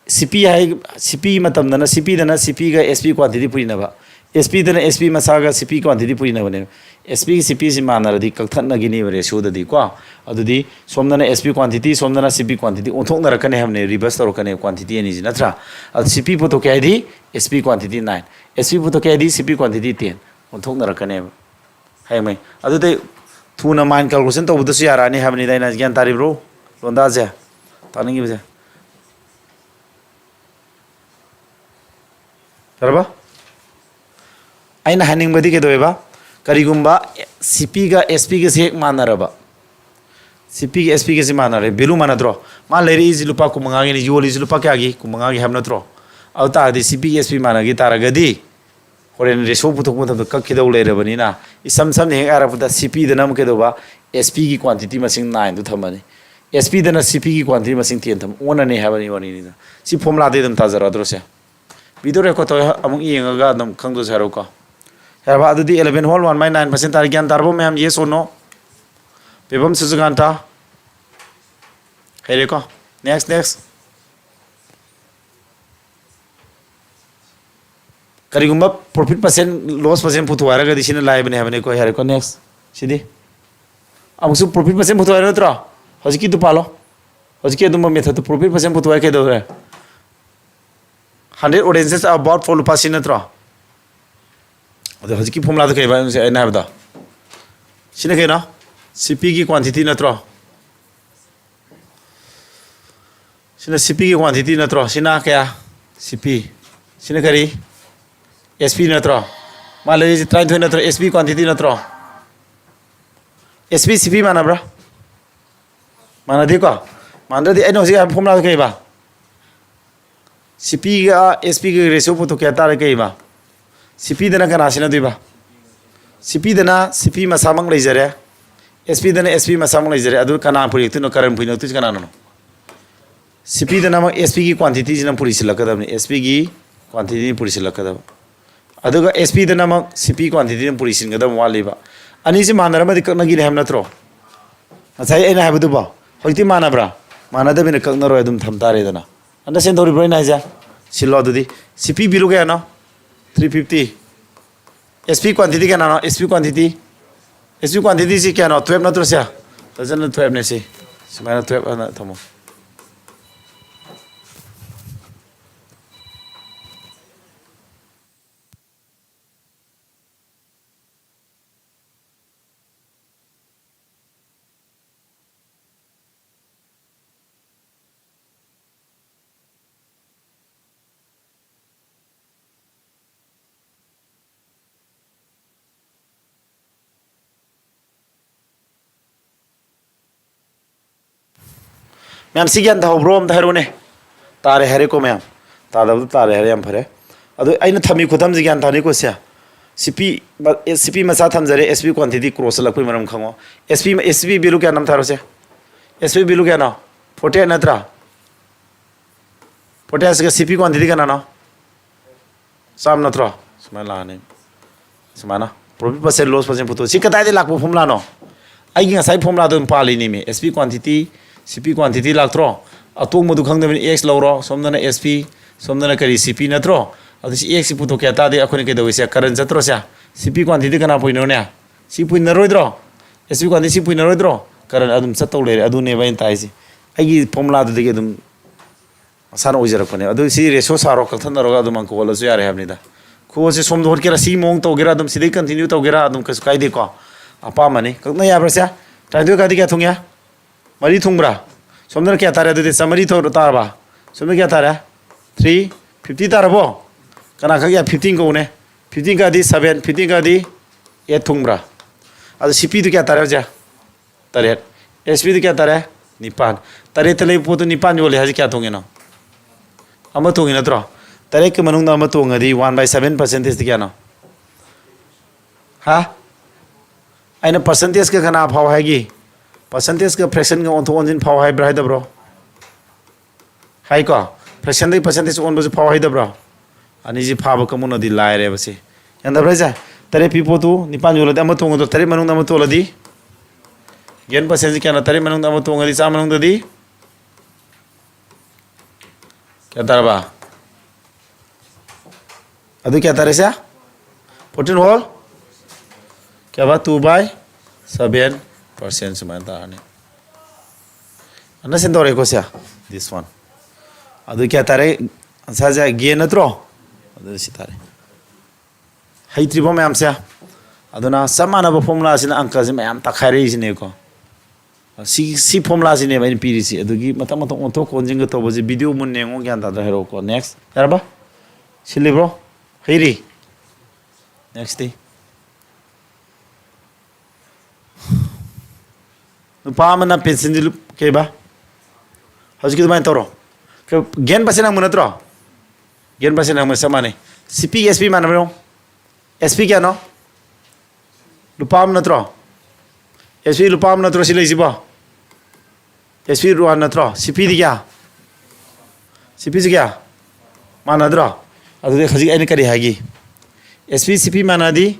ꯁꯤ ꯄꯤ ꯍꯥꯏ, ꯁꯤ ꯄꯤ ꯃꯇꯝꯗꯅ ꯁꯤ ꯄꯤꯗꯅ ꯁꯤ ꯄꯤꯒ ꯑꯦꯁ ꯄꯤ ꯀ꯭ꯋꯥꯟꯇꯤꯇꯤ ꯄꯨꯔꯤꯅꯕ, ꯑꯦꯁ ꯄꯤꯗꯅ ꯑꯦꯁ ꯄꯤ ꯃꯁꯥꯒ ꯁꯤ ꯄꯤ ꯀ꯭ꯋꯥꯟꯇꯤꯇꯤ ꯄꯨꯔꯤꯅꯕꯅꯦꯕ꯫ ꯑꯦꯁ ꯄꯤꯒ ꯁꯤ ꯄꯤꯁꯤ ꯃꯥꯟꯅꯔꯗꯤ ꯀꯛꯊꯠꯅꯈꯤꯅꯦꯕ ꯔꯦꯁꯤꯌꯣꯗꯗꯤꯀꯣ꯫ ꯑꯗꯨꯗꯤ ꯁꯣꯝꯗꯅ ꯑꯦꯁ ꯄꯤ ꯀ꯭ꯋꯥꯟꯇꯤꯇꯤ, ꯁꯣꯝꯗꯅ ꯁꯤ ꯄꯤ ꯀ꯭ꯋꯥꯟꯇꯤꯇꯤ ꯑꯣꯟꯊꯣꯛꯅꯔꯛꯀꯅꯤ ꯍꯥꯏꯕꯅꯦ, ꯔꯤꯚꯔꯁ ꯇꯧꯔꯛꯀꯅꯦꯕ ꯀ꯭ꯋꯥꯟꯇꯤꯇꯤ ꯑꯅꯤꯁꯤ ꯅꯠꯇ꯭ꯔꯥ? ꯑꯗꯨ ꯁꯤ ꯄꯤ ꯄꯨꯊꯣꯛꯀꯦ ꯍꯥꯏꯗꯤ ꯑꯦꯁ P quantity nine, S P ꯄꯨꯊꯣꯛꯀꯦ ꯍꯥꯏꯗꯤ ꯁꯤ ꯄꯤ ꯀ꯭ꯋꯥꯟꯇꯤꯇꯤ ꯇꯦꯟ ꯑꯣꯟꯊꯣꯛꯅꯔꯛꯀꯅꯦꯕ꯫ ꯍꯌꯦꯡꯃꯩ ꯑꯗꯨꯗꯩ ꯊꯨꯅ ꯃꯥꯏꯟ ꯀꯥꯜꯀꯨꯂꯦꯁꯟ ꯇꯧꯕꯗꯁꯨ ꯌꯥꯔꯛꯑꯅꯤ ꯍꯥꯏꯕꯅꯤꯗ ꯑꯩꯅ ꯒ꯭ꯌꯥꯟ ꯇꯥꯔꯤꯕ꯭ꯔꯣ? ꯂꯣꯟꯗꯥꯁꯦ ꯇꯥꯅꯤꯡꯉꯤꯕꯁꯦ꯫ ꯌꯥꯔꯕ? ꯑꯩꯅ ꯍꯥꯏꯅꯤꯡꯕꯗꯤ ꯀꯩꯗꯧꯋꯦꯕ? ꯀꯔꯤꯒꯨꯝꯕ ꯁꯤ ꯄꯤꯒ ꯑꯦꯁ ꯄꯤꯒꯁꯦ ꯍꯦꯛ ꯃꯥꯟꯅꯔꯕ, ꯁꯤ ꯄꯤꯒ ꯑꯦꯁ ꯄꯤꯒꯁꯦ ꯃꯥꯟꯅꯔꯦ, ꯚꯦꯂꯨ ꯃꯥꯟꯅꯗ꯭ꯔꯣ? ꯃꯥ ꯂꯩꯔꯛꯏꯁꯤ ꯂꯨꯄꯥ ꯀꯨꯟꯃꯉꯥꯒꯤꯅꯤ, ꯌꯣꯜꯂꯤꯁꯤ ꯂꯨꯄꯥ ꯀꯌꯥꯒꯤ? ꯀꯨꯟꯃꯉꯥꯒꯤ ꯍꯥꯏꯕ ꯅꯠꯇ꯭ꯔꯣ? ꯑꯗꯨ ꯇꯥꯔꯗꯤ ꯁꯤ ꯄꯤꯒ ꯑꯦꯁ ꯄꯤ ꯃꯥꯟꯅꯈꯤ ꯇꯥꯔꯒꯗꯤ ꯍꯣꯔꯦꯟ ꯔꯦꯁꯤꯌꯣ ꯄꯨꯊꯣꯛꯄ ꯃꯇꯝꯗ ꯀꯛꯈꯤꯗꯧ ꯂꯩꯔꯕꯅꯤꯅ, ꯏꯁꯝ ꯁꯝꯅ ꯍꯦꯛ ꯍꯥꯏꯔꯛꯄꯗ ꯁꯤ ꯄꯤꯗꯅ ꯑꯃꯨꯛ ꯀꯩꯗꯧꯕ? ꯑꯦꯁ ꯄꯤꯒꯤ ꯀ꯭ꯋꯥꯟꯇꯤꯇꯤ ꯃꯁꯤꯡ ꯅꯥꯏꯟꯗꯨ ꯊꯝꯃꯅꯤ, ꯑꯦꯁ ꯄꯤꯗꯅ ꯁꯤ ꯄꯤꯒꯤ ꯀ꯭ꯋꯥꯟꯇꯤꯇꯤ ꯃꯁꯤꯡ ꯇꯦꯟ ꯊꯝꯃ ꯑꯣꯟꯅꯅꯤ ꯍꯥꯏꯕꯅꯤ ꯋꯥꯔꯤꯅꯤꯗ꯫ ꯁꯤ ꯐꯣꯔꯃꯨꯂꯥꯗꯩ ꯑꯗꯨꯝ ꯇꯥꯖꯔꯛꯑꯗ꯭ꯔꯣ ꯁꯦ? ꯚꯤꯗꯤꯑꯣ ꯔꯦꯀꯣꯔꯠ ꯇꯧꯔꯦ, ꯑꯃꯨꯛ ꯌꯦꯡꯉꯒ ꯑꯗꯨꯝ ꯈꯪꯗꯣꯛꯁꯦ ꯍꯥꯏꯔꯛꯎꯀꯣ꯫ ꯌꯥꯔꯕ? ꯑꯗꯨꯗꯤ eleven whole one by nine percent ꯇꯥꯔꯦ꯫ ꯒ꯭ꯌꯥꯟ ꯇꯥꯔꯕꯣ ꯃꯌꯥꯝ? Yes or no? Pebam ꯁꯨꯖꯀꯥꯟꯇ꯫ ꯍꯩꯔꯦꯀꯣ? Next, next. ꯀꯔꯤꯒꯨꯝꯕ profit percent, loss percent ꯄꯨꯊꯣꯛ ꯍꯥꯏꯔꯒꯗꯤ ꯁꯤꯅ ꯂꯥꯏꯕꯅꯦ ꯍꯥꯏꯕꯅꯤꯀꯣ꯫ ꯌꯥꯔꯦꯀꯣ? Next. ꯁꯤꯗꯤ ꯑꯃꯨꯛꯁꯨ profit percent ꯄꯨꯊꯣꯛ ꯍꯥꯏꯔ ꯅꯠꯇ꯭ꯔꯣ? ꯍꯧꯖꯤꯛꯀꯤꯗꯨ ꯄꯥꯜꯂꯣ꯫ ꯍꯧꯖꯤꯛꯀꯤ ꯑꯗꯨꯝꯕ methodꯇꯨ profit percent ꯄꯨꯊꯣꯛ ꯍꯥꯏ ꯀꯩꯗꯧꯔꯦ? Hundred audiences are bought for ꯂꯨꯄꯥ ꯁꯤ ꯅꯠꯇ꯭ꯔꯣ? ꯑꯗꯣ ꯍꯧꯖꯤꯛꯀꯤ formulaꯗꯣ ꯀꯩꯕ ꯑꯩꯅ ꯍꯥꯏꯕꯗꯣ? ꯁꯤꯅ ꯀꯩꯅꯣ? CPꯒꯤ quantity ꯅꯠꯇ꯭ꯔꯣ? ꯁꯤꯅ CPꯒꯤ quantity ꯅꯠꯇ꯭ꯔꯣ? ꯁꯤꯅ ꯀꯌꯥ? CP꯫ ꯁꯤꯅ ꯀꯔꯤ? SP ꯅꯠꯇ꯭ꯔꯣ? ꯃꯥ ꯂꯩꯔꯤꯁꯦ ꯇꯔꯥꯅꯤꯊꯣꯏ ꯅꯠꯇ꯭ꯔꯣ? SP quantity ꯅꯠꯇ꯭ꯔꯣ? SP CP ꯃꯥꯟꯅꯕ꯭ꯔꯥ? ꯃꯥꯟꯅꯗꯦꯀꯣ? ꯃꯥꯟꯅꯗ꯭ꯔꯗꯤ ꯑꯩꯅ ꯍꯧꯖꯤꯛ ꯍꯥꯏꯕ formulaꯗꯣ ꯀꯩꯕ? CPꯒ SPꯒ ratio ꯄꯨꯊꯣꯛꯀꯦ ꯍꯥꯏ ꯇꯥꯔꯦ ꯀꯩꯕ? CPꯗꯅ ꯀꯅꯥ ꯁꯤꯖꯤꯟꯅꯗꯣꯏꯕ? CPꯗꯅ CP ꯃꯁꯥꯃꯛ ꯂꯩꯖꯔꯦ, SPꯗꯅ SP ꯃꯁꯥꯃꯛ ꯂꯩꯖꯔꯦ꯫ ꯑꯗꯨ ꯀꯅꯥ ꯄꯨꯔꯛꯇꯣꯏꯅꯣ? ꯀꯔꯟ ꯄꯨꯔꯛꯇꯣꯏꯁꯦ ꯀꯅꯥꯅꯅꯣ? CPꯗꯅ ꯑꯃꯨꯛ SPꯒꯤ quantityꯁꯤꯅ ꯄꯨꯔꯤꯁꯤꯜꯂꯛꯀꯗꯕꯅꯤ, SPꯒꯤ quantityꯅ ꯄꯨꯔꯤꯁꯤꯜꯂꯛꯀꯗꯕ꯫ ꯑꯗꯨꯒ SPꯗꯅ ꯑꯃꯨꯛ CP quantityꯅ ꯄꯨꯔꯤꯁꯤꯟꯒꯗꯕ ꯋꯥꯠꯂꯤꯕ꯫ ꯑꯅꯤꯁꯤ ꯃꯥꯟꯅꯔꯝꯃꯗꯤ ꯀꯛꯅꯈꯤꯅꯤ ꯍꯥꯏꯕ ꯅꯠꯇ꯭ꯔꯣ? ꯉꯁꯥꯏ ꯑꯩꯅ ꯍꯥꯏꯕꯗꯨꯕꯣ? ꯍꯧꯖꯤꯛꯇꯤ ꯃꯥꯟꯅꯕ꯭ꯔꯥ? ꯃꯥꯟꯅꯗꯕꯅꯤꯅ ꯀꯛꯅꯔꯣꯏ, ꯑꯗꯨꯝ ꯊꯝ ꯇꯥꯔꯦꯗꯅ꯫ Understand ꯇꯧꯔꯤꯕ꯭ꯔꯣ ꯑꯩꯅ ꯍꯥꯏꯁꯦ? ꯁꯤꯜꯂꯣ ꯑꯗꯨꯗꯤ꯫ CP value ꯀꯌꯥꯅꯣ? Three fifty꯫ SP quantity ꯀꯌꯥꯅꯣ? SP quantity, SP quantityꯁꯤ ꯀꯌꯥꯅꯣ? Twelve ꯅꯠꯇ꯭ꯔꯣ ꯁꯦ? Dozen twelveꯅꯦ ꯁꯤ꯫ ꯁꯨꯃꯥꯏꯅ twelve ꯑꯅ ꯊꯝꯃꯣ꯫ ꯃꯌꯥꯝ ꯁꯤ ꯒ꯭ꯌꯥꯟ ꯇꯥꯍꯧꯕ꯭ꯔꯣ? ꯑꯝꯇ ꯍꯥꯏꯔꯛꯎꯅꯦ꯫ ꯇꯥꯔꯦ ꯍꯥꯏꯔꯦꯀꯣ ꯃꯌꯥꯝ? ꯇꯥꯗꯕꯗꯣ ꯇꯥꯔꯦ ꯍꯥꯏꯔꯦ, ꯌꯥꯝ ꯐꯔꯦ꯫ ꯑꯗꯣ ꯑꯩꯅ ꯊꯝꯃꯤ ꯈꯨꯊꯝꯁꯤ ꯒ꯭ꯌꯥꯟ ꯇꯥꯅꯤꯀꯣ ꯁꯦ? CP, CP ꯃꯆꯥ ꯊꯝꯖꯔꯦ, SP quantity cross ꯆꯠꯂꯛꯄꯒꯤ ꯃꯔꯝ ꯈꯪꯉꯣ꯫ SP, SP value ꯀꯌꯥꯅꯣ ꯑꯝꯇ ꯍꯥꯏꯔꯣꯁꯦ? SP value ꯀꯌꯥꯅꯣ? Forty eight ꯅꯠꯇ꯭ꯔꯥ? Forty eightꯀ CP quantity ꯀꯌꯥꯅꯣ? ꯆꯥꯝꯃ ꯅꯠꯇ꯭ꯔꯣ? ꯁꯨꯃꯥꯏꯅ ꯂꯥꯛꯑꯅꯤ꯫ ꯁꯨꯃꯥꯏꯅ profit percent, loss percent ꯄꯨꯊꯣꯛ꯫ ꯁꯤ ꯀꯗꯥꯏꯗꯒꯤ ꯂꯥꯛꯄ formulaꯅꯣ? ꯑꯩꯒꯤ ꯉꯁꯥꯏ formulaꯗꯣ ꯑꯗꯨꯝ ꯄꯥꯜꯂꯤꯅꯤꯃꯤ꯫ S P quantity, C P quantity ꯂꯥꯛꯇ꯭ꯔꯣ? ꯑꯇꯣꯡꯕꯗꯨ ꯈꯪꯗꯕꯅꯤ, X ꯂꯧꯔꯣ, ꯁꯣꯝꯗꯅ S P, ꯁꯣꯝꯗꯅ ꯀꯔꯤ, C P ꯅꯠꯇ꯭ꯔꯣ? ꯑꯗꯨ ꯁꯤ X ꯁꯤ ꯄꯨꯊꯣꯛꯀꯦ ꯍꯥꯏ ꯇꯥꯔꯗꯤ ꯑꯩꯈꯣꯏꯅ ꯀꯩꯗꯧꯋꯤ? ꯁꯦ current ꯆꯠꯇ꯭ꯔꯣ? ꯁꯦ C P quantity ꯀꯅꯥ ꯄꯨꯏꯅꯣꯅꯦ? ꯁꯤ ꯄꯨꯏꯅꯔꯣꯏꯗ꯭ꯔꯣ? S P quantity ꯁꯤ ꯄꯨꯏꯅꯔꯣꯏꯗ꯭ꯔꯣ? Current ꯑꯗꯨꯝ ꯆꯠꯇꯧ ꯂꯩꯔꯦ꯫ ꯑꯗꯨꯅꯦꯕ ꯑꯩꯅ ꯇꯥꯏꯁꯦ꯫ ꯑꯩꯒꯤ formulaꯗꯨꯗꯒꯤ ꯑꯗꯨꯝ ꯃꯁꯥꯅ ꯑꯣꯏꯖꯔꯛꯄꯅꯦ꯫ ꯑꯗꯨ ꯁꯤ ratio ꯁꯥꯔꯣ, ꯀꯛꯊꯠꯅꯔꯒ ꯑꯗꯨꯝ ꯑꯪꯀ ꯍꯣꯠꯂꯁꯨ ꯌꯥꯔꯦ ꯍꯥꯏꯕꯅꯤꯗ꯫ ꯈꯨꯍꯣꯠꯁꯦ ꯁꯣꯝꯗ ꯍꯣꯠꯀꯦꯔꯥ, ꯁꯤ ꯃꯑꯣꯡ ꯇꯧꯒꯦꯔꯥ, ꯑꯗꯨꯝ ꯁꯤꯗꯩ continue ꯇꯧꯒꯦꯔꯥ, ꯑꯗꯨꯝ ꯀꯩꯁꯨ ꯀꯥꯏꯗꯦꯀꯣ꯫ ꯑꯄꯥꯝꯕꯅꯤ꯫ ꯀꯛꯅ ꯌꯥꯕ꯭ꯔꯥ ꯁꯦ? ꯇꯔꯥꯅꯤꯊꯣꯏ ꯀꯥꯗꯤ ꯀꯌꯥ ꯊꯨꯡꯉꯦ? ꯃꯔꯤ ꯊꯨꯡꯕ꯭ꯔꯥ? ꯁꯣꯝꯗꯅ ꯀꯌꯥ ꯇꯥꯔꯦ? ꯑꯗꯨꯗꯤ ꯆꯥꯃꯔꯤ ꯊꯣꯛ-, ꯇꯥꯔꯕ? ꯁꯣꯝꯗ ꯀꯌꯥ ꯇꯥꯔꯦ? Three fifty ꯇꯥꯔꯕꯣ? ꯀꯅꯥ ꯈꯛ ꯌꯥ? Fifteen ꯀꯧꯅꯦ꯫ Fifteen ꯀꯥꯗꯤ seven, fifteen ꯀꯥꯗꯤ eight ꯊꯨꯡꯕ꯭ꯔꯥ? ꯑꯗꯨ C Pꯗꯨ ꯀꯌꯥ ꯇꯥꯔꯦ ꯍꯧꯖꯤꯛ? ꯇꯔꯦꯠ꯫ S Pꯗꯨ ꯀꯌꯥ ꯇꯥꯔꯦ? ꯅꯤꯄꯥꯟ꯫ ꯇꯔꯦꯠꯇ ꯂꯩꯕ ꯄꯣꯠꯇꯨ ꯅꯤꯄꯥꯟ ꯌꯣꯜꯂꯦ ꯍꯥꯏꯁꯦ ꯀꯌꯥ ꯇꯣꯡꯉꯤꯅꯣ? ꯑꯃ ꯇꯣꯡꯉꯤ ꯅꯠꯇ꯭ꯔꯣ? ꯇꯔꯦꯠꯀꯤ ꯃꯅꯨꯡꯗ ꯑꯃ ꯇꯣꯡꯉꯗꯤ one by seven percentageꯇꯤ ꯀꯌꯥꯅꯣ? ꯍꯥ? ꯑꯩꯅ percentageꯀ ꯀꯅꯥ ꯐꯥꯎ ꯍꯥꯏꯒꯤ? Percentageꯀ fractionꯒ ꯑꯣꯟꯊꯣꯛ ꯑꯣꯟꯁꯤꯟ ꯐꯥꯎ ꯍꯥꯏꯕ꯭ꯔꯥ ꯍꯥꯏꯗꯕ꯭ꯔꯣ? ꯍꯥꯏꯀꯣ? Fractionꯗꯒꯤ percentage ꯑꯣꯟꯕꯁꯨ ꯐꯥꯎ ꯍꯥꯏꯗꯕ꯭ꯔꯣ? ꯑꯅꯤꯁꯤ ꯐꯥꯕ ꯀꯃꯨꯅꯗꯤ ꯂꯥꯏꯔꯦꯕ ꯁꯤ꯫ ꯒ꯭ꯌꯥꯟ ꯇꯥꯕ꯭ꯔꯥ ꯍꯥꯏꯁꯦ? ꯇꯔꯦꯠ ꯄꯤ ꯄꯣꯠꯇꯨ ꯅꯤꯄꯥꯟ ꯌꯣꯜꯂꯗꯤ ꯑꯃ ꯇꯣꯡꯉꯗ꯭ꯔꯣ? ꯇꯔꯦꯠ ꯃꯅꯨꯡꯗ ꯑꯃ ꯇꯣꯜꯂꯗꯤ? Gain percentꯁꯤ ꯀꯌꯥꯅꯣ? ꯇꯔꯦꯠ ꯃꯅꯨꯡꯗ ꯑꯃ ꯇꯣꯡꯉꯗꯤ ꯆꯥꯝ ꯃꯅꯨꯡꯗꯗꯤ? ꯒ꯭ꯌꯥꯟ ꯇꯥꯔꯕ? ꯑꯗꯨ ꯀꯌꯥ ꯇꯥꯔꯦ ꯁꯦ? Fourteen whole ꯀꯌꯥꯕ? Two by seven percent ꯁꯨꯃꯥꯏꯅ ꯇꯥꯔꯅꯤ꯫ Understand ꯇꯧꯔꯦꯀꯣ say? This one꯫ ꯑꯗꯨ ꯀꯌꯥ ꯇꯥꯔꯦ? Answerꯁꯦ gain ꯅꯠꯇ꯭ꯔꯣ? ꯑꯗꯨ ꯁꯤ ꯇꯥꯔꯦ꯫ ꯍꯩꯇ꯭ꯔꯤꯕꯣ ꯃꯌꯥꯝꯁꯦ? ꯑꯗꯨꯅ ꯆꯞ ꯃꯥꯟꯅꯕ formulaꯁꯤꯅ ꯑꯪꯀꯁꯦ ꯃꯌꯥꯝ ꯇꯛꯈꯥꯏꯔꯛꯏꯁꯤꯅꯦꯀꯣ꯫ ꯁꯤ, ꯁꯤ formulaꯁꯤꯅꯦꯕ ꯑꯩꯅ ꯄꯤꯔꯤꯁꯤ꯫ ꯑꯗꯨꯒꯤ ꯃꯊꯪ ꯃꯊꯪ ꯑꯣꯟꯊꯣꯛ ꯑꯣꯟꯁꯤꯟꯒ ꯇꯧꯕꯁꯦ video ꯃꯨꯟꯅ ꯌꯦꯡꯉꯣ, ꯒ꯭ꯌꯥꯟ ꯇꯥꯗ꯭ꯔꯥ ꯍꯥꯏꯔꯛꯑꯣꯀꯣ꯫ Next꯫ ꯌꯥꯔꯕ? ꯁꯤꯜꯂꯤꯕ꯭ꯔꯣ? ꯍꯩꯔꯤ? Nextꯇꯤ꯫ ꯅꯨꯄꯥ ꯑꯃꯅ pencilꯁꯤ ꯂꯨꯞ-, ꯀꯩꯕ? ꯍꯧꯖꯤꯛꯀꯤ ꯑꯗꯨꯃꯥꯏꯅ ꯇꯧꯔꯣ꯫ Gain percent ꯍꯪꯕ ꯅꯠꯇ꯭ꯔꯣ? Gain percent ꯍꯪꯕ ꯆꯞ ꯃꯥꯟꯅꯩ꯫ C P, S P ꯃꯥꯟꯅꯕ꯭ꯔꯣ? S P ꯀꯌꯥꯅꯣ? ꯂꯨꯄꯥ ꯑꯃ ꯅꯠꯇ꯭ꯔꯣ? S P ꯂꯨꯄꯥ ꯑꯃ ꯅꯠꯇ꯭ꯔꯣ ꯁꯤ ꯂꯩꯁꯤꯕꯣ? S P one ꯅꯠꯇ꯭ꯔꯣ? C Pꯗꯤ ꯀꯌꯥ? C Pꯁꯤ ꯀꯌꯥ? ꯃꯥꯟꯅꯗ꯭ꯔꯣ? ꯑꯗꯨꯗꯤ ꯍꯧꯖꯤꯛ ꯑꯩꯅ ꯀꯔꯤ ꯍꯥꯏꯒꯤ? S P C P ꯃꯥꯟꯅꯗꯤ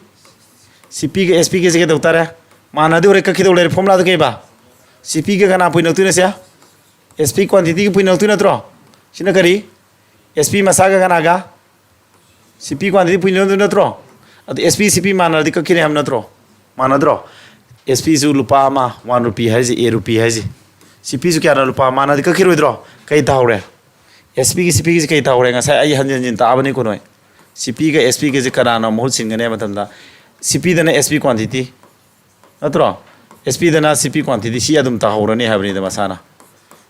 ꯁꯤ ꯄꯤꯒ ꯑꯦꯁ ꯄꯤꯒꯁꯦ ꯀꯩꯗꯧ ꯇꯥꯔꯦ? ꯃꯥꯟꯅꯗꯧꯔꯦ, ꯀꯛꯈꯤꯗꯧ ꯂꯩꯔꯦ꯫ ꯐꯣꯔꯃꯨꯂꯥꯗꯣ ꯀꯩꯕ? ꯁꯤ ꯄꯤꯒ ꯀꯅꯥ ꯄꯨꯏꯅꯛꯇꯣꯏꯅꯣ ꯁꯦ? ꯑꯦꯁ ꯄꯤ ꯀ꯭ꯋꯥꯟꯇꯤꯇꯤꯒꯤ ꯄꯨꯏꯅꯛꯇꯣꯏ ꯅꯠꯇ꯭ꯔꯣ? ꯁꯤꯅ ꯀꯔꯤ? ꯑꯦꯁ ꯄꯤ ꯃꯁꯥꯒ ꯀꯅꯥꯒ? ꯁꯤ ꯄꯤ ꯀ꯭ꯋꯥꯟꯇꯤꯇꯤ ꯄꯨꯏꯅꯛꯇꯣꯏ ꯅꯠꯇ꯭ꯔꯣ? ꯑꯗꯨ ꯑꯦꯁ ꯄꯤ ꯁꯤ ꯄꯤ ꯃꯥꯟꯅꯔꯗꯤ ꯀꯛꯈꯤꯅꯤ ꯍꯥꯏꯕ ꯅꯠꯇ꯭ꯔꯣ? ꯃꯥꯟꯅꯗ꯭ꯔꯣ? ꯑꯦꯁ ꯄꯤꯁꯨ ꯂꯨꯄꯥ ꯑꯃ, ꯋꯥꯟ ꯔꯨꯄꯤ ꯍꯥꯏꯁꯦ, ꯑꯦ ꯔꯨꯄꯤ ꯍꯥꯏꯁꯦ꯫ ꯁꯤ ꯄꯤꯁꯨ ꯀꯌꯥꯅꯣ? ꯂꯨꯄꯥ ꯑꯃ꯫ ꯃꯥꯟꯅꯔꯗꯤ ꯀꯛꯈꯤꯔꯣꯏꯗ꯭ꯔꯣ? ꯀꯩ ꯇꯥꯍꯧꯔꯦ? ꯑꯦꯁ ꯄꯤꯒꯤ ꯁꯤ ꯄꯤꯒꯤꯁꯦ ꯀꯩ ꯇꯥꯍꯧꯔꯦ? ꯉꯁꯥꯏ ꯑꯩ ꯍꯟꯖꯤꯟ ꯍꯟꯖꯤꯟ ꯇꯥꯛꯑꯕꯅꯤꯀꯣ ꯅꯣꯏ꯫ ꯁꯤ ꯄꯤꯒ ꯑꯦꯁ ꯄꯤꯒꯁꯦ ꯀꯅꯥꯅ ꯃꯍꯨꯠ ꯁꯤꯟꯒꯅꯤ ꯍꯥꯏꯕ ꯃꯇꯝꯗ, ꯁꯤ ꯄꯤꯗꯅ ꯑꯦꯁ ꯄꯤ ꯀ꯭ꯋꯥꯟꯇꯤꯇꯤ, ꯅꯠꯇ꯭ꯔꯣ? ꯑꯦꯁ ꯄꯤꯗꯅ ꯁꯤ ꯄꯤ ꯀ꯭ꯋꯥꯟꯇꯤꯇꯤ, ꯁꯤ ꯑꯗꯨꯝ ꯇꯥꯍꯧꯔꯅꯤ ꯍꯥꯏꯕꯅꯤꯗ ꯃꯁꯥꯅ꯫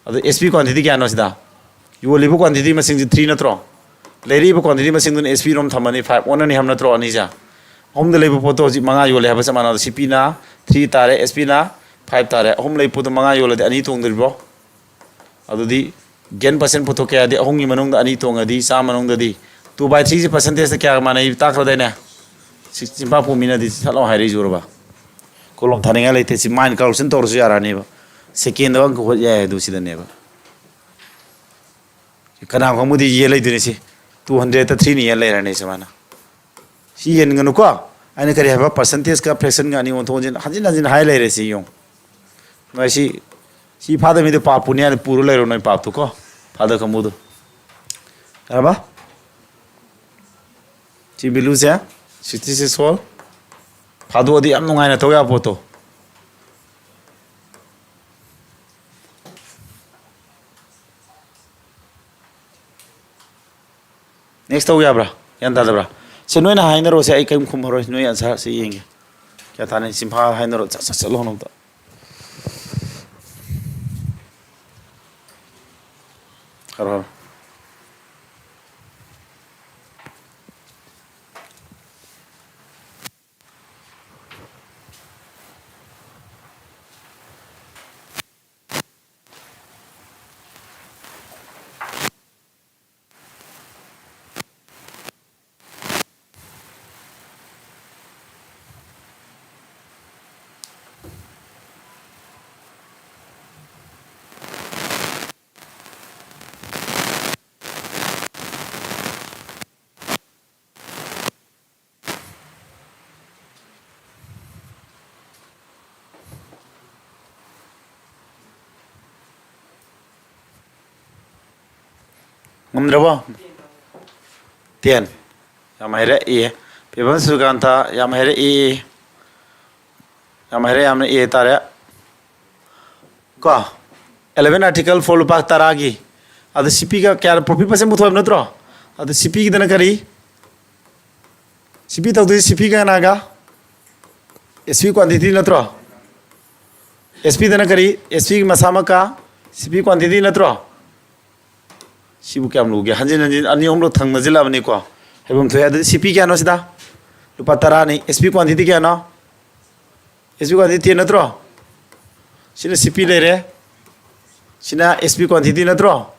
ꯑꯗꯣ ꯑꯦꯁ ꯄꯤ ꯀ꯭ꯋꯥꯟꯇꯤꯇꯤ ꯀꯌꯥꯅꯣ ꯁꯤꯗ? ꯌꯣꯜꯂꯤꯕ ꯀ꯭ꯋꯥꯟꯇꯤꯇꯤ ꯃꯁꯤꯡꯁꯤ ꯊ꯭ꯔꯤ ꯅꯠꯇ꯭ꯔꯣ? ꯂꯩꯔꯛꯏꯕ ꯀ꯭ꯋꯥꯟꯇꯤꯇꯤ ꯃꯁꯤꯡꯗꯨꯅ ꯑꯦꯁ ꯄꯤ ꯔꯣꯝ ꯊꯝꯃꯅꯤ, ꯐꯥꯏꯚ ꯑꯣꯟꯅꯅꯤ ꯍꯥꯏꯕ ꯅꯠꯇ꯭ꯔꯣ ꯑꯅꯤꯁꯦ? ꯑꯍꯨꯝꯗ ꯂꯩꯕ ꯄꯣꯠꯇꯣ ꯍꯧꯖꯤꯛ ꯃꯉꯥ ꯌꯣꯜꯂꯦ ꯍꯥꯏꯕ ꯆꯞ ꯃꯥꯟꯅꯕꯗ ꯁꯤ ꯄꯤꯅ ꯊ꯭ꯔꯤ ꯇꯥꯔꯦ, ꯑꯦꯁ ꯄꯤꯅ ꯐꯥꯏꯚ ꯇꯥꯔꯦ꯫ ꯑꯍꯨꯝ ꯂꯩꯕ ꯄꯣꯠꯇꯣ ꯃꯉꯥ ꯌꯣꯜꯂꯗꯤ ꯑꯅꯤ ꯇꯣꯡꯗꯣꯔꯤꯕ꯭ꯔꯣ? ꯑꯗꯨꯗꯤ ꯒꯦꯟ ꯄꯥꯔꯁꯦꯟ ꯄꯨꯊꯣꯛꯀꯦ ꯍꯥꯏꯔꯗꯤ ꯑꯍꯨꯝꯒꯤ ꯃꯅꯨꯡꯗ ꯑꯅꯤ ꯇꯣꯡꯉꯗꯤ ꯆꯥꯝꯃ ꯃꯅꯨꯡꯗꯗꯤ two by three ꯁꯤ ꯄꯥꯔꯁꯦꯟꯇꯦꯖꯇ ꯀꯌꯥꯒ ꯃꯥꯟꯅꯩ ꯇꯥꯛꯈ꯭ꯔꯗꯥꯏꯅꯦ? ꯁꯤ ꯆꯤꯝꯐꯥ ꯄꯣꯝꯃꯤ ꯃꯤꯅꯗꯤ ꯁꯠ ꯂꯥꯎ ꯍꯥꯏꯔꯛꯏ ꯖꯨꯔꯕ꯫ ꯀꯣꯂꯣꯝ ꯊꯥꯅꯤꯡꯉꯥꯏ ꯂꯩꯇꯦ꯫ ꯁꯤ ꯃꯥꯏꯟ ꯀꯔꯞꯁꯟ ꯇꯧꯔꯁꯨ ꯌꯥꯔꯛꯑꯅꯦꯕ꯫ ꯁꯦꯀꯦꯟꯗ ꯑꯃ ꯍꯣꯠ ꯌꯥꯏ ꯑꯗꯨ ꯁꯤꯗꯅꯦꯕ꯫ ꯀꯅꯥ ꯈꯪꯕꯨꯗꯤ ꯌꯦꯟ ꯂꯩꯗꯣꯏꯅꯤ ꯁꯤ꯫ Two hundredꯇ threeꯅ ꯌꯦꯟ ꯂꯩꯔꯅꯤ ꯁꯤ ꯃꯥꯅ꯫ ꯁꯤ ꯌꯦꯟꯒꯅꯨꯀꯣ꯫ ꯑꯩꯅ ꯀꯔꯤ ꯍꯥꯏꯕ? Percentageꯀ fractionꯒ ꯑꯅꯤ ꯑꯣꯟꯊꯣꯛ ꯑꯣꯟꯁꯤꯟ ꯍꯟꯖꯤꯟ ꯍꯟꯖꯤꯟ ꯍꯥꯏ ꯂꯩꯔꯦ ꯁꯤ ꯌꯦꯡꯉꯨ꯫ ꯅꯣꯏ ꯁꯤ, ꯁꯤ ꯐꯥꯗꯕ ꯃꯤꯗꯣ ꯄꯥꯞ ꯄꯨꯅꯤ ꯍꯥꯏꯅ ꯄꯨꯔ ꯂꯩꯔꯣ ꯅꯣꯏ ꯄꯥꯞꯇꯨ ꯀꯣ꯫ ꯐꯥꯗꯔ ꯀꯥꯡꯕꯨꯗꯨ꯫ ꯌꯥꯔꯕ? ꯁꯤ valueꯁꯦ sixty six volt꯫ ꯐꯥꯗꯣꯛꯑꯗꯤ ꯌꯥꯝ ꯅꯨꯡꯉꯥꯏꯅ ꯇꯧ ꯌꯥꯕ ꯄꯣꯠꯇꯣ꯫ Next ꯇꯧ ꯌꯥꯕ꯭ꯔꯥ? ꯒ꯭ꯌꯥꯟ ꯇꯥꯗꯕ꯭ꯔꯥ? ꯁꯦ, ꯅꯣꯏꯅ ꯍꯥꯏꯅꯔꯣꯁꯦ, ꯑꯩ ꯀꯔꯤꯝ ꯈꯨꯝꯃꯔꯣꯏ꯫ ꯅꯣꯏ answerꯁꯦ ꯌꯦꯡꯒꯦ꯫ ꯀꯌꯥ ꯇꯥꯅꯤ? ꯁꯤꯝꯐꯥ ꯍꯥꯏꯅꯔꯣ꯫ ꯁꯠ ꯁꯠ ꯆꯠꯂꯣ ꯑꯝꯇ꯫ ꯍꯥꯏꯔꯣ, ꯍꯥꯏꯔꯣ꯫ ꯉꯝꯗ꯭ꯔꯕꯣ? ꯇꯦꯟ꯫ ꯌꯥꯝ ꯍꯩꯔꯦ, ꯑꯦ꯫ ꯄꯦꯕꯝ ꯁꯨꯔꯀꯥꯟꯇ, ꯌꯥꯝ ꯍꯩꯔꯦ, ꯑꯦ꯫ ꯌꯥꯝ ꯍꯩꯔꯦ, ꯌꯥꯝꯅ ꯑꯦ ꯇꯥꯔꯦ꯫ ꯀꯣ, eleven article for ꯂꯨꯄꯥ ꯇꯔꯥꯒꯤ꯫ ꯑꯗꯨ ꯁꯤ ꯄꯤꯒ ꯀꯌꯥ profit percent ꯄꯨꯊꯣꯛꯑꯕ ꯅꯠꯇ꯭ꯔꯣ? ꯑꯗꯨ ꯁꯤ ꯄꯤꯒꯤꯗꯅ ꯀꯔꯤ? ꯁꯤ ꯄꯤ ꯇꯧꯗꯣꯏꯁꯤ ꯁꯤ ꯄꯤ ꯀꯅꯥꯒ? ꯑꯦꯁ ꯄꯤ quantity ꯅꯠꯇ꯭ꯔꯣ? ꯑꯦꯁ ꯄꯤꯗꯅ ꯀꯔꯤ? ꯑꯦꯁ ꯄꯤꯒꯤ ꯃꯁꯥꯃꯛꯀ ꯁꯤ ꯄꯤ quantity ꯅꯠꯇ꯭ꯔꯣ? ꯁꯤꯕꯨ ꯀꯌꯥꯝ ꯂꯨꯒꯦ? ꯍꯟꯖꯤꯟ ꯍꯟꯖꯤꯟ ꯑꯅꯤ ꯑꯍꯨꯝꯂꯛ ꯊꯪꯅꯁꯤꯜꯂꯛꯑꯕꯅꯤꯀꯣ꯫ ꯍꯥꯏꯐꯝ ꯊꯣꯛꯑꯦ꯫ ꯑꯗꯨꯗꯤ ꯁꯤ ꯄꯤ ꯀꯌꯥꯅꯣ ꯁꯤꯗ? ꯂꯨꯄꯥ ꯇꯔꯥꯅꯤ꯫ ꯑꯦꯁ ꯄꯤ quantity ꯀꯌꯥꯅꯣ? ꯑꯦꯁ ꯄꯤ quantity ꯇꯦꯟ ꯅꯠꯇ꯭ꯔꯣ? ꯁꯤꯅ ꯁꯤ ꯄꯤ ꯂꯩꯔꯦ꯫ ꯁꯤꯅ ꯑꯦꯁ ꯄꯤ quantity ꯅꯠꯇ꯭ꯔꯣ?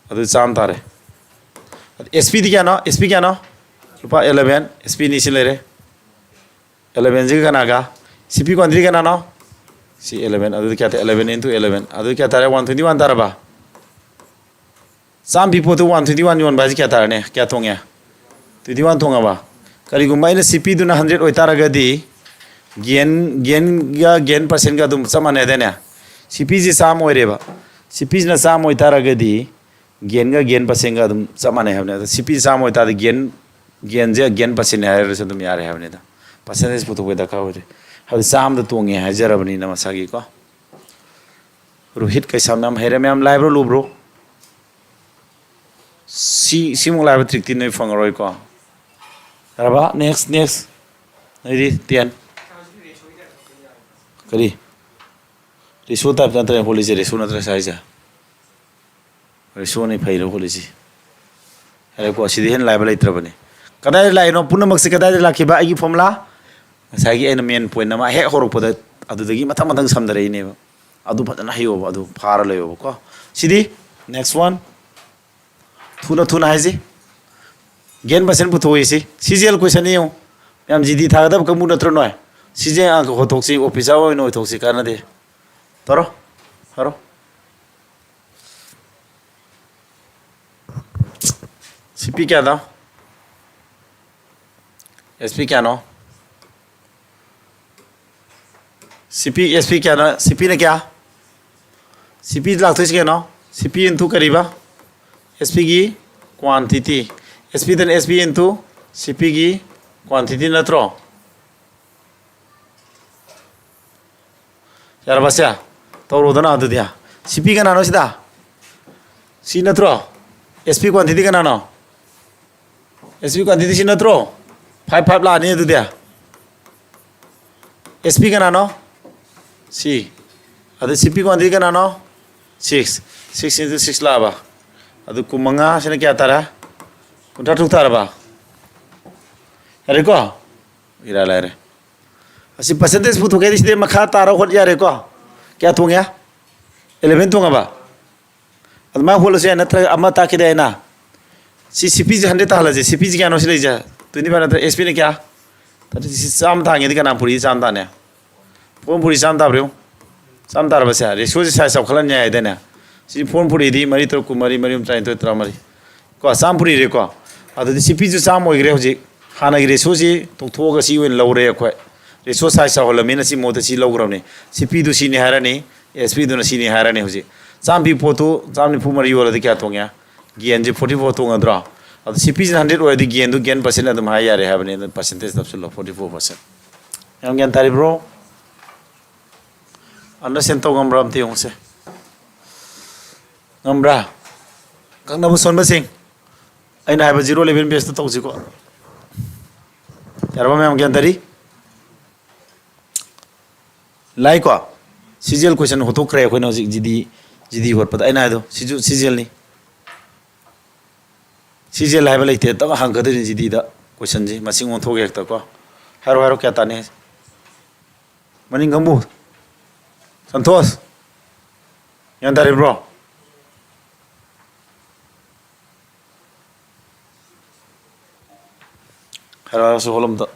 ꯑꯗꯨ ꯆꯥꯝꯃ ꯇꯥꯔꯦ꯫ ꯑꯦꯁ ꯄꯤꯗꯤ ꯀꯌꯥꯅꯣ? ꯑꯦꯁ ꯄꯤ ꯀꯌꯥꯅꯣ? ꯂꯨꯄꯥ eleven꯫ ꯑꯦꯁ ꯄꯤꯅꯤ ꯁꯤ ꯂꯩꯔꯦ꯫ elevenꯁꯤꯒ ꯀꯅꯥꯒ? ꯁꯤ ꯄꯤ quantity ꯀꯅꯥꯅꯣ? ꯁꯤ eleven꯫ ꯑꯗꯨꯗꯤ ꯀꯌꯥ ꯇꯥꯏ? Eleven into eleven꯫ ꯑꯗꯨꯗꯤ ꯀꯌꯥ ꯇꯥꯔꯦ? One twenty one ꯇꯥꯔꯕ? ꯆꯥꯝꯃ ꯄꯤ ꯄꯣꯠꯇꯨ one twenty one ꯌꯣꯟꯕ ꯍꯥꯏꯁꯤ ꯀꯌꯥ ꯇꯥꯔꯅꯤ? ꯀꯌꯥ ꯇꯣꯡꯉꯦ? Twenty one ꯇꯣꯡꯉꯕ? ꯀꯔꯤꯒꯨꯝꯕ ꯑꯩꯅ ꯁꯤ ꯄꯤꯗꯨꯅ hundred ꯑꯣꯏꯇꯥꯔꯒꯗꯤ, ꯒꯦꯟ, ꯒꯦꯟꯒ ꯒꯦꯟ percentꯒ ꯑꯗꯨꯝ ꯆꯞ ꯃꯥꯟꯅꯩꯗꯥꯏꯅꯦ? ꯁꯤ ꯄꯤꯁꯤ ꯆꯥꯝꯃ ꯑꯣꯏꯔꯦꯕ꯫ ꯁꯤ ꯄꯤꯁꯤꯅ ꯆꯥꯝꯃ ꯑꯣꯏꯇꯥꯔꯒꯗꯤ, ꯒꯦꯟꯒ ꯒꯦꯟ percentꯒ ꯑꯗꯨꯝ ꯆꯞ ꯃꯥꯟꯅꯩ ꯍꯥꯏꯕꯅꯦ꯫ ꯑꯗꯣ ꯁꯤ ꯄꯤ ꯆꯥꯝꯃ ꯑꯣꯏꯇꯥꯔꯗꯤ ꯒꯦꯟ, ꯒꯦꯟꯁꯦ ꯒꯦꯟ percentꯅꯦ ꯍꯥꯏꯔꯁꯨ ꯑꯗꯨꯝ ꯌꯥꯔꯦ ꯍꯥꯏꯕꯅꯤꯗ꯫ Percentage ꯄꯨꯊꯣꯛꯄꯩ ꯗꯔꯀꯥꯔ ꯑꯣꯏꯗꯦ꯫ ꯍꯥꯏꯕꯗꯤ ꯆꯥꯝꯃꯗ ꯇꯣꯡꯉꯦ ꯍꯥꯏꯖꯔꯕꯅꯤꯅ ꯃꯁꯥꯒꯤꯀꯣ꯫ ꯔꯣꯍꯤꯠ ꯀꯩꯁꯥꯝ, ꯌꯥꯝ ꯍꯩꯔꯦ ꯃꯌꯥꯝ꯫ ꯂꯥꯏꯕ꯭ꯔꯣ ꯂꯨꯕ꯭ꯔꯣ? ꯁꯤ, ꯁꯤꯃꯨꯛ ꯂꯥꯏꯕ trickꯇꯤ ꯅꯣꯏ ꯐꯪꯉꯔꯣꯏꯀꯣ꯫ ꯌꯥꯔꯕ? Next, next꯫ ꯅꯣꯏꯗꯤ ten꯫ ꯀꯔꯤ? Ratio type ꯅꯠꯇ꯭ꯔꯦ ꯍꯣꯜꯂꯤꯁꯦ, ratio ꯅꯠꯇ꯭ꯔꯦ ꯁꯥꯏꯁꯦ꯫ Ratioꯅꯤ ꯐꯩꯔꯦ ꯍꯣꯜꯂꯤꯁꯤ꯫ ꯌꯥꯔꯦꯀꯣ, ꯁꯤꯗꯤ ꯍꯦꯟꯅ ꯂꯥꯏꯕ ꯂꯩꯇ꯭ꯔꯕꯅꯤ꯫ ꯀꯗꯥꯏꯗ ꯂꯥꯛꯏꯅꯣ? ꯄꯨꯝꯅꯃꯛꯁꯤ ꯀꯗꯥꯏꯗ ꯂꯥꯛꯈꯤꯕ? ꯑꯩꯒꯤ formula ꯉꯁꯥꯏꯒꯤ ꯑꯩꯅ main point ꯑꯃ ꯍꯦꯛ ꯍꯧꯔꯛꯄꯗ ꯑꯗꯨꯗꯒꯤ ꯃꯊꯪ ꯃꯊꯪ ꯁꯝꯊꯔꯛꯏꯅꯦꯕ꯫ ꯑꯗꯨ ꯐꯖꯅ ꯍꯩꯌꯣꯕ, ꯑꯗꯨ ꯐꯥꯔ ꯂꯩꯌꯣꯕꯀꯣ꯫ ꯁꯤꯗꯤ next one꯫ ꯊꯨꯅ ꯊꯨꯅ ꯍꯥꯏꯁꯤ꯫ Gain percent ꯄꯨꯊꯣꯛꯏꯁꯤ꯫ C G L question ꯌꯦꯡꯉꯨ꯫ ꯃꯌꯥꯝ G D ꯊꯥꯒꯗꯕ ꯀꯥꯡꯕꯨ ꯅꯠꯇ꯭ꯔꯣ ꯅꯣꯏ? C G L ꯑꯉꯥꯡ ꯍꯣꯠꯊꯣꯛꯁꯤ, officer ꯑꯣꯏꯅ ꯑꯣꯏꯊꯣꯛꯁꯤ, ꯀꯥꯟꯅꯗꯦ꯫ ꯇꯧꯔꯣ꯫ ꯐꯔꯣ꯫ C P ꯀꯌꯥꯗ? S P ꯀꯌꯥꯅꯣ? C P, S P ꯀꯌꯥꯅꯣ? C Pꯅ ꯀꯌꯥ? C P ꯂꯥꯛꯇꯣꯏꯁꯤ ꯀꯩꯅꯣ? C P into ꯀꯔꯤꯕ? S P ꯒꯤ quantity. S P ꯗꯅ S P into C P ꯒꯤ quantity ꯅꯠꯇ꯭ꯔꯣ? ꯌꯥꯔꯕ ꯁꯦ? ꯇꯧꯔꯣꯗꯅ ꯑꯗꯨꯗꯤ꯫ C P ꯀꯅꯥꯅꯣ ꯁꯤꯗ? ꯁꯤ ꯅꯠꯇ꯭ꯔꯣ? S P quantity ꯀꯅꯥꯅꯣ? S P quantity ꯁꯤ ꯅꯠꯇ꯭ꯔꯣ? Five five ꯂꯥꯛꯑꯅꯤ ꯑꯗꯨꯗꯤ꯫ S P ꯀꯅꯥꯅꯣ? ꯁꯤ꯫ ꯑꯗꯨ C P quantity ꯀꯅꯥꯅꯣ? Six꯫ Six into six ꯂꯥꯛꯑꯕ꯫ ꯑꯗꯨ ꯀꯨꯟꯃꯉꯥ ꯁꯤꯅ ꯀꯌꯥ ꯇꯥꯔꯦ? ꯀꯨꯟꯊ꯭ꯔꯥ ꯇꯔꯨꯛ ꯇꯥꯔꯕ? ꯌꯥꯔꯦꯀꯣ? ꯏꯔꯥꯏ ꯂꯥꯏꯔꯦ꯫ ꯑꯁꯤ percentage ꯄꯨꯊꯣꯛꯀꯦ ꯍꯥꯏꯗꯤ ꯁꯤꯗꯩ ꯃꯈꯥ ꯇꯥꯔ ꯍꯣꯠ ꯌꯥꯔꯦꯀꯣ? ꯀꯌꯥ ꯇꯣꯡꯉꯦ? Eleven ꯇꯣꯡꯉꯕ? ꯑꯗꯨꯃꯥꯏꯅ ꯍꯣꯠꯂꯁꯨ ꯌꯥꯏ, ꯅꯠꯇ꯭ꯔꯒ ꯑꯃ ꯇꯥꯛꯈꯤꯗꯦ ꯑꯩꯅ꯫ ꯁꯤ C P ꯁꯦ hundred ꯇꯥꯍꯜꯂꯁꯦ꯫ C P ꯁꯤ ꯀꯌꯥꯅꯣ ꯁꯤ ꯂꯩꯁꯦ? Twenty five ꯅꯠꯇ꯭ꯔ? S P ꯅ ꯀꯌꯥ? Thirty six꯫ ꯆꯥꯝꯃ ꯊꯥꯡꯉꯦꯗꯤ ꯀꯅꯥ ꯄꯨꯔꯤ ꯆꯥꯝꯃ ꯇꯥꯅꯦ? Four ꯄꯨꯔꯤ ꯆꯥꯝꯃ ꯇꯥꯕ꯭ꯔꯣ? ꯆꯥꯝꯃ ꯇꯥꯔꯕꯁꯦ? Ratio ꯁꯦ size ꯆꯥꯎꯈꯠꯍꯟ ꯌꯥꯏ ꯍꯥꯏꯗꯥꯏꯅꯦ? ꯁꯤ four ꯄꯨꯔꯤꯗꯤ ꯃꯔꯤ ꯇꯔꯨꯛ ꯀꯨꯟꯃꯔꯤ, ꯃꯔꯤ ꯑꯍꯨꯝ ꯇꯔꯥꯅꯤꯊꯣꯏ, ꯇꯔꯥꯃꯔꯤ꯫ ꯀꯣ, ꯆꯥꯝꯃ ꯄꯨꯔꯤꯔꯦꯀꯣ꯫ ꯑꯗꯨꯗꯤ C P ꯁꯨ ꯆꯥꯝꯃ ꯑꯣꯏꯈ꯭ꯔꯦ ꯍꯧꯖꯤꯛ꯫ ꯍꯥꯟꯅꯒꯤ ratio ꯁꯤ ꯇꯣꯛꯊꯣꯛꯑꯒ ꯁꯤ ꯑꯣꯏꯅ ꯂꯧꯔꯦ ꯑꯩꯈꯣꯏ꯫ Ratio size ꯆꯥꯎꯍꯜꯂꯝꯃꯤꯅ ꯁꯤ ꯃꯍꯨꯠꯇ ꯁꯤ ꯂꯧꯈ꯭ꯔꯕꯅꯤ꯫ C P ꯗꯨ ꯁꯤꯅꯤ ꯍꯥꯏꯔꯅꯤ, S P ꯗꯨꯅ ꯁꯤꯅꯤ ꯍꯥꯏꯔꯅꯤ ꯍꯧꯖꯤꯛ꯫ ꯆꯥꯝꯃ ꯄꯤ ꯄꯣꯠꯇꯨ ꯆꯥꯝꯃ ꯅꯤꯐꯨ ꯃꯔꯤ ꯌꯣꯜꯂꯗꯤ ꯀꯌꯥ ꯇꯣꯡꯉꯦ? Gain ꯁꯦ forty four ꯇꯣꯡꯉꯗ꯭ꯔꯣ? ꯑꯗꯨ C P ꯁꯤꯅ hundred ꯑꯣꯏꯔꯗꯤ gain ꯗꯨ gain percent ꯑꯗꯨꯝ ꯍꯥꯏ ꯌꯥꯔꯦ ꯍꯥꯏꯕꯅꯤ꯫ ꯑꯗꯨ percentage ꯅꯞꯁꯤꯜꯂꯣ, forty four percent꯫ ꯌꯥꯝ ꯒ꯭ꯌꯥꯟ ꯇꯥꯔꯤꯕ꯭ꯔꯣ? Understand ꯇꯧ ꯉꯝꯕ꯭ꯔꯥ ꯑꯝꯇ ꯌꯦꯡꯉꯨꯁꯦ꯫ ꯉꯝꯕ꯭ꯔꯥ? ꯀꯛꯅꯕ ꯁꯣꯟꯕꯁꯤꯡ, ꯑꯩꯅ ꯍꯥꯏꯕ zero eleven page ꯇ ꯇꯧꯁꯤꯀꯣ꯫ ꯌꯥꯔꯕ ꯃꯌꯥꯝ? ꯒ꯭ꯌꯥꯟ ꯇꯥꯔꯤ? ꯂꯥꯏꯀꯣ? C G L question ꯍꯣꯠꯇꯣꯛꯈ꯭ꯔꯦ ꯑꯩꯈꯣꯏꯅ ꯍꯧꯖꯤꯛ G D, G D ꯍꯣꯠꯄꯗ꯫ ꯑꯩꯅ ꯍꯥꯏꯗꯣ ꯁꯤꯁꯨ C G L ꯅꯤ꯫ C G L ꯍꯥꯏꯕ ꯂꯩꯇꯦ, ꯇꯛ ꯍꯪꯉꯛꯀꯗꯣꯏꯅꯤ G D ꯗ question ꯁꯤ꯫ ꯃꯁꯤꯡ ꯑꯣꯟꯊꯣꯛꯑꯒ ꯍꯦꯛꯇꯀꯣ꯫ ꯍꯥꯏꯔꯣ, ꯍꯥꯏꯔꯣ, ꯀꯌꯥ ꯇꯥꯅꯤ? ꯃꯅꯤꯡ ꯈꯪꯕꯨ? ꯁꯟꯇꯣꯁ? ꯒ꯭ꯌꯥꯟ ꯇꯥꯔꯤꯕ꯭ꯔꯣ? ꯍꯥꯏꯔꯛꯑꯣ, ꯍꯥꯏꯔꯛꯑꯣ, ꯁꯤ ꯍꯣꯜ ꯑꯝꯇ꯫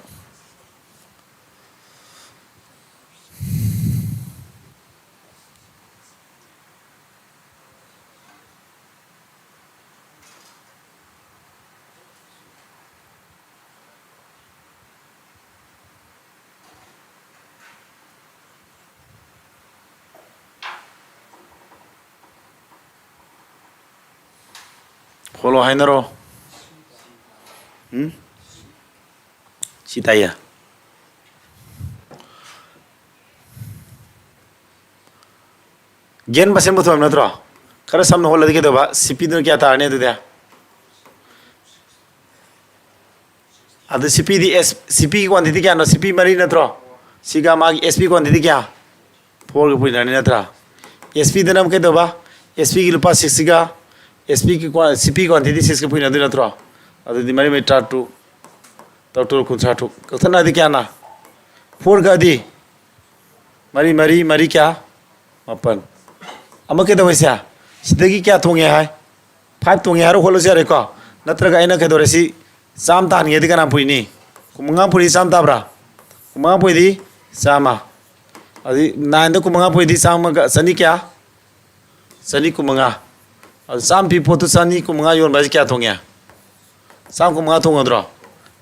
ꯐꯣꯂꯣ ꯍꯥꯏꯅꯔꯣ꯫ ꯎꯝ? ꯁꯤ ꯇꯥꯏꯌꯦ꯫ ꯒꯦꯟ ꯃꯁꯦꯟ ꯄꯨꯊꯣꯛꯑꯕ ꯅꯠꯇ꯭ꯔꯣ? ꯈꯔ ꯁꯝꯅ ꯍꯣꯠꯂꯗꯤ ꯀꯩꯗꯧꯕ? ꯁꯤ ꯄꯤꯗꯨꯅ ꯀꯌꯥ ꯇꯥꯔꯅꯤ ꯑꯗꯨꯗꯤ? ꯑꯗꯨ ꯁꯤ ꯄꯤꯗꯤ ꯑꯦꯁ, ꯁꯤ ꯄꯤꯒꯤ ꯀ꯭ꯋꯥꯟꯇꯤꯇꯤ ꯀꯌꯥꯅꯣ? ꯁꯤ ꯄꯤ ꯃꯔꯤ ꯅꯠꯇ꯭ꯔꯣ? ꯁꯤꯒ ꯃꯥꯒꯤ ꯑꯦꯁ ꯄꯤ ꯀ꯭ꯋꯥꯟꯇꯤꯇꯤ ꯀꯌꯥ? ꯐꯣꯔꯒ ꯄꯨꯏꯅꯔꯅꯤ ꯅꯠꯇ꯭ꯔꯥ? ꯑꯦꯁ ꯄꯤꯗꯅ ꯑꯃꯨꯛ ꯀꯩꯗꯧꯕ? ꯑꯦꯁ ꯄꯤꯒꯤ ꯂꯨꯄꯥ ꯁꯤꯛꯁꯁꯤꯒ ꯑꯦꯁ ꯄꯤꯒꯤ ꯀ꯭ꯋꯥ-, ꯁꯤ ꯄꯤ ꯀ꯭ꯋꯥꯟꯇꯤꯇꯤ ꯁꯤꯛꯁꯀ ꯄꯨꯏꯅꯗꯣꯏ ꯅꯠꯇ꯭ꯔꯣ? ꯑꯗꯨꯗꯤ ꯃꯔꯤ ꯃꯔꯤ ꯇꯔꯥꯇꯔꯨꯛ, ꯇꯔꯨꯛ ꯇꯔꯨꯛ ꯀꯨꯟꯊ꯭ꯔꯥ ꯇꯔꯨꯛ꯫ ꯀꯛꯊꯠꯅꯔꯗꯤ ꯀꯌꯥꯅ? ꯐꯣꯔꯒꯗꯤ? ꯃꯔꯤ ꯃꯔꯤ ꯃꯔꯤ ꯀꯌꯥ? ꯃꯥꯄꯟ꯫ ꯑꯃ ꯀꯩꯗꯧꯋꯦꯁꯦ? ꯁꯤꯗꯒꯤ ꯀꯌꯥ ꯇꯣꯡꯉꯦ ꯍꯥꯏ? ꯐꯥꯏꯚ ꯇꯣꯡꯉꯦ ꯍꯥꯏꯔꯣ, ꯍꯣꯠꯂꯁꯨ ꯌꯥꯔꯦꯀꯣ? ꯅꯠꯇ꯭ꯔꯒ ꯑꯩꯅ ꯀꯩꯗꯧꯔꯦ ꯁꯤ? ꯆꯥꯝꯃ ꯇꯥꯍꯟꯒꯦꯗꯤ ꯀꯅꯥ ꯄꯨꯏꯅꯤ? ꯀꯨꯟꯃꯉꯥ ꯄꯨꯔꯤ ꯆꯥꯝꯃ ꯇꯥꯕ꯭ꯔꯥ? ꯀꯨꯟꯃꯉꯥ ꯄꯨꯔꯤꯗꯤ ꯆꯥꯝꯃ꯫ ꯑꯗꯨꯗꯤ ꯅꯥꯏꯟꯗ ꯀꯨꯟꯃꯉꯥ ꯄꯨꯔꯤꯗꯤ ꯆꯥꯝꯃꯒ, ꯆꯅꯤ ꯀꯌꯥ? ꯆꯅꯤ ꯀꯨꯟꯃꯉꯥ꯫ ꯑꯗꯨ ꯆꯥꯝꯃ ꯄꯤ ꯄꯣꯠꯇꯨ ꯆꯅꯤ ꯀꯨꯟꯃꯉꯥ ꯌꯣꯟꯕ ꯍꯥꯏꯁꯦ ꯀꯌꯥ ꯇꯣꯡꯉꯦ? ꯆꯥꯝꯃ ꯀꯨꯟꯃꯉꯥ ꯇꯣꯡꯉꯗ꯭ꯔꯣ?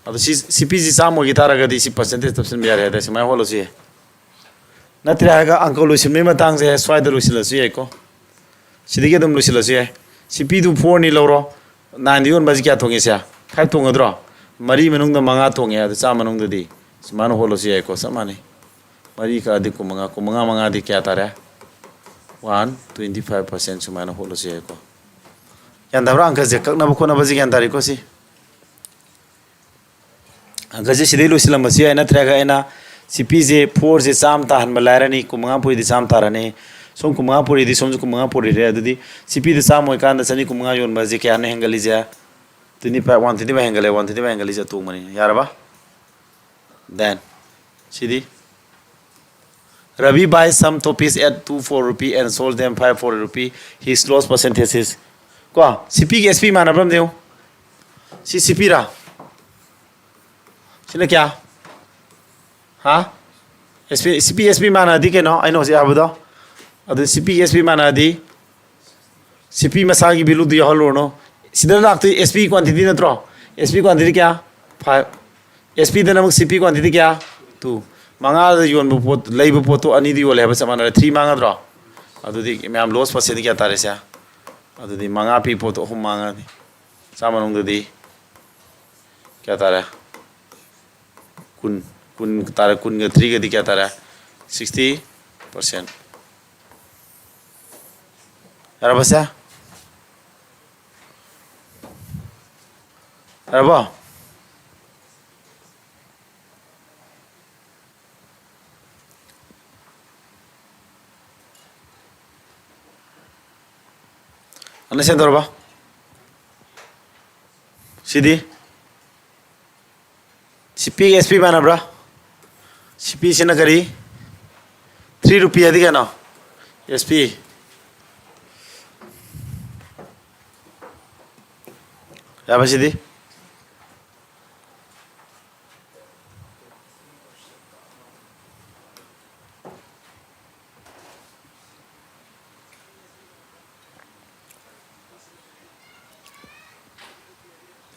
ꯑꯗꯨ ꯁꯤ, ꯁꯤ ꯄꯤꯁꯤ ꯆꯥꯝꯃ ꯑꯣꯏꯈꯤ ꯇꯥꯔꯒꯗꯤ ꯁꯤ ꯄꯔꯁꯦꯟꯇꯦꯖ ꯇꯞꯁꯤꯟꯕ ꯌꯥꯔꯦ ꯍꯥꯏꯇꯥꯔꯦ, ꯁꯨꯃꯥꯏꯅ ꯍꯣꯠꯂꯁꯨ ꯌꯥꯏ꯫ ꯅꯠꯇ꯭ꯔꯦ ꯍꯥꯏꯔꯒ ꯑꯪꯀ ꯂꯣꯏꯁꯤꯟꯕꯒꯤ ꯃꯇꯥꯡꯁꯦ ꯁ꯭ꯋꯥꯏꯗ ꯂꯣꯏꯁꯤꯜꯂꯁꯨ ꯌꯥꯏꯀꯣ꯫ ꯁꯤꯗꯒꯤ ꯑꯗꯨꯝ ꯂꯣꯏꯁꯤꯜꯂꯁꯨ ꯌꯥꯏ꯫ ꯁꯤ ꯄꯤꯗꯨ ꯐꯣꯔꯅꯤ ꯂꯧꯔꯣ꯫ ꯅꯥꯏꯟꯗ ꯌꯣꯟꯕꯁꯤ ꯀꯌꯥ ꯇꯣꯡꯉꯦ ꯁꯦ? ꯐꯥꯏꯚ ꯇꯣꯡꯒꯗ꯭ꯔꯣ? ꯃꯔꯤ ꯃꯅꯨꯡꯗ ꯃꯉꯥ ꯇꯣꯡꯉꯦ꯫ ꯑꯗꯨ ꯆꯥꯝꯃ ꯃꯅꯨꯡꯗꯗꯤ ꯁꯨꯃꯥꯏꯅ ꯍꯣꯠꯂꯁꯨ ꯌꯥꯏꯀꯣ, ꯆꯞ ꯃꯥꯟꯅꯩ꯫ ꯃꯔꯤ ꯀꯛꯑꯗꯤ ꯀꯨꯟꯃꯉꯥ, ꯀꯨꯟꯃꯉꯥ ꯃꯉꯥꯗꯤ ꯀꯌꯥ ꯇꯥꯔꯦ? ꯋꯥꯟ ꯇ꯭ꯋꯦꯟꯇꯤ ꯐꯥꯏꯚ ꯄꯥꯔꯁꯦꯟ ꯁꯨꯃꯥꯏꯅ ꯍꯣꯠꯂꯁꯨ ꯌꯥꯏꯀꯣ꯫ ꯒ꯭ꯌꯥꯟ ꯇꯥꯕ꯭ꯔꯥ? ꯑꯪꯀꯁꯦ ꯀꯛꯅꯕ ꯈꯣꯠꯅꯕꯁꯦ ꯒ꯭ꯌꯥꯟ ꯇꯥꯔꯦꯀꯣ ꯁꯤ? ꯑꯪꯀꯁꯦ ꯁꯤꯗꯩ ꯂꯣꯏꯁꯤꯜꯂꯝꯕꯁꯨ ꯌꯥꯏ, ꯅꯠꯇ꯭ꯔꯒ ꯑꯩꯅ ꯁꯤ ꯄꯤꯁꯦ ꯐꯣꯔꯁꯦ ꯆꯥꯝꯃ ꯇꯥꯍꯟꯕ ꯂꯥꯏꯔꯅꯤ, ꯀꯨꯟꯃꯉꯥ ꯄꯨꯔꯤꯗꯤ ꯆꯥꯝꯃ ꯇꯥꯔꯅꯤ, ꯁꯣꯝ ꯀꯨꯟꯃꯉꯥ ꯄꯨꯔꯤꯗꯤ ꯁꯣꯝꯁꯨ ꯀꯨꯟꯃꯉꯥ ꯄꯨꯔꯤꯔꯦ꯫ ꯑꯗꯨꯗꯤ ꯁꯤ ꯄꯤꯗ ꯆꯥꯝꯃ ꯑꯣꯏꯀꯥꯟꯗ ꯆꯅꯤ ꯀꯨꯟꯃꯉꯥ ꯌꯣꯟꯕꯁꯦ ꯀꯌꯥꯅ ꯍꯦꯟꯒꯠꯂꯤꯁꯦ? Twenty five, one twenty five ꯍꯦꯟꯒꯠꯂꯦ, ꯋꯥꯟ ꯇ꯭ꯋꯦꯟꯇꯤ ꯐꯥꯏꯚ ꯍꯦꯟꯒꯠꯂꯤꯁꯦ ꯑꯇꯣꯡꯕꯅꯤ꯫ ꯌꯥꯔꯕ? Then, CD Ravi buy some topis at two four rupee and sold them five four rupee. His loss percentage is, ꯀꯣ, ꯁꯤ ꯄꯤꯒ ꯑꯦꯁ ꯄꯤ ꯃꯥꯟꯅꯕ꯭ꯔꯥ ꯑꯝꯗ ꯌꯦꯡꯉꯨ꯫ ꯁꯤ ꯁꯤ ꯄꯤꯔꯥ? ꯁꯤꯅ ꯀꯌꯥ? ꯍꯥ? ꯑꯦꯁ ꯄꯤ, ꯁꯤ ꯄꯤ ꯑꯦꯁ ꯄꯤ ꯃꯥꯟꯅꯗꯤ ꯀꯩꯅꯣ ꯑꯩꯅ ꯍꯧꯖꯤꯛ ꯍꯥꯏꯕꯗꯣ? ꯑꯗꯨ ꯁꯤ ꯄꯤ ꯑꯦꯁ ꯄꯤ ꯃꯥꯟꯅꯗꯤ ꯁꯤ ꯄꯤ ꯃꯁꯥꯒꯤ ꯚꯦꯂꯨꯗꯨ ꯌꯥꯎꯍꯜꯂꯨꯔꯅꯨ꯫ ꯁꯤꯗ ꯂꯥꯛꯇꯣꯏ ꯑꯦꯁ ꯄꯤ ꯀ꯭ꯋꯥꯟꯇꯤꯇꯤ ꯅꯠꯇ꯭ꯔꯣ? ꯑꯦꯁ ꯄꯤ ꯀ꯭ꯋꯥꯟꯇꯤꯇꯤ ꯀꯌꯥ? ꯐꯥꯏꯚ꯫ ꯑꯦꯁ ꯄꯤꯗꯅ ꯑꯃꯨꯛ ꯁꯤ ꯄꯤ ꯀ꯭ꯋꯥꯟꯇꯤꯇꯤ ꯀꯌꯥ? ꯇꯨ꯫ ꯃꯉꯥꯗ ꯌꯣꯟꯕ ꯄꯣꯠ, ꯂꯩꯕ ꯄꯣꯠꯇꯣ ꯑꯅꯤꯗ ꯌꯣꯜꯂꯦ ꯍꯥꯏꯕ ꯆꯞ ꯃꯥꯟꯅꯔꯦ꯫ ꯊ꯭ꯔꯤ ꯃꯥꯡꯒꯗ꯭ꯔꯣ? ꯑꯗꯨꯗꯤ ꯃꯌꯥꯝ ꯂꯣꯁ ꯄꯥꯔꯁꯦꯟꯗꯤ ꯀꯌꯥ ꯇꯥꯔꯦꯁꯦ? ꯑꯗꯨꯗꯤ ꯃꯉꯥ ꯄꯤ ꯄꯣꯠꯇꯣ ꯑꯍꯨꯝ ꯃꯥꯡꯉꯅꯤ꯫ ꯇꯔꯥ ꯃꯅꯨꯡꯗꯗꯤ ꯀꯌꯥ ꯇꯥꯔꯦ? ꯀꯨꯟ꯫ ꯀꯨꯟ ꯇꯥꯔꯦ꯫ ꯀꯨꯟꯒ ꯊ꯭ꯔꯤꯒꯗꯤ ꯀꯌꯥ ꯇꯥꯔꯦ? Sixty percent꯫ ꯌꯥꯔꯕꯁꯦ? ꯌꯥꯔꯕꯣ? ꯑꯟꯗꯔꯁ꯭ꯇꯦꯟ ꯇꯧꯔꯕ? ꯁꯤꯗꯤ? ꯁꯤ ꯄꯤ ꯑꯦꯁ ꯄꯤ ꯃꯥꯟꯅꯕ꯭ꯔꯥ? ꯁꯤ ꯄꯤꯁꯤꯅ ꯀꯔꯤ? Three rupee ꯍꯥꯏꯗꯤ ꯀꯩꯅꯣ? S P. ꯌꯥꯕ ꯁꯤꯗꯤ?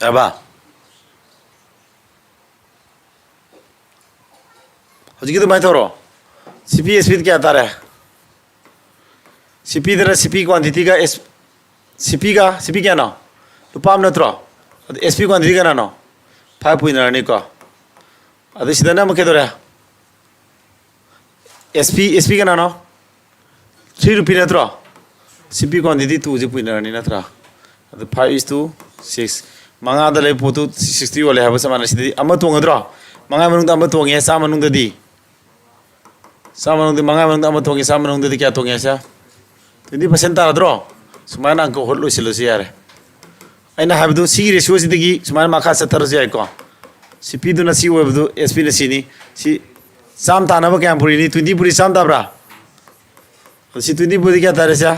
ꯌꯥꯔꯕ? ꯍꯧꯖꯤꯛꯀꯤ ꯑꯗꯨꯃꯥꯏꯅ ꯇꯧꯔꯣ꯫ ꯁꯤ ꯄꯤ ꯑꯦꯁ ꯄꯤ ꯀꯌꯥ ꯇꯥꯔꯦ? ꯁꯤ ꯄꯤꯗꯅ ꯁꯤ ꯄꯤ ꯀ꯭ꯋꯥꯟꯇꯤꯇꯤꯒ ꯑꯦꯁ, ꯁꯤ ꯄꯤꯒ, ꯁꯤ ꯄꯤ ꯀꯌꯥꯅꯣ? ꯂꯨꯄꯥ ꯑꯃ ꯅꯠꯇ꯭ꯔꯣ? ꯑꯗꯨ ꯑꯦꯁ ꯄꯤ ꯀ꯭ꯋꯥꯟꯇꯤꯇꯤ ꯀꯌꯥꯅꯣ? Five ꯄꯨꯏꯅꯔꯅꯤꯀꯣ꯫ ꯑꯗꯨ ꯁꯤꯗꯅ ꯑꯃꯨꯛ ꯀꯩꯗꯧꯔꯦ? ꯑꯦꯁ ꯄꯤ, ꯑꯦꯁ ꯄꯤ ꯀꯅꯥꯅꯣ? Three rupee ꯅꯠꯇ꯭ꯔꯣ? ꯁꯤ ꯄꯤ ꯀ꯭ꯋꯥꯟꯇꯤꯇꯤ ꯇꯨꯁꯦ ꯄꯨꯏꯅꯔꯅꯤ ꯅꯠꯇ꯭ꯔꯥ? ꯑꯗꯨ five is to six꯫ ꯃꯉꯥꯗ ꯂꯩꯕ ꯄꯣꯠꯇꯨ sixty ꯌꯣꯜꯂꯦ ꯍꯥꯏꯕ ꯆꯞ ꯃꯥꯟꯅꯩ꯫ ꯁꯤꯗꯗꯤ ꯑꯃ ꯇꯣꯡꯒꯗ꯭ꯔꯣ? ꯃꯉꯥ ꯃꯅꯨꯡꯗ ꯑꯃ ꯇꯣꯡꯉꯦ, ꯆꯥꯝꯃ ꯃꯅꯨꯡꯗꯗꯤ? ꯆꯥꯝꯃ ꯃꯅꯨꯡꯗ, ꯃꯉꯥ ꯃꯅꯨꯡꯗ ꯑꯃ ꯇꯣꯡꯉꯦ, ꯆꯥꯝꯃ ꯃꯅꯨꯡꯗꯗꯤ ꯀꯌꯥ ꯇꯣꯡꯉꯦ ꯁꯦ? Twenty percent ꯇꯥꯔꯗ꯭ꯔꯣ? ꯁꯨꯃꯥꯏꯅ ꯑꯪꯀ ꯍꯣꯠ ꯂꯣꯏꯁꯤꯜꯂꯁꯨ ꯌꯥꯔꯦ꯫ ꯑꯩꯅ ꯍꯥꯏꯕꯗꯨ ꯁꯤꯒꯤ ꯔꯦꯁꯤꯌꯣꯁꯤꯗꯒꯤ ꯁꯨꯃꯥꯏꯅ ꯃꯈꯥ ꯆꯠꯊꯔꯁꯨ ꯌꯥꯏꯀꯣ꯫ ꯁꯤ ꯄꯤꯗꯨꯅ ꯁꯤ ꯑꯣꯏꯕꯗꯨ ꯑꯦꯁ ꯄꯤꯅ ꯁꯤꯅꯤ꯫ ꯁꯤ ꯆꯥꯝꯃ ꯇꯥꯅꯕ ꯀꯌꯥꯝ ꯄꯨꯔꯤꯅꯤ? Twenty ꯄꯨꯔꯤ, ꯆꯥꯝꯃ ꯇꯥꯕ꯭ꯔꯥ? ꯑꯗꯨ ꯁꯤ twenty ꯄꯨꯔꯤ ꯀꯌꯥ ꯇꯥꯔꯦ ꯁꯦ?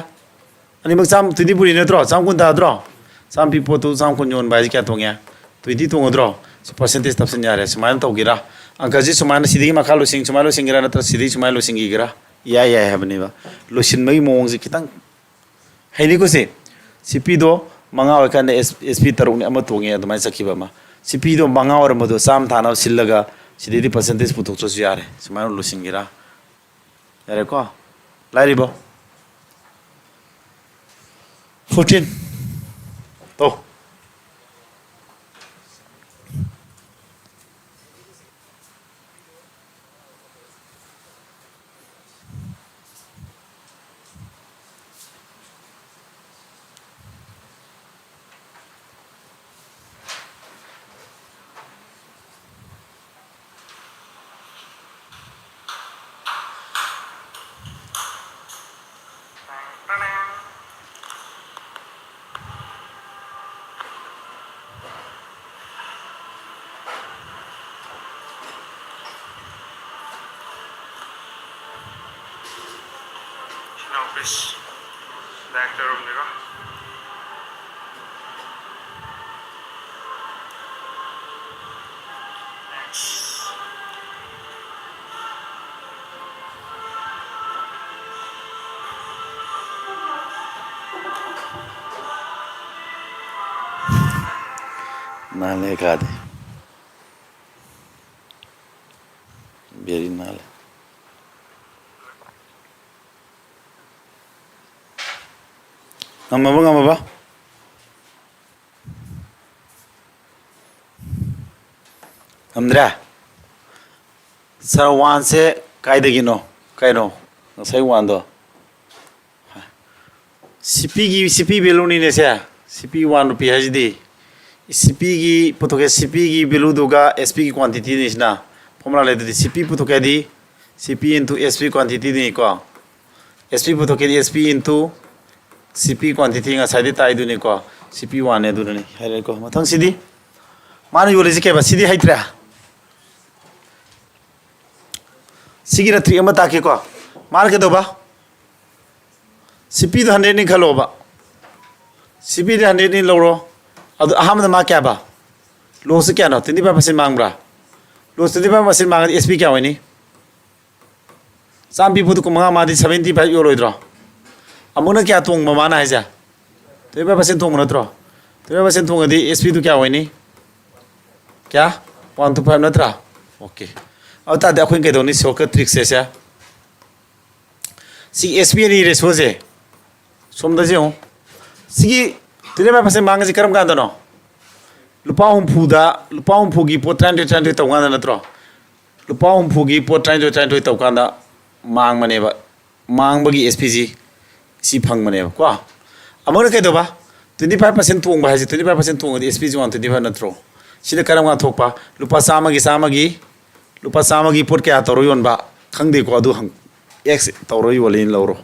ꯑꯅꯤꯃꯛ ꯆꯥꯝꯃ, twenty ꯄꯨꯔꯤ ꯅꯠꯇ꯭ꯔꯣ? ꯆꯥꯝꯃ ꯀꯨꯟ ꯇꯥꯗ꯭ꯔꯣ? ꯆꯥꯝꯃ ꯄꯤ ꯄꯣꯠꯇꯨ ꯆꯥꯝꯃ ꯀꯨꯟ ꯌꯣꯟꯕ ꯍꯥꯏꯁꯦ ꯀꯌꯥ ꯇꯣꯡꯉꯦ? Twenty ꯇꯣꯡꯉꯗ꯭ꯔꯣ? ꯁꯤ percentage ꯇꯞꯁꯤꯟ ꯌꯥꯔꯦ꯫ ꯁꯨꯃꯥꯏꯅ ꯇꯧꯒꯦꯔꯥ? ꯑꯪꯀꯁꯤ ꯁꯨꯃꯥꯏꯅ ꯁꯤꯗꯒꯤ ꯃꯈꯥ ꯂꯣꯏꯁꯤꯟ, ꯁꯨꯃꯥꯏꯅ ꯂꯣꯏꯁꯤꯟꯒꯦꯔꯥ, ꯅꯠꯇ꯭ꯔ ꯁꯤꯗꯒꯤ ꯁꯨꯃꯥꯏꯅ ꯂꯣꯏꯁꯤꯟꯈꯤꯒꯦꯔꯥ? ꯏꯌꯥ ꯌꯥꯏ ꯍꯥꯏꯕꯅꯦꯕ꯫ ꯂꯣꯏꯁꯤꯟꯕꯒꯤ ꯃꯑꯣꯡꯁꯦ ꯈꯤꯇꯪ ꯍꯩꯅꯤꯀꯣ ꯁꯤ꯫ ꯁꯤ ꯄꯤꯗꯣ ꯃꯉꯥ ꯑꯣꯏꯔꯀꯥꯟꯗ ꯑꯦꯁ, ꯑꯦꯁ ꯄꯤ ꯇꯔꯨꯛꯅꯤ, ꯑꯃ ꯇꯣꯡꯉꯦ ꯑꯗꯨꯃꯥꯏꯅ ꯆꯠꯈꯤꯕ ꯑꯃ꯫ ꯁꯤ ꯄꯤꯗꯣ ꯃꯉꯥ ꯑꯣꯏꯔꯝꯕꯗꯣ ꯆꯥꯝꯃ ꯊꯥꯅꯕ ꯁꯤꯜꯂꯒ ꯁꯤꯗꯩꯗꯤ percentage ꯄꯨꯊꯣꯛꯇ꯭ꯔꯁꯨ ꯌꯥꯔꯦ꯫ ꯁꯨꯃꯥꯏꯅ ꯂꯣꯏꯁꯤꯟꯒꯦꯔꯥ? ꯌꯥꯔꯦꯀꯣ? ꯂꯥꯏꯔꯤꯕꯣ? Fourteen꯫ ꯇꯧ꯫ Back ꯇꯧꯔꯕꯅꯤꯀꯣ꯫ Next. ꯅꯥꯜꯂꯦ ꯀꯥꯗꯤ꯫ Very ꯅꯥꯜꯂꯦ꯫ ꯉꯝꯃꯕ, ꯉꯝꯃꯕ? ꯉꯝꯗ꯭ꯔꯦ? Sir, one ꯁꯦ ꯀꯥꯏꯗꯒꯤꯅꯣ? ꯀꯩꯅꯣ? ꯉꯁꯥꯏ one ꯗꯣ? C P ꯒꯤ, C P value ꯅꯤꯅꯦ ꯁꯦ꯫ C P one ꯔꯨꯄꯤ ꯍꯥꯏꯁꯤꯗꯤ꯫ C P ꯒꯤ ꯄꯨꯊꯣꯛꯀꯦ, C P ꯒꯤ value ꯗꯨꯒ S P ꯒꯤ quantity ꯅꯤ ꯁꯤꯅ꯫ Formula ꯂꯩ ꯑꯗꯨꯗꯤ C P ꯄꯨꯊꯣꯛꯀꯦ ꯍꯥꯏꯗꯤ C P into S P quantity ꯅꯤꯀꯣ꯫ S P ꯄꯨꯊꯣꯛꯀꯦꯗꯤ S P into C P quantity ꯉꯁꯥꯏꯗꯤ ꯇꯥꯏꯗꯨꯅꯤꯀꯣ꯫ C P one ꯅꯦ ꯑꯗꯨꯅꯅꯤ ꯍꯥꯏꯔꯦꯀꯣ꯫ ꯃꯊꯪꯁꯤꯗꯤ ꯃꯥꯅ ꯌꯣꯜꯂꯤꯁꯤ ꯀꯩꯕ? ꯁꯤꯗꯤ ꯍꯩꯇ꯭ꯔꯦ꯫ ꯁꯤꯒꯤꯅ trick ꯑꯃ ꯇꯥꯛꯀꯦꯀꯣ꯫ ꯃꯥꯅ ꯀꯩꯗꯧꯕ? C P ꯗ hundred ꯅꯤ ꯈꯜꯂꯣꯕ꯫ C P ꯗ hundred ꯅꯤ ꯂꯧꯔꯣ꯫ ꯑꯗꯨ ꯑꯍꯥꯟꯕꯗ ꯃꯥ ꯀꯌꯥꯕ? Loss ꯁꯤ ꯀꯌꯥꯅꯣ? Twenty five percent ꯃꯥꯡꯕ꯭ꯔꯥ? Loss twenty five percent ꯃꯥꯡꯉꯗꯤ S P ꯀꯌꯥ ꯑꯣꯏꯅꯤ? ꯆꯥꯝꯃ ꯄꯤ ꯄꯣꯠꯇꯨ ꯀꯨꯟꯃꯉꯥ ꯃꯥꯗꯤ seventy five ꯌꯣꯜꯂꯣꯏꯗ꯭ꯔꯣ? ꯑꯃꯨꯛꯅ ꯀꯌꯥ ꯇꯣꯡꯕ ꯃꯥꯅ ꯍꯥꯏꯁꯦ? Twenty five percent ꯇꯣꯡꯕ ꯅꯠꯇ꯭ꯔꯣ? Twenty five percent ꯇꯣꯡꯉꯗꯤ S P ꯗꯨ ꯀꯌꯥ ꯑꯣꯏꯅꯤ? ꯀꯌꯥ? One two five ꯅꯠꯇ꯭ꯔꯥ? Okay. ꯑꯗꯨ ꯇꯥꯔꯗꯤ ꯑꯩꯈꯣꯏꯅ ꯀꯩꯗꯧꯅꯤ? Shortcut trick ꯁꯦ ꯁꯦ꯫ ꯁꯤ S P ꯑꯅꯤ ratio ꯁꯦ ꯁꯣꯝꯗ ꯌꯦꯡꯉꯨ꯫ ꯁꯤꯒꯤ twenty five percent ꯃꯥꯡꯉꯤꯁꯤ ꯀꯔꯝ ꯀꯥꯟꯗꯅꯣ? ꯂꯨꯄꯥ ꯍꯨꯝꯐꯨꯗ, ꯂꯨꯄꯥ ꯍꯨꯝꯐꯨꯒꯤ ꯄꯣꯠ ꯇꯔꯥꯅꯤꯊꯣꯏ, ꯇꯔꯥꯅꯤꯊꯣꯏ ꯇꯧ ꯀꯥꯟꯗ ꯅꯠꯇ꯭ꯔꯣ? ꯂꯨꯄꯥ ꯍꯨꯝꯐꯨꯒꯤ ꯄꯣꯠ ꯇꯔꯥꯅꯤꯊꯣꯏ, ꯇꯔꯥꯅꯤꯊꯣꯏ ꯇꯧ ꯀꯥꯟꯗ ꯃꯥꯡꯕꯅꯦꯕ꯫ ꯃꯥꯡꯕꯒꯤ S P ꯁꯤ ꯁꯤ ꯐꯪꯕꯅꯦꯕꯀꯣ꯫ ꯑꯃꯨꯛꯅ ꯀꯩꯗꯧꯕ? Twenty five percent ꯇꯣꯡꯕ ꯍꯥꯏꯁꯦ, twenty five percent ꯇꯣꯡꯉꯗꯤ S P ꯁꯤ one twenty five ꯅꯠꯇ꯭ꯔꯣ? ꯁꯤꯅ ꯀꯔꯝ ꯀꯥꯟ ꯊꯣꯛꯄ? ꯂꯨꯄꯥ ꯆꯥꯝꯃꯒꯤ, ꯆꯥꯝꯃꯒꯤ, ꯂꯨꯄꯥ ꯆꯥꯝꯃꯒꯤ ꯄꯣꯠ ꯀꯌꯥ ꯇꯧꯔ ꯌꯣꯟꯕ? ꯈꯪꯗꯦꯀꯣ, ꯑꯗꯨ ꯍꯪ-, X ꯇꯧꯔ ꯌꯣꯜꯂꯤ ꯂꯧꯔꯣ꯫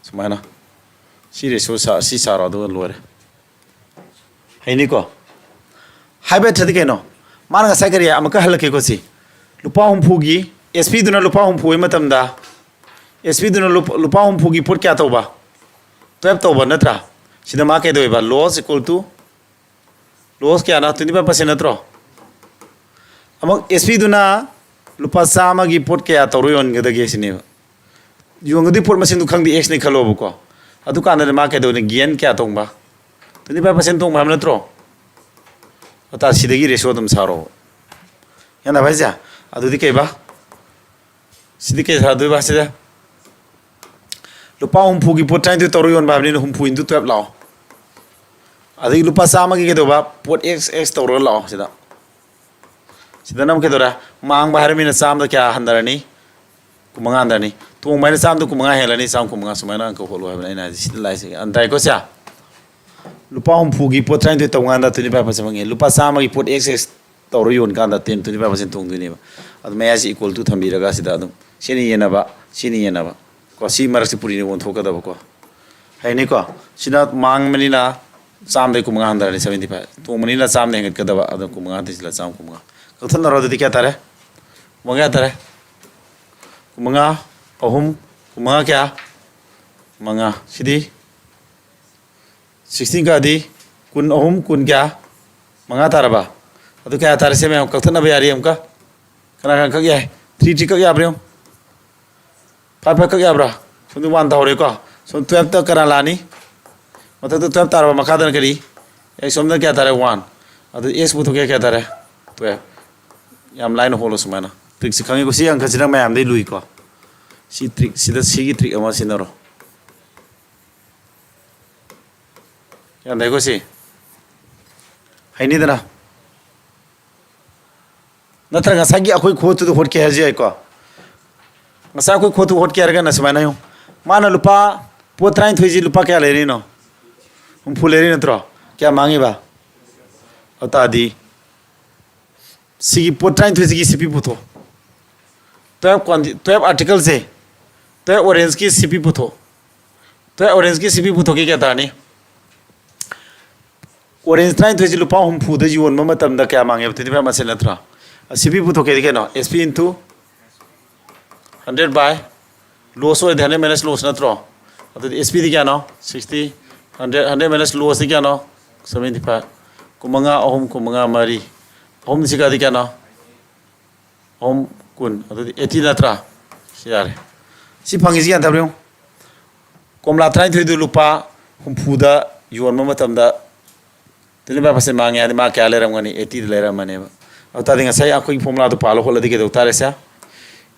ꯁꯨꯃꯥꯏꯅ꯫ ꯁꯤ ratio ꯁꯥ-, ꯁꯤ ꯁꯥꯔꯣ, ꯑꯗꯨꯒ ꯂꯣꯏꯔꯦ꯫ ꯍꯩꯅꯤꯀꯣ? ꯍꯥꯏꯕ ꯅꯠꯇ꯭ꯔꯗꯤ ꯀꯩꯅꯣ? ꯃꯥꯅ ꯉꯁꯥꯏ ꯀꯔꯤ? ꯑꯃꯨꯛꯀ ꯍꯜꯂꯛꯀꯦꯀꯣ ꯁꯤ꯫ ꯂꯨꯄꯥ ꯍꯨꯝꯐꯨꯒꯤ, S P ꯗꯨꯅ ꯂꯨꯄꯥ ꯍꯨꯝꯐꯨ ꯑꯣꯏꯕ ꯃꯇꯝꯗ, ꯑꯦꯁ ꯄꯤꯗꯨꯅ ꯂꯨꯄꯥ ꯍꯨꯝꯐꯨꯒꯤ ꯄꯣꯠ ꯀꯌꯥ ꯇꯧꯕ? Twelve ꯇꯧꯕ ꯅꯠꯇ꯭ꯔꯥ? ꯁꯤꯗ ꯃꯥ ꯀꯩꯗꯧꯋꯦꯕ? Loss equal to, loss ꯀꯌꯥꯅ? Twenty five percent ꯅꯠꯇ꯭ꯔꯣ? ꯑꯃꯨꯛ ꯑꯦꯁ ꯄꯤꯗꯨꯅ ꯂꯨꯄꯥ ꯆꯥꯝꯃꯒꯤ ꯄꯣꯠ ꯀꯌꯥ ꯇꯧꯔ ꯌꯣꯟꯒꯗꯒꯦ ꯁꯤꯅꯦꯕ꯫ ꯌꯣꯟꯒꯗꯣꯏ ꯄꯣꯠ ꯃꯁꯤꯡꯗꯨ ꯈꯪꯗꯦ, ꯑꯦꯛꯁꯅꯤ ꯈꯜꯂꯣꯕꯀꯣ꯫ ꯑꯗꯨꯀꯥꯟꯗꯗꯤ ꯃꯥ ꯀꯩꯗꯧꯅꯤ? Gain ꯀꯌꯥ ꯇꯣꯡꯕ? Twenty five percent ꯇꯣꯡꯕ ꯍꯥꯏꯕ ꯅꯠꯇ꯭ꯔꯣ? ꯑꯇꯥ ꯁꯤꯗꯒꯤ ꯔꯦꯁꯤꯌꯣ ꯑꯗꯨꯝ ꯁꯥꯔꯣ꯫ ꯌꯥꯅꯕ ꯍꯥꯏꯁꯦ? ꯑꯗꯨꯗꯤ ꯀꯩꯕ? ꯁꯤꯗꯤ ꯀꯩ ꯁꯥꯗꯣꯏꯕ ꯁꯤꯗ? ꯂꯨꯄꯥ ꯍꯨꯝꯐꯨꯒꯤ ꯄꯣꯠ ꯇꯔꯥꯅꯤꯊꯣꯏ ꯇꯧꯔ ꯌꯣꯟꯕ ꯍꯥꯏꯕꯅꯤꯅ ꯍꯨꯝꯐꯨ into twelve ꯂꯥꯛꯑꯣ꯫ ꯑꯗꯒꯤ ꯂꯨꯄꯥ ꯆꯥꯝꯃꯒꯤ ꯀꯩꯗꯧꯕ? ꯄꯣꯠ ꯑꯦꯛꯁ ꯑꯦꯛꯁ ꯇꯧꯔꯒ ꯂꯥꯛꯑꯣ ꯁꯤꯗ꯫ ꯁꯤꯗꯅ ꯑꯃꯨꯛ ꯀꯩꯗꯧꯔꯦ? ꯃꯥꯡꯕ ꯍꯥꯏꯔꯃꯤꯅ ꯆꯥꯝꯃꯗ ꯀꯌꯥ ꯍꯟꯊꯔꯅꯤ? ꯀꯨꯟꯃꯉꯥ ꯍꯟꯊꯔꯅꯤ꯫ ꯇꯣꯡꯕ ꯍꯥꯏꯅ ꯆꯥꯝꯃꯗ ꯀꯨꯟꯃꯉꯥ ꯍꯦꯜꯂꯅꯤ, ꯆꯥꯝꯃ ꯀꯨꯟꯃꯉꯥ ꯁꯨꯃꯥꯏꯅ ꯑꯪꯀ ꯍꯣꯠꯂꯣ ꯍꯥꯏꯕꯅꯤ ꯑꯩꯅ ꯍꯥꯏꯁꯦ꯫ ꯁꯤꯗ ꯂꯥꯛꯏꯁꯦ ꯒ꯭ꯌꯥꯟ ꯇꯥꯏꯀꯣ ꯁꯦ? ꯂꯨꯄꯥ ꯍꯨꯝꯐꯨꯒꯤ ꯄꯣꯠ ꯇꯔꯥꯅꯤꯊꯣꯏ ꯇꯧꯀꯥꯟꯗ twenty five percent ꯐꯪꯉꯦ꯫ ꯂꯨꯄꯥ ꯆꯥꯝꯃꯒꯤ ꯄꯣꯠ ꯑꯦꯛꯁ ꯑꯦꯛꯁ ꯇꯧꯔ ꯌꯣꯟꯀꯥꯟꯗ ten twenty five percent ꯇꯣꯡꯗꯣꯏꯅꯦꯕ꯫ ꯑꯗꯨ ꯃꯌꯥꯏꯁꯤ equal to ꯊꯝꯕꯤꯔꯒ ꯁꯤꯗ ꯑꯗꯨꯝ ꯁꯤꯅ ꯌꯦꯟꯅꯕ, ꯁꯤꯅ ꯌꯦꯟꯅꯕ ꯀꯣ꯫ ꯁꯤ ꯃꯔꯛꯁꯤ ꯄꯨꯔꯤꯅ ꯑꯣꯟꯊꯣꯛꯀꯗꯕꯀꯣ꯫ ꯍꯩꯅꯤꯀꯣ? ꯁꯤꯅ ꯃꯥꯡꯕꯅꯤꯅ ꯆꯥꯝꯃꯗꯒꯤ ꯀꯨꯟꯃꯉꯥ ꯍꯟꯊꯔꯅꯤ, seventy five꯫ ꯇꯣꯡꯕꯅꯤꯅ ꯆꯥꯝꯃꯗ ꯍꯦꯟꯒꯠꯀꯗꯕ, ꯑꯗꯨ ꯀꯨꯟꯃꯉꯥ ꯊꯤꯖꯤꯜꯂ ꯆꯥꯝꯃ ꯀꯨꯟꯃꯉꯥ꯫ ꯀꯛꯊꯠꯅꯔꯣ꯫ ꯑꯗꯨꯗꯤ ꯀꯌꯥ ꯇꯥꯔꯦ? ꯀꯨꯟꯃꯉꯥ ꯀꯌꯥ ꯇꯥꯔꯦ? ꯀꯨꯟꯃꯉꯥ, ꯑꯍꯨꯝ, ꯀꯨꯟꯃꯉꯥ ꯀꯌꯥ? ꯃꯉꯥ꯫ ꯁꯤꯗꯤ sixteen ꯀꯛꯑꯗꯤ ꯀꯨꯟ ꯑꯍꯨꯝ, ꯀꯨꯟ ꯀꯌꯥ? ꯃꯉꯥ ꯇꯥꯔꯕ? ꯑꯗꯨ ꯀꯌꯥ ꯇꯥꯔꯦ? ꯁꯦ ꯃꯌꯥꯝ ꯀꯛꯊꯠꯅꯕ ꯌꯥꯔꯤ ꯑꯃꯨꯛꯀ꯫ ꯀꯅꯥ ꯀꯅꯥ ꯀꯛ ꯌꯥꯏ? Three three ꯀꯛ ꯌꯥꯕ꯭ꯔꯥ ꯌꯦꯡꯉꯨ꯫ Five five ꯀꯛ ꯌꯥꯕ꯭ꯔꯥ? ꯁꯣꯝꯗ one ꯇꯥꯍꯧꯔꯦꯀꯣ꯫ ꯁꯣꯝ twelve ꯇ ꯀꯅꯥ ꯂꯥꯛꯑꯅꯤ? ꯃꯊꯛꯇ twelve ꯇꯥꯔꯕ, ꯃꯈꯥꯗꯅ ꯀꯔꯤ? ꯑꯦ, ꯁꯣꯝꯗ ꯀꯌꯥ ꯇꯥꯔꯦ? One꯫ ꯑꯗꯨ ꯑꯦꯛꯁ ꯄꯨꯊꯣꯛꯀꯦ ꯀꯌꯥ ꯇꯥꯔꯦ? Twelve꯫ ꯌꯥꯝ ꯂꯥꯏꯅ ꯍꯣꯠꯂꯣ ꯁꯨꯃꯥꯏꯅ꯫ ꯇ꯭ꯔꯤꯛꯁꯤ ꯈꯪꯉꯤꯀꯣ? ꯁꯤ ꯑꯪꯀꯁꯤꯅ ꯃꯌꯥꯝꯗꯩ ꯂꯨꯏꯀꯣ꯫ ꯁꯤ ꯇ꯭ꯔꯤꯛ, ꯁꯤꯗ ꯁꯤꯒꯤ ꯇ꯭ꯔꯤꯛ ꯑꯃ ꯁꯤꯖꯤꯟꯅꯔꯣ꯫ ꯒ꯭ꯌꯥꯟ ꯇꯥꯏꯀꯣ ꯁꯤ? ꯍꯩꯅꯤꯗꯅ? ꯅꯠꯇ꯭ꯔꯒ ꯉꯁꯥꯏꯒꯤ ꯑꯩꯈꯣꯏ ꯈꯨꯍꯣꯠꯇꯨꯗ ꯍꯣꯠꯀꯦ ꯍꯥꯏꯔꯁꯨ ꯌꯥꯏꯀꯣ꯫ ꯉꯁꯥꯏ ꯑꯩꯈꯣꯏ ꯈꯨꯍꯣꯠꯇꯨ ꯍꯣꯠꯀꯦ ꯍꯥꯏꯔꯒꯅ ꯁꯨꯃꯥꯏꯅ ꯌꯦꯡꯉꯨ꯫ ꯃꯥꯅ ꯂꯨꯄꯥ, ꯄꯣꯠ ꯇꯔꯥꯅꯤꯊꯣꯏꯁꯤ ꯂꯨꯄꯥ ꯀꯌꯥ ꯂꯩꯔꯤꯅꯣ? ꯍꯨꯝꯐꯨ ꯂꯩꯔꯤ ꯅꯠꯇ꯭ꯔꯣ? ꯀꯌꯥ ꯃꯥꯡꯉꯤꯕ? ꯑꯗꯨ ꯇꯥꯔꯗꯤ ꯁꯤꯒꯤ ꯄꯣꯠ ꯇꯔꯥꯅꯤꯊꯣꯏꯁꯤꯒꯤ ꯁꯤ ꯄꯤ ꯄꯨꯊꯣꯛ꯫ Twelve quanti-, twelve article ꯁꯦ, twelve orange ꯀꯤ ꯁꯤ ꯄꯤ ꯄꯨꯊꯣꯛ꯫ Twelve orange ꯀꯤ ꯁꯤ ꯄꯤ ꯄꯨꯊꯣꯛꯀꯤ ꯀꯌꯥ ꯇꯥꯔꯅꯤ? Orange ꯇꯔꯥꯅꯤꯊꯣꯏꯁꯤ ꯂꯨꯄꯥ ꯍꯨꯝꯐꯨꯗ ꯌꯣꯟꯕ ꯃꯇꯝꯗ ꯀꯌꯥ ꯃꯥꯡꯉꯦꯕ? Twenty five percent ꯅꯠꯇ꯭ꯔꯥ? ꯁꯤ ꯄꯤ ꯄꯨꯊꯣꯛꯀꯦꯗꯤ ꯀꯩꯅꯣ? S P into hundred by loss ꯑꯣꯏꯔꯗꯤ ꯍꯟꯗ꯭ꯔꯦꯠ ꯃꯥꯏꯅꯁ ꯂꯣꯁ ꯅꯠꯇ꯭ꯔꯣ? ꯑꯗꯨꯗꯤ ꯑꯦꯁ ꯄꯤꯗꯤ ꯀꯌꯥꯅꯣ? ꯁꯤꯛꯁꯇꯤ꯫ ꯍꯟꯗ꯭ꯔꯦꯠ, ꯍꯟꯗ꯭ꯔꯦꯠ ꯃꯥꯏꯅꯁ ꯂꯣꯁꯇꯤ ꯀꯌꯥꯅꯣ? Seventy five. ꯀꯨꯟꯃꯉꯥ ꯑꯍꯨꯝ, ꯀꯨꯟꯃꯉꯥ ꯃꯔꯤ꯫ ꯑꯍꯨꯝꯁꯤ ꯀꯥꯗꯤ ꯀꯌꯥꯅꯣ? ꯑꯍꯨꯝ ꯀꯨꯟ꯫ ꯑꯗꯨꯗꯤ ꯑꯩꯠꯇꯤ ꯅꯠꯇ꯭ꯔꯥ? ꯁꯤ ꯌꯥꯔꯦ꯫ ꯁꯤ ꯐꯪꯉꯤꯁꯤ ꯒ꯭ꯌꯥꯟ ꯇꯥꯕ꯭ꯔꯥ ꯌꯦꯡꯉꯨ꯫ ꯀꯣꯝꯂꯥ ꯇꯔꯥꯅꯤꯊꯣꯏꯗꯨ ꯂꯨꯄꯥ ꯍꯨꯝꯐꯨꯗ ꯌꯣꯟꯕ ꯃꯇꯝꯗ ꯇ꯭ꯋꯦꯟꯇꯤ ꯐꯥꯏꯚ ꯄꯥꯔꯁꯦꯟ ꯃꯥꯡꯉꯦ ꯍꯥꯏꯗꯤ ꯃꯥ ꯀꯌꯥ ꯂꯩꯔꯝꯒꯅꯤ? ꯑꯩꯠꯇꯤꯗ ꯂꯩꯔꯝꯃꯅꯦꯕ꯫ ꯑꯗꯨ ꯇꯥꯔꯗꯤ ꯉꯁꯥꯏ ꯑꯩꯈꯣꯏꯒꯤ ꯐꯣꯔꯃꯨꯂꯥꯗꯣ ꯄꯥꯜꯂ ꯍꯣꯠꯂꯗꯤ ꯀꯩꯗꯧ ꯇꯥꯔꯦ ꯁꯦ?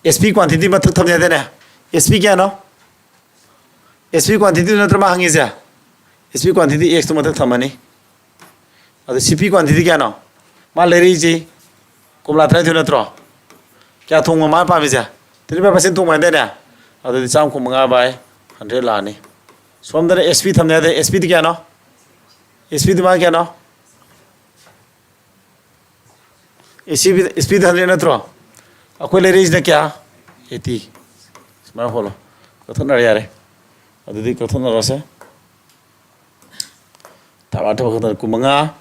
ꯑꯦꯁ ꯄꯤ ꯀ꯭ꯋꯥꯟꯇꯤꯇꯤ ꯃꯊꯛ ꯊꯝꯅꯤ ꯍꯥꯏꯗꯥꯏꯅꯦ? ꯑꯦꯁ ꯄꯤ ꯀꯌꯥꯅꯣ? ꯑꯦꯁ ꯄꯤ ꯀ꯭ꯋꯥꯟꯇꯤꯇꯤ ꯅꯠꯇ꯭ꯔ ꯃꯥ ꯍꯪꯉꯤꯁꯦ? ꯑꯦꯁ ꯄꯤ ꯀ꯭ꯋꯥꯟꯇꯤꯇꯤ ꯑꯦꯛꯁꯇꯨ ꯃꯊꯛ ꯊꯝꯃꯅꯤ꯫ ꯑꯗꯣ ꯁꯤ ꯄꯤ ꯀ꯭ꯋꯥꯟꯇꯤꯇꯤ ꯀꯌꯥꯅꯣ? ꯃꯥ ꯂꯩꯔꯛꯏꯁꯤ ꯀꯣꯝꯂꯥ ꯇꯔꯥꯅꯤꯊꯣꯏ ꯅꯠꯇ꯭ꯔꯣ? ꯀꯌꯥ ꯊꯣꯡꯕ ꯃꯥꯅ ꯄꯥꯝꯃꯤꯁꯦ? ꯇ꯭ꯋꯦꯟꯇꯤ ꯐꯥꯏꯚ ꯄꯥꯔꯁꯦꯟ ꯊꯣꯡꯕ ꯍꯥꯏꯗꯥꯏꯅꯦ? ꯑꯗꯨꯗꯤ ꯆꯥꯝꯃ ꯀꯨꯟꯃꯉꯥ by ꯍꯟꯗ꯭ꯔꯦꯠ ꯂꯥꯛꯑꯅꯤ꯫ ꯁꯣꯝꯗꯅ ꯑꯦꯁ ꯄꯤ ꯊꯝꯅꯤ ꯍꯥꯏꯗꯥꯏ? ꯑꯦꯁ ꯄꯤꯗꯤ ꯀꯌꯥꯅꯣ? ꯑꯦꯁ ꯄꯤꯗꯤ ꯃꯥ ꯀꯌꯥꯅꯣ? ꯑꯦꯁ ꯄꯤ, ꯑꯦꯁ ꯄꯤꯗꯤ ꯍꯟꯗ꯭ꯔꯦꯠ ꯅꯠꯇ꯭ꯔꯣ? ꯑꯩꯈꯣꯏ ꯂꯩꯔꯛꯏꯁꯤꯅ ꯀꯌꯥ? ꯑꯩꯠꯇꯤ꯫ ꯁꯨꯃꯥꯏꯅ ꯍꯣꯠꯂꯣ꯫ ꯀꯛꯊꯠꯅꯔꯦ ꯌꯥꯔꯦ꯫ ꯑꯗꯨꯗꯤ ꯀꯛꯊꯠꯅꯔꯁꯦ꯫ ꯊꯥꯕ ꯊꯕꯛ ꯈꯛꯇ ꯀꯨꯟꯃꯉꯥ,